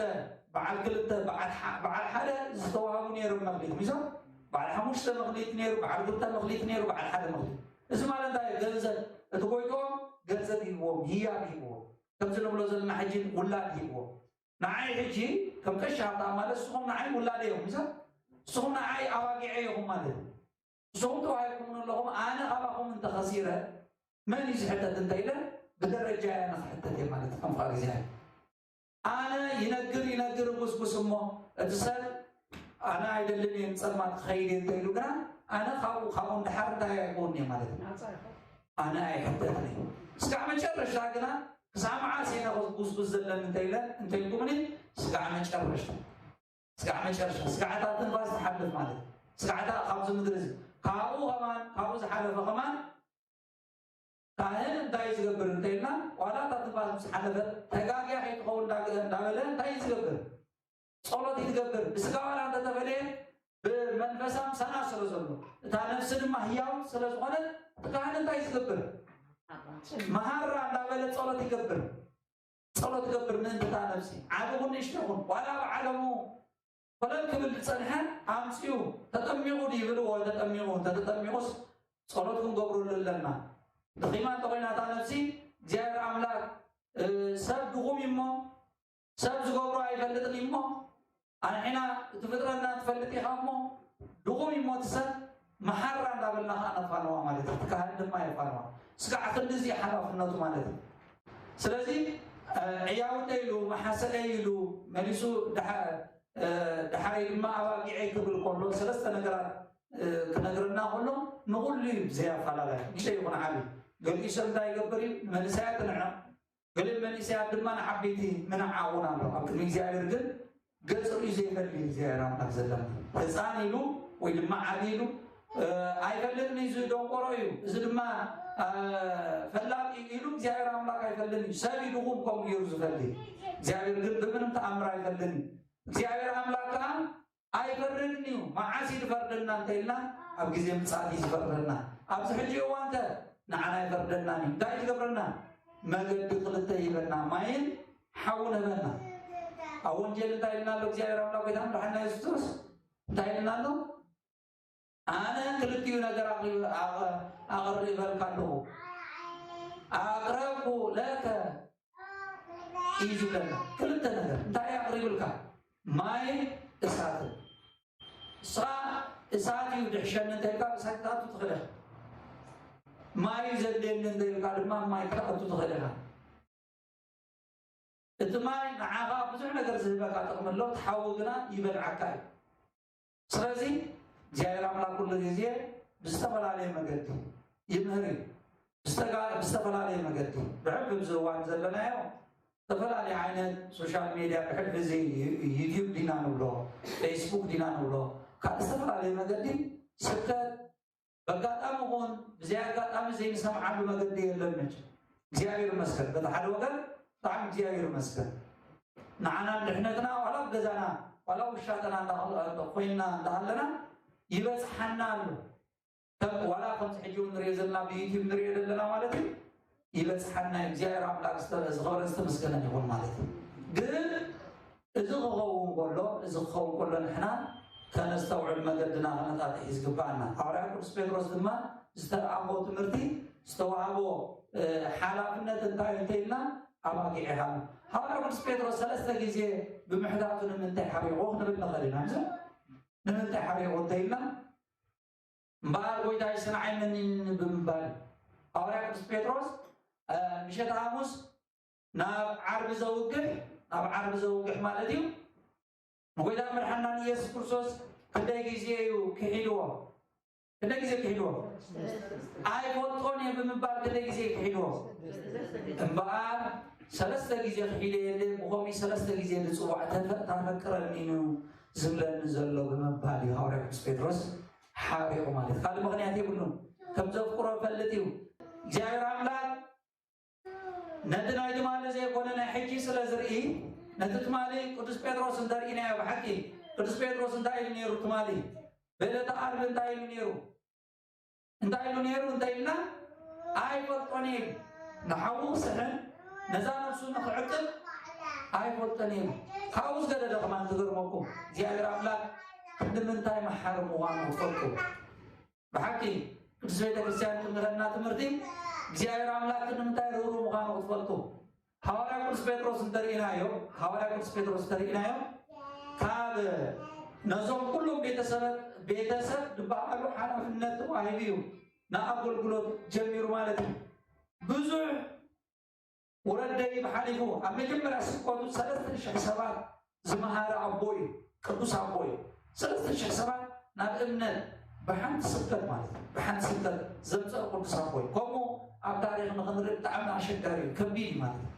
በዓል ክልተ፣ በዓል ሓ-፣ በዓል ሓደ ዝተዋህቡ ነይሮም መኽሊት። ሚዞም በዓል ሓሙሽተ መኽሊት ነይሩ፣ በዓል ክልተ መኽሊት ነይሩ፣ በዓል ሓደ መኽሊት። እዚ ማለት እንታይ እዩ? ገንዘብ፣ እቲ ጎይትኦም ገንዘብ ይህብዎም፣ ህያብ ይህብዎም። ከምዚ ንብሎ ዘለና ሕጂ ውላድ ይህብዎ። ንዓይ ሕጂ ከም ቀሺ ሃብታም ማለት ንስኹም ንዓይ ውላደይ ኢኹም፣ ምሳ ንስኹም ንዓይ ኣባጊዐይ ኢኹም ማለት እዩ። ንስኹም ተዋሂብኩምኒ ኣለኹም፣ ኣነ ካባኹም እንተ ኸሲረ መን እዩ ዝሕተት እንተ ኢለ ብደረጃ ኣነ ክሕተት እየ ማለት እዩ። ከም ፍቓድ እግዚኣብሔር ኣነ ይነግር ይነግር እጉስጉስ እሞ እቲ ሰብ ኣነ ኣይደልን እየ፣ ንጸልማት ክኸይድ እየ እንተ ኢሉ ግና ኣነ ካብኡ፣ ካብኡ ንደሓር እንታይ ኣይኮን እየ ማለት እዩ። ናጻ ኢኹም። ኣነ ኣይሕተትን እየ። እስካዕ መጨረሻ ግና ክሳብ መዓስ እየ ነጉስጉስ ዘለኒ እንተ ኢለ፣ እንተ ኢልኩምኒ፣ እስካዕ መጨረሻ፣ እስካዕ መጨረሻ፣ እስካዕ እታ ትንፋስ ትሓልፍ ማለት እዩ። እስካዕ እታ ካብዚ ምድሪ እዚ፣ ካብኡ ከማን፣ ካብኡ ዝሓለፈ ከማን ካህን እንታይ ዝገብር እንተ ኢልና፣ ዋላ እታ ትንፋስ ምስ ሓለፈት ተጋግያ ከይትኸውን እንዳ-፣ እንዳበለ እንታይ ዝገብር? ጸሎት ይትገብር። ብስጋ ዋላ እንተተፈለየ ብመንፈሳ ምሳና ስለ ዘሎ፣ እታ ነፍሲ ድማ ህያው ስለ ዝኾነ፣ እቲ ካህን እንታይ ዝገብር? መሃራ እንዳበለ ጸሎት ይገብር። ጸሎት ይገብር ምእንቲ እታ ነፍሲ። ዓቢ ይኹን ንእሽቶ ይኹን፣ ዋላ ኣብ ዓለሙ ኮለል ክብል ዝጸንሐ ኣምጺኡ፣ ተጠሚቑ ድዩ ይብልዎ፣ ተጠሚቑ፣ እንተ ተጠሚቑስ ጸሎት ክንገብረሉ ኣለና። ደኺማ እንተኾይና እታ ነፍሲ፣ እግዚኣብሔር ኣምላክ፣ እ፣ ሰብ ድኹም እዩ እሞ፣ ሰብ ዝገብሮ ኣይፈልጥን እዩ እሞ፣ ኣንሕና እቲ ፍጥረትና ትፈልጥ ኢኻ እሞ፣ ድኹም እዩ እሞ እቲ ሰብ፣ መሓራ እንዳበልና ኸዓ ነፋንዋ ማለት እዩ። እቲ ካህን ድማ የፋንዋ። ስጋዕ ክንድዚ እዩ ሓላፍነቱ ማለት እዩ። ስለዚ፣ እ፣ ዕያውተይ ኢሉ፣ መሓሰለይ ኢሉ፣ መሊሱ ደሓ-፣ እ፣ ደሓረይ ድማ ኣባጊዐይ ክብል ከሎ፣ ሰለስተ ነገራት፣ እ፣ ክነግረና ከሎ፣ ንኹሉ እዩ ብዘይ ኣፈላላይ። ንእሽተይ ይኹን ዓቢ። ገሊኡ ሰብ እንታይ ይገብር እዩ? ንመንእሰያት ንዕቕ። ገሊኡ መንእሰያት ድማ ንዓበይቲ ምንዓቕ እውን ኣሎ። ኣብ ቅድሚ እግዚኣብሔር ግን ገጽ ርእዩ ዘይፈሊ እግዚኣብሔር ኣምላኽ ዘለና። ህጻን ኢሉ ወይ ድማ ዓቢ ኢሉ፣ እ፣ ኣይፈልጥን እዩ፣ እዚ ደንቆሮ እዩ፣ እዚ ድማ፣ እ፣ ፈላጥ እዩ ኢሉ እግዚኣብሔር ኣምላኽ ኣይፈልጥን እዩ። ሰብ እዩ ድኹም ከምኡ ገይሩ ዝፈሊ። እግዚኣብሔር ግን ብምንም ተኣምር ኣይፈልጥን እዩ። እግዚኣብሔር ኣምላኽ ከኣ ኣይፈርድን እዩ። መዓስ እዩ ዝፈርደና እንተ ኢልና፣ ኣብ ግዜ ምጽኣት እዩ ዝፈርደና። ኣብዚ ሕጂ እዋን ከ ንዓና ኣይፈርደናን እዩ። እንታይ እዩ ዝገብረና? መገዲ ክልተ ይህበና፣ ማይን ሓውን ይህበና። ኣብ ወንጌል እንታይ ኢልና ኣሎ? እግዚኣብሔር ኣምላኽ ጎይታና መድሓኒና የሱስ ክርስቶስ እንታይ ኢልና ኣሎ? ኣነ ክልቲኡ ነገር ኣቕሪ-፣ ኣቐ-፣ ኣቕርበልካ ኣለኹ። ኣቕረብኩ ለከ እዩ ዝብለና። ክልተ ነገር እንታይ ኣቕሪብልካ? ማይን እሳትን። ንስኻ እሳት እዩ ድሕሸኒ እንተ ኢልካ፣ እሳት ክትኣቱ ትኽእል ኢኻ። ማይ እዩ ዘድልየኒ እንተ ኢልካ ድማ፣ ማይ ክትኣቱ ትኽእል ኢኻ። እቲ ማይ ንዓኻ ብዙሕ ነገር ዝህበካ ጥቕሚ ኣሎ፣ እቲ ሓዊ ግና ይበልዓካ እዩ። ስለዚ እግዚኣብሔር ኣምላኽ ኩሉ ግዜ ብዝተፈላለየ መገዲ ይምህር እዩ። ብዝተጋ-፣ ብዝተፈላለየ መገዲ፣ ብሕልፊ ኣብዚ እዋን ዘለናዮ ዝተፈላለየ ዓይነት ሶሻል ሜድያ፣ ብሕልፊ እዚ ዩ-፣ ዩቲዩብ ዲና ንብሎ፣ ፌስቡክ ዲና ንብሎ፣ ካብ ዝተፈላለየ መገዲ ስብከት በጋጣሚ ይኹን ብዘይ ኣጋጣሚ ዘይንሰምዓሉ መገዲ የለን መቸም። እግዚኣብሔር ይመስገን። በቲ ሓደ ወገን ብጣዕሚ እግዚኣብሔር ይመስገን። ንዓናን ድሕነትና ዋላ ኣብ ገዛና ዋላ ውሻጠና እንዳ-፣ ኮይንና እንዳሃለና ይበጽሓና ኣሎ። ከም ዋላ ከምዚ ሕጂ እውን ንሪኦ ዘለና ብዩቲዩብ ንሪኦ ዘለና ማለት እዩ። ይበጽሓና እዩ። እግዚኣብሔር ኣምላኽ ዝተ-፣ ዝኸበረን ዝተመስገነን ይኹን ማለት እዩ። ግን እዚ ክኸውን ከሎ፣ እዚ ክኸውን ከሎ ንሕና ከነስተውዕል መገድና ከነጣጥሕ እዩ ዝግባኣና። ሃዋርያ ቅዱስ ጴጥሮስ ድማ ዝተልኣኾ ትምህርቲ፣ ዝተዋህቦ፣ እ፣ ሓላፍነት እንታይ እዩ እንተ ኢልና፣ ኣባጊዕ ኢኻ። ሃዋርያ ቅዱስ ጴጥሮስ ሰለስተ ግዜ ብምሕታቱ ንምንታይ ሓሪቑ ክንብል ንኽእል ኢና። ምዘ-፣ ንምንታይ ሓሪቑ እንተ ኢልና፣ እምበኣር ጎይታይ ስምዓኒ ብምባል ሃዋርያ ቅዱስ ጴጥሮስ፣ እ፣ ምሸት ሓሙስ ናብ ዓርቢ ዘውግሕ፣ ናብ ዓርቢ ዘውግሕ ማለት እዩ። ንጎይታ መድሓና ንኢየሱስ ክርስቶስ ክንደይ ግዜ እዩ ክሒድዎ? ክንደይ ጊዜ ክሒድዎ? ኣይፈልጦን እየ ብምባል ክንደይ ጊዜ ክሒድዎ? እምበኣር ሰለስተ ጊዜ ክሒደ የለ፣ ብኸምኡ ሰለስተ ጊዜ ዝጽዋዕ ተፈ-፣ ታፈቅረኒ ኑ ዝብለኒ ዘሎ ብምባል እዩ ሃዋርያ ቅዱስ ጴጥሮስ ሓሪቑ ማለት እዩ። ካልእ ምኽንያት የብሉን። ከም ዘፍቅሮ ይፈልጥ እዩ። እግዚኣብሔር ኣምላክ ነቲ ናይ ትማሊ ዘይኮነ ናይ ሕጂ ስለ ዝርኢ፣ ነቲ ትማሊ ቅዱስ ጴጥሮስ እንተርኢናዮ ብሓቂ፣ ቅዱስ ጴጥሮስ እንታይ ኢሉ ነይሩ ትማሊ? ብዕለተ ዓርቢ እንታይ ኢሉ ነይሩ? እንታይ ኢሉ ነይሩ እንተ ኢልና፣ ኣይፈልጦን እየ ኢሉ። ንሓዉ ክስሕን ነዛ ነፍሱ ንኽዕቅብ ኣይፈልጦን እየ ኢሉ። ካብኡ ዝገደደ ከማን ትገርመኩም፣ እግዚኣብሔር ኣምላክ ክንዲ ምንታይ መሓሪ ምዃኑ ክትፈልጡ። ብሓቂ ቅድስት ቤተ ክርስቲያን ትምህረና ትምህርቲ እግዚኣብሔር ኣምላክ ክንዲ ምንታይ ርህሩህ ምዃኑ ክትፈልጡ። ሃዋርያ ቅዱስ ጴጥሮስ እንተርኢናዮ፣ ሃዋርያ ቅዱስ ጴጥሮስ እንተርኢናዮ፣ ካብ ነዞም ኩሎም ቤተሰብ፣ ቤተሰብ ዝበሃሉ ሓላፍነት ተዋሂቡ እዩ ንኣገልግሎት ጀሚሩ ማለት እዩ። ብዙሕ ውረድ ደይብ ሓሊፉ፣ ኣብ መጀመርያ ስብከቱ ሰለስተ ሽሕ ሰባት ዝመሃረ ኣቦ እዩ፣ ቅዱስ ኣቦ እዩ። ሰለስተ ሽሕ ሰባት ናብ እምነት ብሓንቲ ስብከት ማለት እዩ፣ ብሓንቲ ስብከት ዘምጸእ ቅዱስ ኣቦ እዩ። ከምኡ ኣብ ታሪኽ ንኽንርኢ ብጣዕሚ ኣሸጋሪ እዩ፣ ከቢድ እዩ ማለት እዩ።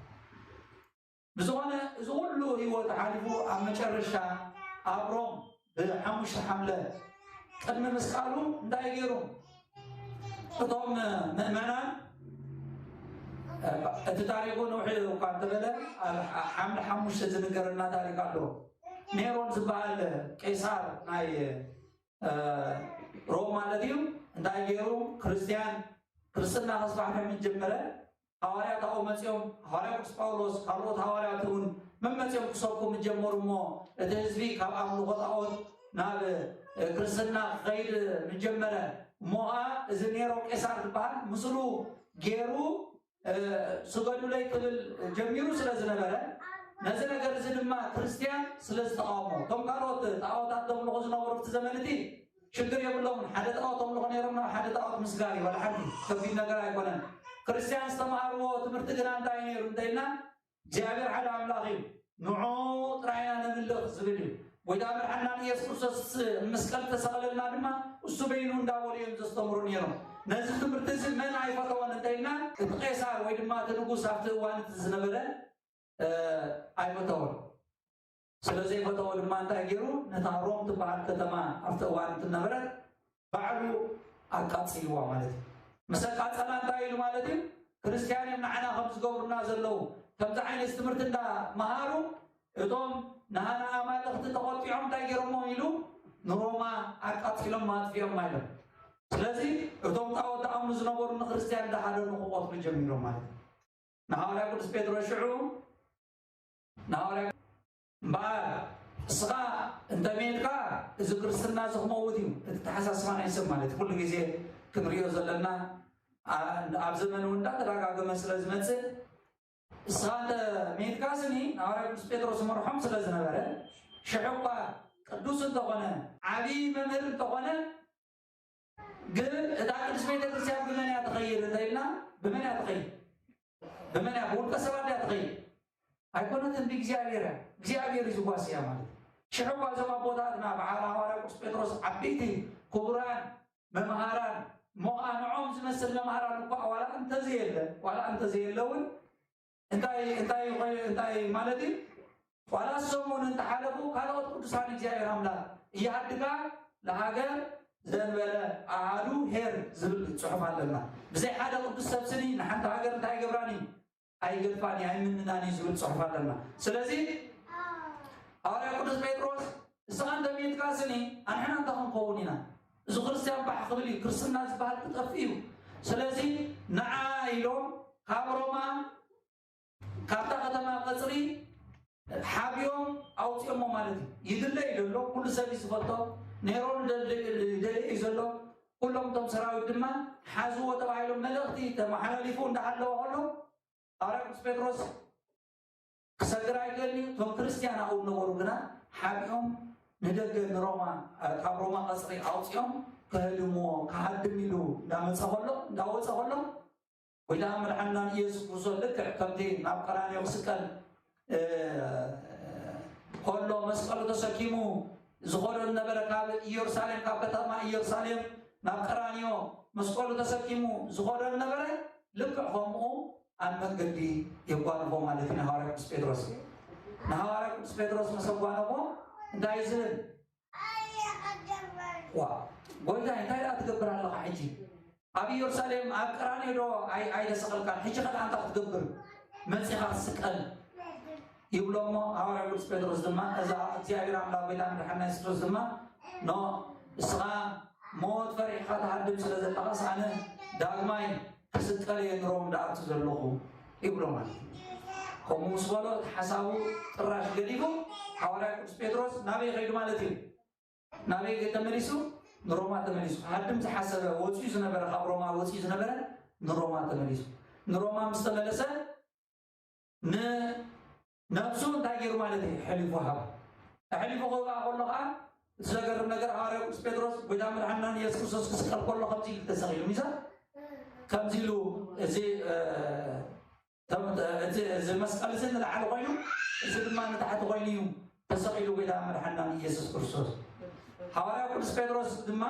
ብዝኾነ፣ እዚ ኩሉ ህይወት ሓሊፉ ኣብ መጨረሻ ኣብ ሮም ብሓሙሽተ ሓምለ ቅድሚ ምስቃሉ እንታይ ገይሩ? እቶም ምእመናን፣ እቲ ታሪኹ ነውሒ እኳ እንተበለ፣ ኣብ ሓምለ ሓሙሽተ ዝንገረና ታሪኽ ኣሎ። ኔሮን ዝበሃል ቄሳር ናይ እ፣ ሮም ማለት እዩ። እንታይ ገይሩ? ክርስቲያን፣ ክርስትና ከስፋሕፍሕ ምስ ጀመረ፣ ሃዋርያት ኣብኡ መጺኦም፣ ሃዋርያ ቅዱስ ጳውሎስ፣ ካልኦት ሃዋርያት እውን መመጺኦም ክሰብኩ ምስ ጀመሩ እሞ፣ እቲ ህዝቢ ካብ ኣምልኾ ጣዖት ናብ፣ እ፣ ክርስትና ክኸይድ ምስ ጀመረ፣ እሞ ኸዓ እዚ ኔሮ ቄሳር ዝበሃል ምስሉ ገይሩ እ፣ ስገዱለይ ክብል ጀሚሩ ስለ ዝነበረ፣ ነዚ ነገር እዚ ድማ ክርስቲያን ስለ ዝተቃወሞ፣ እቶም ካልኦት ጣዖታት ዘምልኹ ዝነበሩ ኣብቲ ዘመን እቲ ሽግር የብሎምን። ሓደ ጣዖት ኣምልኹ ነይሮም፣ ናብ ሓደ ጣዖት ምስጋር እዩ፣ ዋላ ሓንቲ ከቢድ ነገር ኣይኮነን። ክርስቲያን ዝተማሃርዎ ትምህርቲ ግና እንታይ ነይሩ እንተ ኢልና፣ እግዚኣብሔር ሓደ ኣምላኽ እዩ፣ ንዑ ጥራይ ኢና ነምልኽ ዝብል እዩ። ጎይታ መድሓና ኢየሱስ ክርስቶስ መስቀል ተሰቐለልና ድማ እሱ በይኑ እንዳበሉ እዮም ዘስተምሩ ነይሮም። ነዚ ትምህርቲ እዚ መን ኣይፈተወን እንተ ኢልና፣ እቲ ቄሳር ወይ ድማ እቲ ንጉስ ኣብቲ እዋን እቲ ዝነበረ፣ እ፣ ኣይፈተወን። ስለ ዘይፈተወ ድማ እንታይ ገይሩ? ነታ ሮም ትበሃል ከተማ ኣብቲ እዋን እቲ ነበረት ባዕሉ ኣቃጺልዋ ማለት እዩ። ምስ ኣቃጸላ እንታይ ኢሉ ማለት እዩ? ክርስትያን እዮም ንዓና ከም ዝገብሩና ዘለዉ፣ ከምዚ ዓይነት ትምህርቲ እንዳ መሃሩ፣ እቶም ንሃና ኣማልኽቲ ተቖጢዖም እንታይ ገይሮሞ ኢሉ ንሮማ ኣቃጺሎም ኣጥፊኦማ ኢሎም። ስለዚ እቶም ጣዖት ዝኣምኑ ዝነበሩ ንክርስቲያን እንዳሃደኑ ክቐትሉ ጀሚሮም ማለት እዩ። ንሃዋርያ ቅዱስ ጴጥሮስ ሽዑ ንሃዋርያ እምበኣር እስኻ እንተ ሜትካ፣ እዚ ክርስትና እዚ ክመውት እዩ። እቲ ተሓሳስባ ናይ ሰብ ማለት ኩሉ ግዜ ክንሪኦ ዘለና፣ ኣ-፣ ኣብ ዘመን እውን እንዳተደጋገመ ስለ ዝመጽእ፣ እስኻ እንተ ሜትካ ስኒ፣ ንሃዋርያ ቅዱስ ጴጥሮስ ይመርሖም ስለ ዝነበረ፣ ሽሕ እኳ ቅዱስ እንተኾነ፣ ዓቢ መምህር እንተኾነ፣ ግን እታ ቅድስት ቤተክርስቲያን ብመን እያ ትኸይድ እንተ ኢልና፣ ብመን እያ ትኸይድ? ብመን እያ? ብውልቀ ሰባት እያ ትኸይድ። ኣይኮነትን፣ ብእግዚኣብሔር እያ። እግዚኣብሔር እዩ ዝጓስያ ማለት እዩ። ሽሕ እኳ እዞም ኣቦታትና በዓል ሃዋርያ ቅዱስ ጴጥሮስ ዓበይቲ ክቡራን መምሃራን፣ እሞ ኸዓ ንዖም ዝመስል መምሃራን እኳ ዋላ እንተዘየለ፣ ዋላ እንተዘየለ እውን እንታይ፣ እንታይ ይኾ-፣ እንታይ ማለት እዩ? ዋላ እሶም እውን እንተሓለፉ፣ ካልኦት ቅዱሳን እግዚኣብሔር ኣምላክ ይሃድጋ ለሀገር ዘእንበለ ኣሃዱ ኄር ዝብል ጽሑፍ ኣለና። ብዘይ ሓደ ቅዱስ ሰብ ስኒ ንሓንቲ ሃገር እንታይ ኣይገብራን እዩ? ኣይገድፋን እዩ፣ ኣይምንናን እዩ ዝብል ጽሑፍ ኣለና። ስለዚ ሃዋርያ ቅዱስ ጴጥሮስ፣ እስኻ እንተ ሜትካ ስኒ፣ ኣንሕና እንታይ ክንከውን ኢና? እዚ ክርስትያን ባሕ ክብል እዩ፣ ክርስትና ዝበሃል ክጠፍእ እዩ። ስለዚ ንዓ ኢሎም ካብ ሮማ፣ ካብታ ከተማ ቀጽሪ ሓቢኦም ኣውጺኦሞ ማለት እዩ። ይድለ እዩ ዘሎ፣ ኩሉ ሰብ እዩ ዝፈልጦ። ኔሮን ደል-፣ ደልየ እዩ ዘሎ። ኩሎም እቶም ሰራዊት ድማ ሓዝዎ ተባሂሎም መልእኽቲ ተመሓላሊፉ እንዳሃለወ ከሎ፣ ሃዋርያ ቅዱስ ጴጥሮስ ክሰግር ኣይክእልን እዩ። እቶም ክርስትያን ኣብኡ ዝነበሩ ግና ሓቢኦም ንደገ ንሮማ፣ ካብ ሮማ ቀጽሪ ኣውጺኦም ከህድምዎ፣ ክሃድም ኢሉ እንዳመጸ ከሎ፣ እንዳወጸ ከሎ፣ ጎይታ መድሓንና ኢየሱስ ክርስቶስ ልክዕ ከምቲ ናብ ቀራንዮ ክስቀል፣ እ፣ ከሎ መስቀሉ ተሰኪሙ ዝኸዶ ዝነበረ ካብ ኢየሩሳሌም፣ ካብ ከተማ ኢየሩሳሌም ናብ ቀራንዮ መስቀሉ ተሰኪሙ ዝኸዶ ነበረ፣ ልክዕ ከምኡ ኣብ መንገዲ የጓንፎ ማለት እዩ ንሃዋርያ ቅዱስ ጴጥሮስ። ንሃዋርያ ቅዱስ ጴጥሮስ ምስ ኣጓነፎ እንታይ እዩ ዝብል? ዋ፣ ጎይታይ፣ እንታይ ደኣ ትገብር ኣለኻ ሕጂ? ኣብ ኢየሩሳሌም ኣብ ቀራንዮ ዶ ኣይ-፣ ኣይተሰቐልካን? ሕጂ ከ ደኣ እንታይ ክትገብር መጺኻ ክትስቀል? ይብሎ እሞ ሃዋርያ ቅዱስ ጴጥሮስ ድማ፣ እዛ እግዚኣብሔር ኣምላኽ ጎይታ መድሓንና የሱስ ክርስቶስ ድማ፣ ኖ፣ እስኻ ሞት ፈሪሕኻ ትሃድም ስለ ዘለኻስ ኣነ ዳግማይ ክስቀል እየ ንሮም ዝኣቱ ዘለኹ ይብሎ ማለት እዩ። ከምኡ ምስ በሎ እቲ ሓሳቡ ጥራሽ ገዲፉ ሃዋርያ ቅዱስ ጴጥሮስ ናበይ ከይዱ ማለት እዩ? ናበይ ተመሊሱ? ንሮማ ተመሊሱ። ክሃድም ዝሓሰበ፣ ወጺኡ ዝነበረ፣ ካብ ሮማ ወጺኡ ዝነበረ ንሮማ ተመሊሱ። ንሮማ ምስ ተመለሰ ንነብሱ እንታይ ገይሩ ማለት እዩ? ኣሕሊፉ ሃበ። ኣሕሊፉ ክህባ ከሎ ኸዓ እቲ ዘገርም ነገር ሃዋርያ ቅዱስ ጴጥሮስ ጎይታ መድሓንና ኢየሱስ ክርስቶስ ክስቀል ከሎ ከምዚ ኢሉ ተሰቒሉ፣ ሚዛ ከምዚ ኢሉ፣ እዚ፣ እ፣ ተም-፣ እቲ፣ እዚ መስቀል እዚ ንላዕሊ ኮይኑ፣ እዚ ድማ ንታሕቲ ኮይኑ እዩ ተሰቒሉ ጎይታ መድሓንና ኢየሱስ ክርስቶስ። ሃዋርያ ቅዱስ ጴጥሮስ ድማ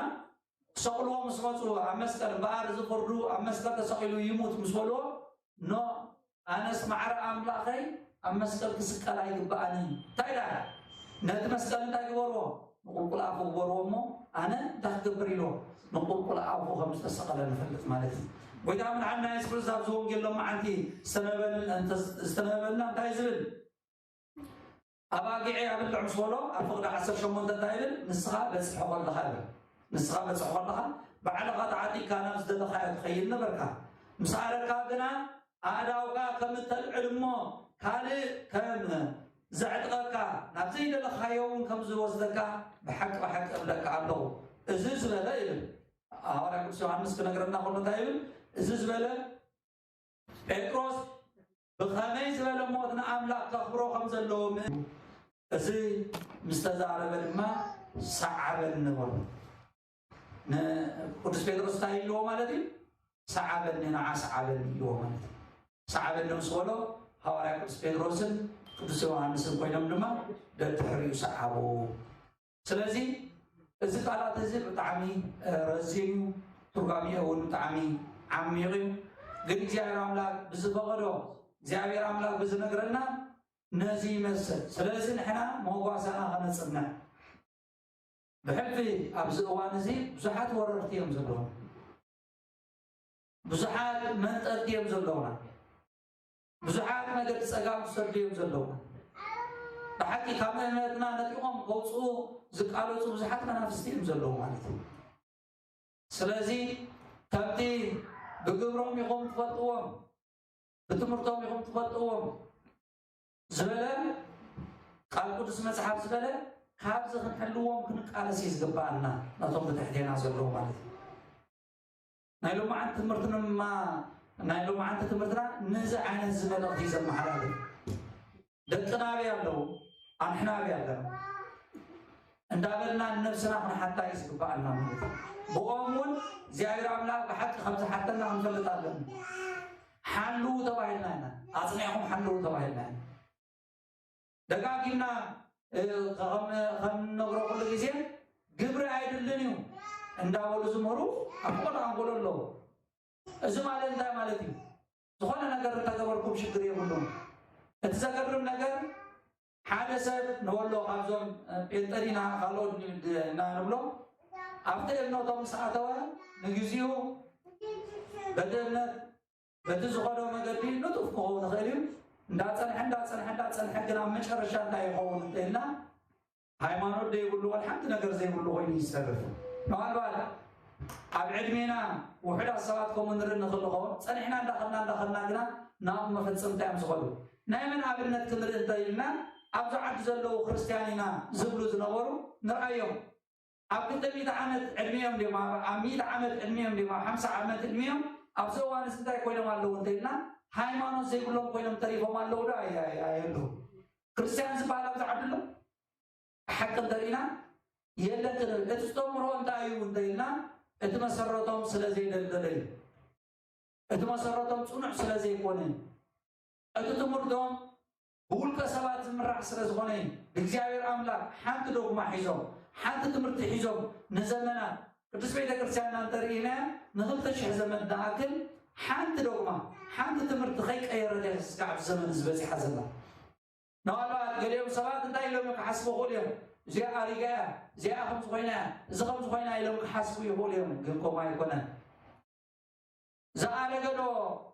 ክሰቕልዎ ምስ መጹ ኣብ መስቀል፣ እምበኣር እዚ ፍርዱ ኣብ መስቀል ተሰቒሉ ይሙት ምስ በልዎ፣ ኖ፣ ኣነስ ማዕረ ኣምላኸይ ኣብ መስቀል ክስቀል ኣይግብኣንን። እንታይ ደኣ? ነቲ መስቀል እንታይ ግበርዎ? ንቁልቁል ኣፉ ግበርዎ እሞ ኣነ እንታይ ክገብር ኢልዎ? ንቁልቁል ኣፉ ከም ዝተሰቐለ ንፈልጥ ማለት እዩ። ጎይታ መድሓንና የሱስ ክርስቶስ ኣብዚ ወንጌል ሎማዓንቲ ዝተነበል-፣ እንተ-፣ ዝተነበልና እንታይ ዝብል? ኣባጊዐይ ኣብልዕ ምስ በሎ፣ ኣብ ፍቕዲ ዓሰርተ ሸሞንተ እንታይ ይብል? ንስኻ በጽሒ ከለኻ ይብል። ንስኻ በጽሒ ከለኻ፣ ባዕልኻ ተዓጢቕካ ናብ ዝደለኻዮ ትኸይድ ነበርካ። ምስ ኣረካ ግና፣ ኣእዳውካ ከም እተልዕል እሞ፣ ካልእ ከም ዘዕጥቐካ፣ ናብ ዘይደለኻዮ እውን ከም ዝወስደካ፣ ብሓቂ፣ ብሓቂ እብለካ ኣለኹ። እዚ ዝበለ ይብል። ሃዋርያ ቅዱስ ዮሃንስ ክነግረና ከሎ እንታይ ይብል? እዚ ዝበለ ጴጥሮስ ብኸመይ ዝበለ ሞት ንኣምላኽ ከኽብሮ ከም ዘለዎ ምእንቲ፣ እዚ ምስ ተዛረበ ድማ ሰዓበኒ በሎ። ንቅዱስ ጴጥሮስ እንታይ ኢልዎ ማለት እዩ? ሰዓበኒ፣ ንዓ ሰዓበኒ ኢልዎ ማለት እዩ። ሰዓበኒ ምስ በሎ ሃዋርያ ቅዱስ ጴጥሮስን ቅዱስ ዮሃንስን ኮይኖም ድማ ደድሕሪኡ ሰዓብዎ። ስለዚ እዚ ቃላት እዚ ብጣዕሚ፣ እ፣ ረዚን እዩ፣ ትርጓሜኡ እውን ብጣዕሚ ዓሚቕ እዩ። ግን እግዚኣብሔር ኣምላክ ብዝፈቐዶ፣ እግዚኣብሔር ኣምላክ ብዝነግረና ነዚ ይመስል። ስለዚ ንሕና መጓሰና ከነጽንዕ። ብሕልፊ ኣብዚ እዋን እዚ ብዙሓት ወረርቲ እዮም ዘለዉ። ብዙሓት መንጠርቲ እዮም ዘለዉና። ብዙሓት መገዲ ጸጋም ዝሰዱ እዮም ዘለዉና። ብሓቂ ካብ እምነትና ነጢቖም ከውጽኡ ዝቃለጹ ብዙሓት መናፍስቲ እዮም ዘለዉ ማለት እዩ። ስለዚ ከምቲ ብግብሮም ኢኹም ትፈልጥዎም፣ ብትምህርቶም ኢኹም ትፈልጥዎም ዝበለ ቃል ቅዱስ መጽሓፍ ዝበለ፣ ካብዚ ክንሕልዎም ክንቃለስ እዩ ዝግብኣና፣ ነቶም ብትሕቴና ዘለዉ ማለት እዩ። ናይ ሎማዓንቲ ትምህርትና፣ ናይ ሎማዓንቲ ትምህርትና ነዚ ዓይነት እዚ መልእኽቲ እዩ ዘመሓላልፍ። ደቅና ኣበይ ኣለዉ? ኣንሕና ኣበይ ኣለና? እንዳበልና ንነብስና ክንሓታ እዩ ዝግብኣና ማለት እዩ። ብኦም እውን እግዚኣብሔር ኣምላክ ብሓቂ ከም ዝሓተና ክንፈልጥ ኣለና። ሓልዉ ተባሂልና ኢና። ኣጽኒዕኩም ሓልዉ ተባሂልና ኢና። ደጋጊምና፣ እ፣ ከም፣ ከም እንነግሮ ኩሉ ግዜ ግብሪ ኣይድልን እዩ እንዳበሉ ዝምህሩ ኣብ ፈቐዶ ኣንጎሎ ኣለዉ። እዚ ማለት እንታይ ማለት እዩ? ዝኾነ ነገር እንተገበርኩም ሽግር የብሉን። እቲ ዘገርም ነገር ሓደ ሰብ ንበሎ ካብዞም፣ እ፣ ጴንጠ ዲና ካልኦት ድ-፣ ድ-፣ እና ንብሎ ኣብቲ እምነቶም ምስ ኣተወ ንግዚኡ በቲ እምነት በቲ ዝኸዶ መገዲ ንጡፍ ክኸውን ይኽእል እዩ። እንዳጸንሐ፣ እንዳጸንሐ፣ እንዳጸንሐ ግን ኣብ መጨረሻ እንታይ ይኸውን እንተኢልና፣ ሃይማኖት ዘይብሉ፣ ወላ ሓንቲ ነገር ዘይብሉ ኮይኑ ይሰርፍ። ምናልባት ኣብ ዕድሜና ውሑዳት ሰባት ከምኡ ንርኢ ንኽእል ንኸውን። ጸኒሕና እንዳኸድና፣ እንዳኸድና ግና ናብ መፈጸምታ እዮም ዝኸዱ። ናይ መን ኣብነት ክንርኢ እንተኢልና፣ ኣብዚ ዓዲ ዘለዉ ክርስትያን ኢና ዝብሉ ዝነበሩ ንርኣዮም። ኣብ ክልተ ሚእቲ ዓመት ዕድሜኦም ድዮም፣ ኣብ፣ ኣብ ሚእቲ ዓመት ዕድሜኦም ድዮም፣ ኣብ ሓምሳ ዓመት ዕድሜኦም፣ ኣብዚ እዋን እዚ እንታይ ኮይኖም ኣለዉ እንተኢልና፣ ሃይማኖት ዘይብሎም ኮይኖም ተሪፎም ኣለዉ ዶ? ኣይ-፣ ኣይ-፣ ኣየለዉ። ክርስትያን ዝበሃል ኣብዚ ዓዲ ኣሎ? ብሓቂ እንተሪኢና፣ የለን ክንብል። እቲ ዝተምርኦ እንታይ እዩ እንተኢልና፣ እቲ መሰረቶም ስለ ዘይደልደለ እዩ። እቲ መሰረቶም ጽኑዕ ስለ ዘይኮነ፣ እቲ ትምህርቶም ብውልቀ ሰባት ዝምራሕ ስለ ዝኾነ፣ ብእግዚኣብሔር ኣምላክ ሓንቲ ዶግማ ሒዞም፣ ሓንቲ ትምህርቲ ሒዞም ንዘመናት ቅድስት ቤተክርስቲያንና እንተርኢና ንኽልተ ሽሕ ዘመን ዝኣክል ሓንቲ ዶግማ፣ ሓንቲ ትምህርቲ ከይቀየረት እያ እስካብ ዘመን ዝበጽሓ ዘላ። ንዋልባት ገሊኦም ሰባት እንታይ ኢሎም ክሓስቡ ይኽእሉ እዮም? እዚኣ ኣሪጋ እያ፣ እዚኣ ከምዚ ኮይና እያ፣ እዚ ከምዚ ኮይና ኢሎም ክሓስቡ ይኽእሉ እዮም። ግን ከምኡ ኣይኮነን። ዝኣረገ ዶ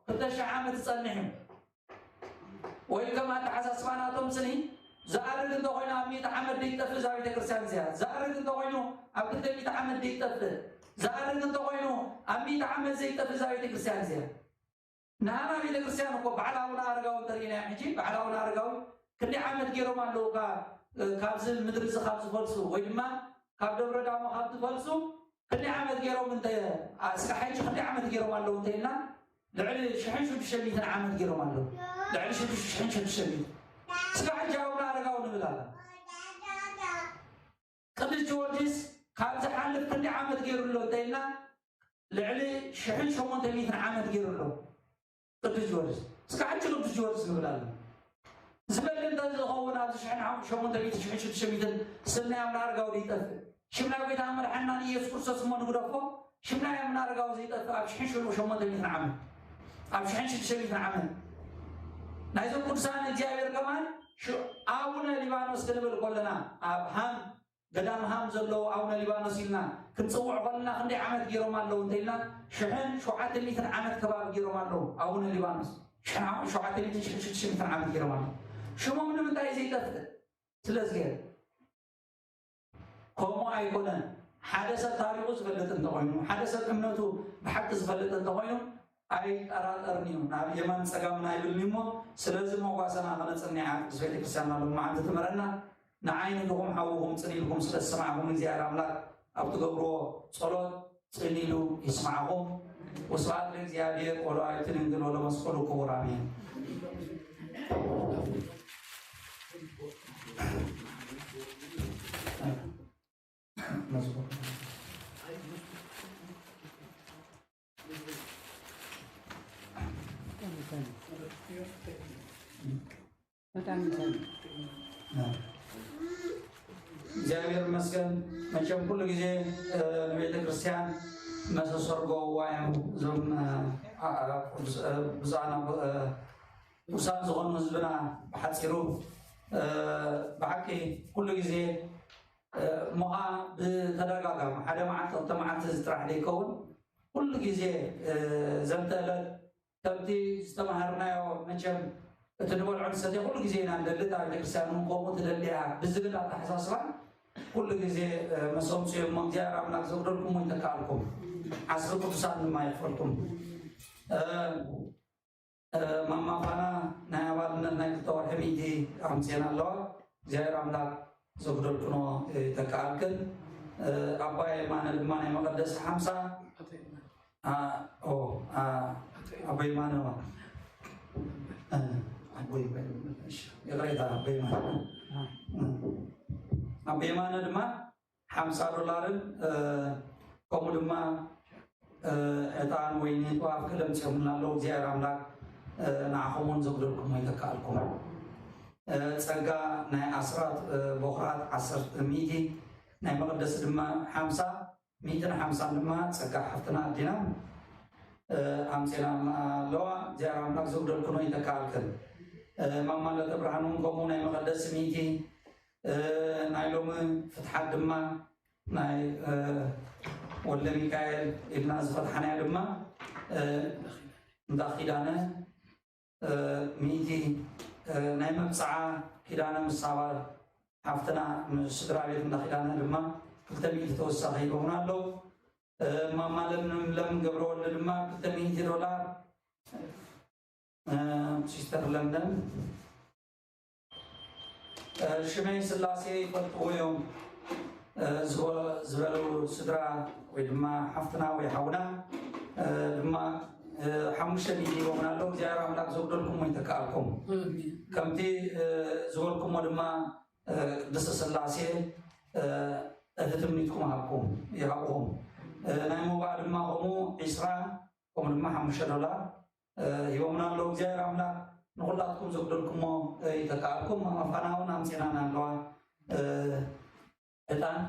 ክልተ ሽሕ ዓመት ይጸንሕ እዩ? ወይ ከም ኣተሓሳስባ ናቶም ጽንሒ፣ ዝኣርግ እንተኾይኑ ኣብ ሚእቲ ዓመት ደይጠፍእ እዛ ቤተክርስትያን እዚኣ። ዝኣርግ እንተኾይኑ ኣብ ክልተ ሚእቲ ዓመት ደይጠፍእ። ዝኣርግ እንተኾይኑ ኣብ ሚእቲ ዓመት ዘይጠፍእ እዛ ቤተክርስትያን እዚኣ። ንሃና ቤተክርስትያን እኮ በዓል ኣቡነ ኣረጋዊ እንተርኢና ሕጂ፣ በዓል ኣቡነ ኣረጋዊ ክንደይ ዓመት ገይሮም ኣለዉ ካብ፣ ካብዚ ምድሪ እዚ ካብ ዝፈልሱ ወይ ድማ ካብ ደብረ ዳሞ ካብ ዝፈልሱ ክንደይ ዓመት ገይሮም እንተ፣ አ፣ እስከ ሕጂ ክንደይ ዓመት ገይሮም ኣለዉ እንተ ኢልና፣ ልዕሊ ሽሕን ሽዱሽተ ሚእትን ዓመት ገይሮም ኣለዉ። ልዕሊ ሽዱሽተ፣ ሽሕን ሽዱሽተ ሚእትን። እስከ ሕጂ ኣቡነ ኣረጋዊ ንብል ኣለና። ቅዱስ ጊዮርጊስ ካብ ዝሓልፍ ክንደይ ዓመት ገይሩ ኣሎ እንተ ኢልና፣ ልዕሊ ሽሕን ሸሞንተ ሚእትን ዓመት ገይሩ ኣሎ። ቅዱስ ጊዮርጊስ። እስከ ሕጂ ቅዱስ ጊዮርጊስ ንብል ኣለና። ዝበልጽ እንተ ዝኸውን ኣብዚ ሽሕን ሸሞንተ ሚእትን ሽሕን ሽዱሽተ ሚእትን ስም ናይ ኣቡነ ኣረጋዊ ዘይጠፍእ። ሽም ናይ ጐይታ መድሓኒና ኢየሱስ ክርስቶስ እሞ ንግደፎ፣ ሽም ናይ ኣቡነ ኣረጋዊ ዘይጠፍእ ኣብ ሽሕን ሸሞንተ ሚእትን ዓመት፣ ኣብ ሽሕን ሽዱሽተ ሚእትን ዓመት። ናይዞም ቅዱሳን እግዚኣብሔር ከማን ሽ-፣ ኣቡነ ሊባኖስ ክንብል ከለና ኣብ ሃም፣ ገዳም ሃም ዘለዉ ኣቡነ ሊባኖስ ኢልና ክንጽውዕ ከለና ክንደይ ዓመት ገይሮም ኣለዉ እንተ ኢልና፣ ሽሕን ሸውዓተ ሚእትን ዓመት ከባቢ ገይሮም ኣለዉ ኣቡነ ሊባኖስ። ሽሕን ሸውዓተ ሚእትን ሽሕን ሽዱሽተ ሚእትን ዓመት ገይሮም ኣለዉ። ሽሞም ንምንታይ ዘይጠፍእ? ስለዚ ከምኡ ኣይኮነን። ሓደ ሰብ ታሪኹ ዝፈልጥ እንተኾይኑ፣ ሓደ ሰብ እምነቱ ብሓቂ ዝፈልጥ እንተኾይኑ፣ ኣይጠራጠርን እዩ። ናብ የማን ጸጋምን ኣይብልን እዩ እሞ፣ ስለዚ ሞጓሰና ከነጽንዕ ቅድስት ቤተክርስትያንና ሎማዓንቲ ትምህረና። ንዓይ ንድኹም ሓውኹም ጽን ኢልኩም ስለ ዝሰማዕኩም፣ እግዚኣብሔር ኣምላክ ኣብ ትገብርዎ ጸሎት ጽን ኢሉ ይስማዕኹም። ወስብሐት ለእግዚኣብሔር ወለወላዲቱ ድንግል ወለመስቀሉ ክቡር፣ ኣሜን። በጣም ይገርም። እግዚአብሔር ይመስገን። መቼም ሁሉ ጊዜ፣ እ፣ ንቤተ ክርስቲያን መሰሶር ገዋዋዮም ዞም፣ እ፣ አ-፣ አ-፣ ቅዱስ-፣ እ፣ ብፁዓን ኣቦ-፣ እ፣ ቅዱሳን ዝኾኑ ህዝብና ብሓጺሩ፣ እ፣ ብሓቂ ኩሉ ግዜ፣ እ፣ እሞ ኸኣ ብተደጋጋሚ ሓደ መዓልቲ ክልተ መዓልቲ እዚ ጥራሕ ዘይከውን ኩሉ ግዜ፣ እ፣ ዘንተ ዕለት ከምቲ ዝተማሃርናዮ መቸም እቲ ንበልዖ ንሰትዮ ኩሉ ግዜ ኢና ንደሊ፣ እታ ቤተክርስትያን እውን ከምኡ ትደሊ እያ ብዝብል ኣተሓሳስባ ኩሉ ግዜ፣ እ፣ መሰምስዮ እሞ እግዚኣብሔር ኣምላክ ዘውደልኩሞ ይተካኣልኩም። ዓስቢ ቅዱሳን ድማ ይክፈልኩም። እ፣ እ፣ ማማ ፋና ናይ ኣባልነት ናይ ክልተ ወርሒ ሚእቲ ኣምጺኤን ኣለዋ። እግዚኣብሔር ኣምላክ ዘጉደልክኖ ይተካኣልክን። እ፣ ኣባ የማነ ድማ ናይ መቐደስ ሓምሳ። አ፣ ኦ፣ አ፣ ኣቦ የማነ፣ እ፣ ኣቦ የማነ፣ እሺ፣ ይቕሬታ፣ ኣቦ የማነ። እ፣ ኣቦ የማነ ድማ ሓምሳ ዶላርን፣ እ፣ ከምኡ ድማ፣ እ፣ ዕጣን፣ ወይኒ፣ ጥዋፍ ክልተ ኣምጺኦምልና ኣለዉ። እግዚኣብሔር ኣምላክ፣ እ፣ ንዓኹም እውን ዘጉደልኩሞ ይተካኣልኩም። እ፣ ጸጋ ናይ ኣስራት፣ እ፣ ቦኽራት ዓሰርተ ሚእቲ፣ ናይ መቐደስ ድማ ሓምሳ፣ ሚእትን ሓምሳን ድማ ጸጋ ሓፍትና ኣዲና፣ እ፣ ኣምጺኤና ኣለዋ። እግዚኣብሔር ኣምላክ ዘጉደልክኖ ይተካኣልክን። እ፣ ማማ ለተብርሃን እውን ከምኡ ናይ መቐደስ ሚእቲ፣ እ፣ ናይ ሎሚ ፍትሓት ድማ ናይ፣ እ፣ ወልደ ሚካኤል ኢልና ዝፈትሓናያ ድማ፣ እ፣ እንዳ ኪዳነ፣ እ፣ ሚእቲ፣ እ፣ ናይ መብጽዓ ኪዳነ ምስ ሳባ ሓፍትና ምስ ስድራ ቤት እንዳ ኪዳነ ድማ ክልተ ሚእቲ ተወሳኺ ይኸውን ኣለዉ። እ፣ ማማ ለምለም ገብረወልድ ድማ ክልተ ሚእቲ ዶላር፣ እ፣ ሲስተር ለምለም፣ እ፣ ሽመይ ስላሴ ይፈልጥዎ እዮም፣ እ፣ ዝወ-፣ ዝበሉ ስድራ ወይ ድማ ሓፍትና ወይ ሓውና፣ እ፣ ድማ፣ እ፣ ሓሙሽተ ሚእቲ ይቦምና ኣለዉ። እግዚኣብሔር ኣምላክ ዘጉደልኩሞ ይተካኣልኩም። ኣሜን። ከምቲ፣ እ፣ ዝበልኩሞ ድማ፣ እ፣ ቅድስተ ስላሴ፣ እ፣ እቲ ትምኒትኩም ሃብኩም፣ ይሃብኹም። እ፣ ናይ ሞባእ ድማ ከምኡ ዒስራ፣ ከምኡ ድማ ሓሙሽተ ዶላር፣ እ፣ ሂቦምና ኣለዉ። እግዚኣብሔር ኣምላክ ንኹላትኩም ዘጉደልኩሞ፣ እ፣ ይተካኣልኩም። ማማ ፋና እውን ኣምጺኤናና ኣለዋ፣ እ፣ ዕጣን።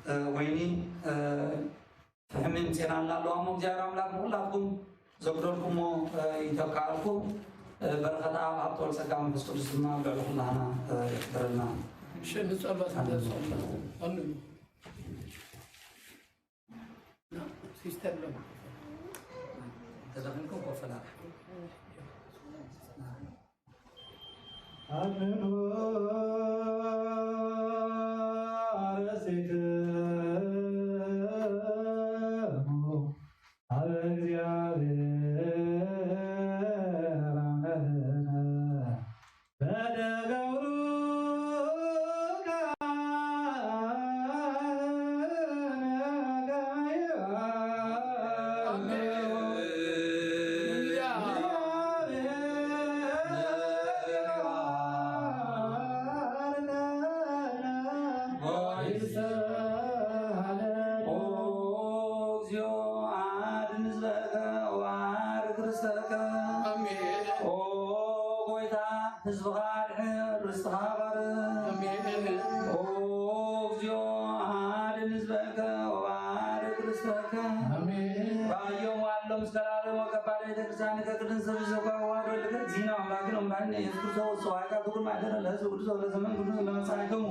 እ፣ ወይኒ፣ እ፣ ፍሕምን ጼናን ላለው አሞ፣ እግዚአብሔር አምላክ ሁላትኩም ዘጉደልኩሞ፣ እ፣ ይተካልኩም። እ፣ በረከት አብ፣ ሀብተ ወልድ፣ ጸጋ መንፈስ ቅዱስ ድማ ልዕሊ ኩላህና፣ እ፣ ይሕድረልና። እሺ፣ ንጸሎት። አሜን። ንጸሎት። አሜን። ሲስተር ነው። ተዘፈንከው ኮፈላ። አድኑ አርሴክሙ ሀበ እግዚአብሔር አምላክነ በደገብሩ ኦ እግዚኦ አድን ህዝበከ ወአርግ ርስተከ። አሜን። ኦ ጎይታ ህዝብኻ አድሕን፣ ርስትኻ ባርክ። አሜን። ኦ እግዚኦ አድን ህዝበከ ወአርግ ርስተከ። አሜን። ባዮም አሎም እስከ ለዓለም ወገባር ቤተክርስቲያን ከቅድስት ስብስብ ከዋዶ ልክ ዚና አምላክን ወመድኃኒነ ኢየሱስ ክርስቶስ ሰዋዕቃ ትኩን ማደረ ለህዝብ ቅዱስ ወለዘመን ቅዱስ ለመጻእክሙ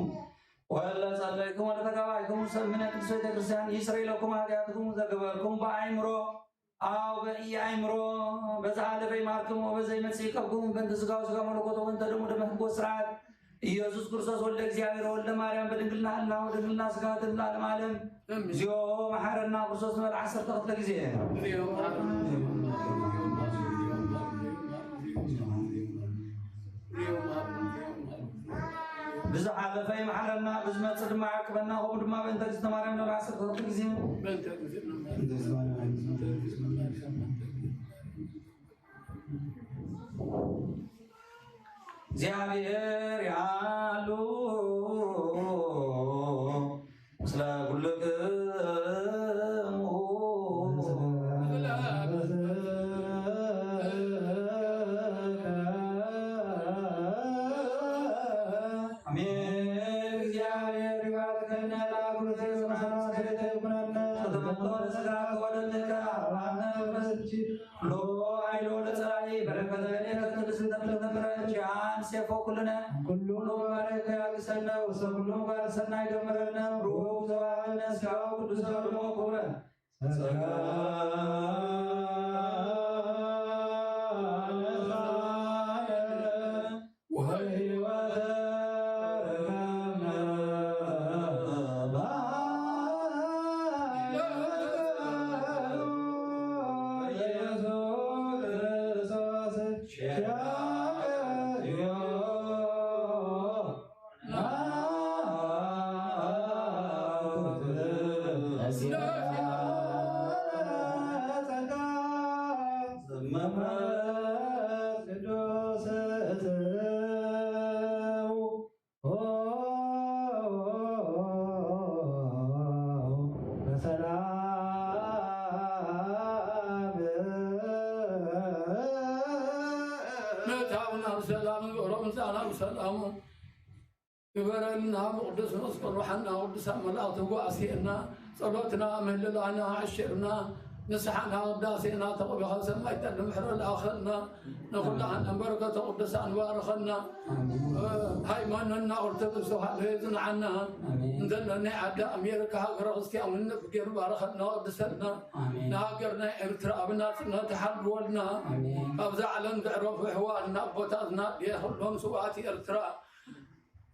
ወለጸለይክሙ ወለተጋባይክሙ ሰምነ ቅድስት ቤተክርስቲያን ይስረይ ለኩም ኃጢአትክሙ ዘገበርክሙ በአእምሮ አው በኢአእምሮ በዘሐለፈ ይማርክሙ ወበዘ ይመጽእ ይቀብክሙ በእንተ ሥጋው ሥጋ መለኮቱ ወበእንተ ደሙ ደመ ሕግ ወሥርዓት ኢየሱስ ክርስቶስ ወልደ እግዚአብሔር ወልደ ማርያም በድንግልና ህልና ወድንግልና ሥጋ ትም ለዓለመ ዓለም። አሜን። እግዚኦ መሐረነ ክርስቶስ ንበል ዐሰርተ ክልተ ጊዜ። ብዝሓለፈ ይምሓረና፣ ብዝመጽእ ድማ ይዓቅበና። ከምኡ ድማ በእንተ እግዝእትነ ማርያም ንብል ዐሰርተ ክልተ ጊዜ። እግዚአብሔር ያሉ ምስለ ኩልክሙ። አሜን። እግዚአብሔር ይባርከነ ለአኩርቴ ሰላም ሰሌተ ይኩነነ። ከተመቶ ለስጋ ከወደልከ አባነ በስቺ ሎ አይሎ ለጸላኢ በረከተ እኔ ከትልስን ተምረች ያን ሴፎ ኩልነ ኩሉ ባረከ ያግሰነ ወሰኩሉ ጋር ሰናይ ደምረነ ብሩክ ዘዋሃነ ስጋው ቅዱስ ደሙ ክቡረ ጸጋ ወሕይወት ረከብነ በኢየሱስ ክርስቶስ። ሰላም። መታውና ሰላም፣ ሮም ዛና ሰላም። ግበረልና ብቅዱስ መስቀሉ ሐና ቅዱሳን መላእክት ጓስየና፣ ጸሎትና ምህልላና አሽርና፣ ንስሓና ቅዳሴና ተቅበለ ሰማይ ጠል ምሕረት ለአኸልና፣ ንኹላህና በረከተ ቅዱሳን ባርከና። አሜን። ሃይማኖትና ኦርቶዶክስ ተዋህዶ የጽንዓና። አሜን። እንተለና ዓዲ አሜሪካ ሃገረ ክርስቲያን ንፍገር ባርከና ቀድሰልና። አሜን። ንሃገርና ኤርትራ ብናጽነት ሓልወልና። አሜን። ካብዛ ዓለም ዘዕረፉ ኣሕዋትና ኣቦታትና ኣዴ ኩሎም ስውኣት ኤርትራ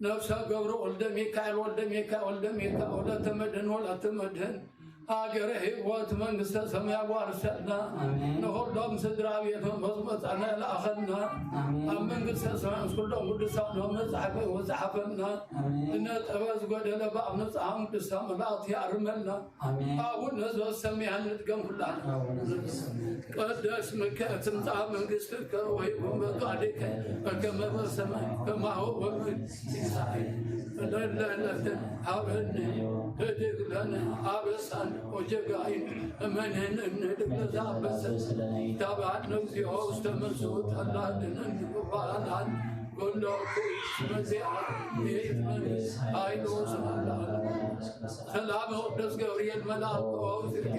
ነፍሰ ገብሩ ወልደ ሚካኤል፣ ወልደ ሚካኤል፣ ወልደ ሚካኤል፣ ወለተ መድህን፣ ወለተ መድህን፣ ሃገረ ህይወት መንግስተ ሰማይ ኣዋርሰልና። አሜን። ንኹሎም ስድራ ቤት መንፈስ መጻና ለኣኸልና። አሜን። ኣብ መንግስተ ሰማይ ምስ ኩሎም ቅዱሳን መጻሕፈ ወጸሓፈልና። አሜን። ዝነጠበ ዝጎደለ ብኣብ ንጽሓ ቅዱሳን መላእክት ይኣርመልና። አሜን። አቡነ ዘበሰማያት ንድገም ኩላና። አቡነ ዘበሰማያት ቅዱስ ስምከ ትምጻእ መንግስትከ ወይኩን ፈቃድከ በከመ በሰማይ ከማሁ በምድር ሲሳየነ ዘለለዕለትነ ሀበነ ዮም ህድግ ለነ አበሳነ ወጌጋየነ ከመ ንሕነኒ ንህድግ ለዘአበሰ ኢታብአነ እግዚኦ ውስተ መንሱት አላ አድነነ ወባልዓነ ኩሉ ኩይስ መዜአ ቤት መንግስት ኃይል ወስልጣን። ሰላም ቅዱስ ገብርኤል መልአክ ኦዝርጌ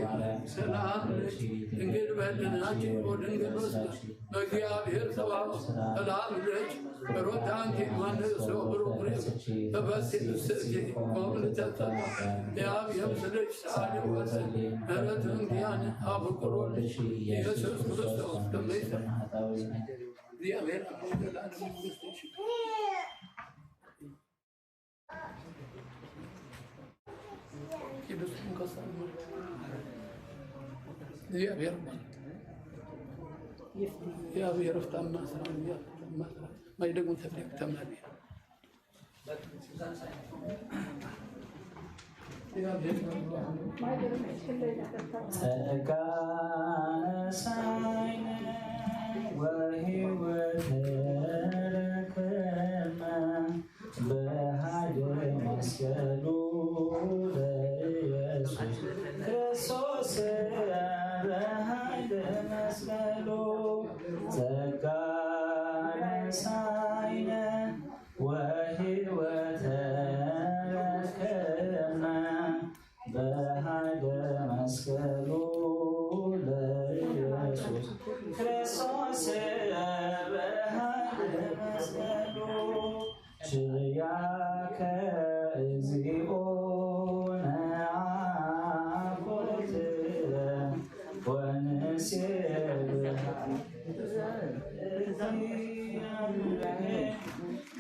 ሰላም ለኪ ድንግል በድናኪ ወድንግል በስጋኪ በእግዚአብሔር ጸባኦት ሰላም ለኪ ብሩክ አንቲ እምአንስቶ ብሩክ ፍሬ ከርሥኪ ተፈሥሒ ፍስሕቲ ኦ ምልዕተ ጸጋ እግዚአብሔር ምስሌኪ ሰአሊ ወጸሊ ምሕረተ እምኪ አብ ፍቁር ወልድኪ ኢየሱስ ክርስቶስ ከመ ይስረይ ኃጣውኢነ። እግዚአብሔር አብ ለዘለዓለም መንግስት ይሽብ። ቅዱስ መንፈስ እግዚአብሔር እግዚአብሔር ፍታማ ስራ እግዚአብሔር ፍታማ ስራ ማይደግሞ ተብሌ ተማሪ ጸጋ ነሳይነ ወሕይወት ረከብነ በኃይለ መስቀሉ ለኢየሱስ ክርስቶስ በኃይለ መስቀሉ ጸጋ ነሳይነ ወሕይወት ረከብነ በኃይለ መስቀሉ ለኢየሱስ ክርስቶስ በኃይለ መስቀሉ። ኪያከ እግዚኦ ነአኩት ወንሴብሐ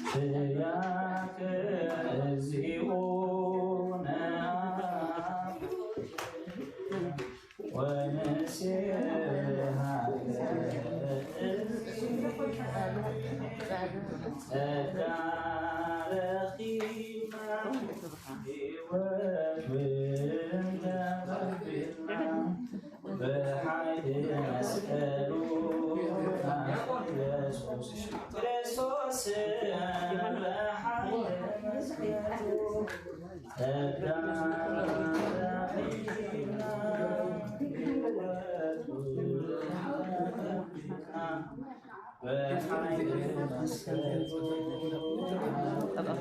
ኪያከ እግዚኦ ነአኩት ወንሴብሐ ጸጋ ረኪብና ሕይወት ተቀበልና በኃይለ መስቀሉ ኢየሱስ ክርስቶስ በኃይለ መስቀሉ ጸጋ ረኪብና ሕይወት ተቀበልና በኃይለ መስቀሉ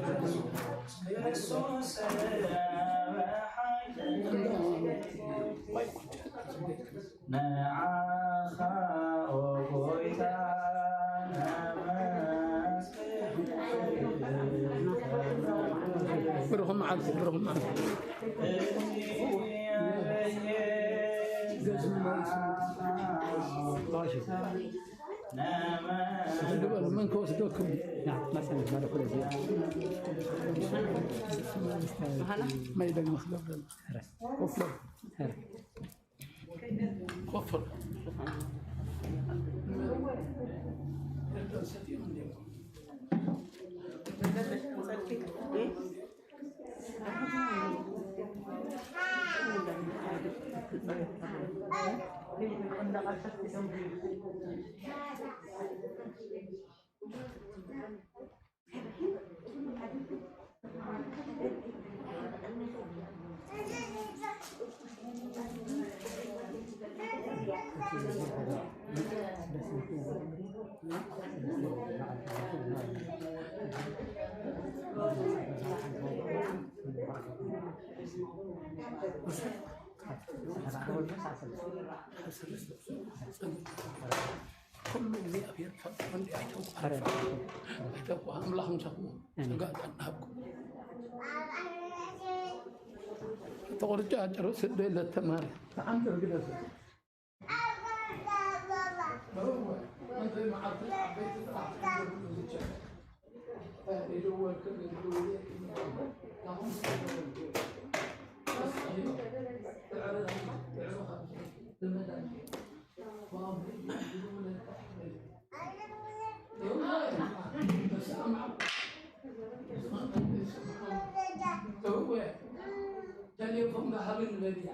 ኢየሱስ ክርስቶስ በኃይለ መስቀሉ ነዓኻ ኦ ጎይታ ነመስግን። ብሩኽ መዓልቲ፣ ብሩኽ መዓልቲ። መን ከወስደኩም? ያ፣ መሰለኝ፣ ማለት ነው። መሀላ? ማይደግ መክለብ። ኮፍሎ። ኮፍሎ። ኩሉ እግዚአብሔር ፈቅዶ እንዲ አይተው፣ አይተው አምላክ ምሳኩ ጸጋ ጸናኩ። ተቆርጫ አጭሩ ስዶ ለተማረ ተሌፎን ጋር ሀብን ለቢያ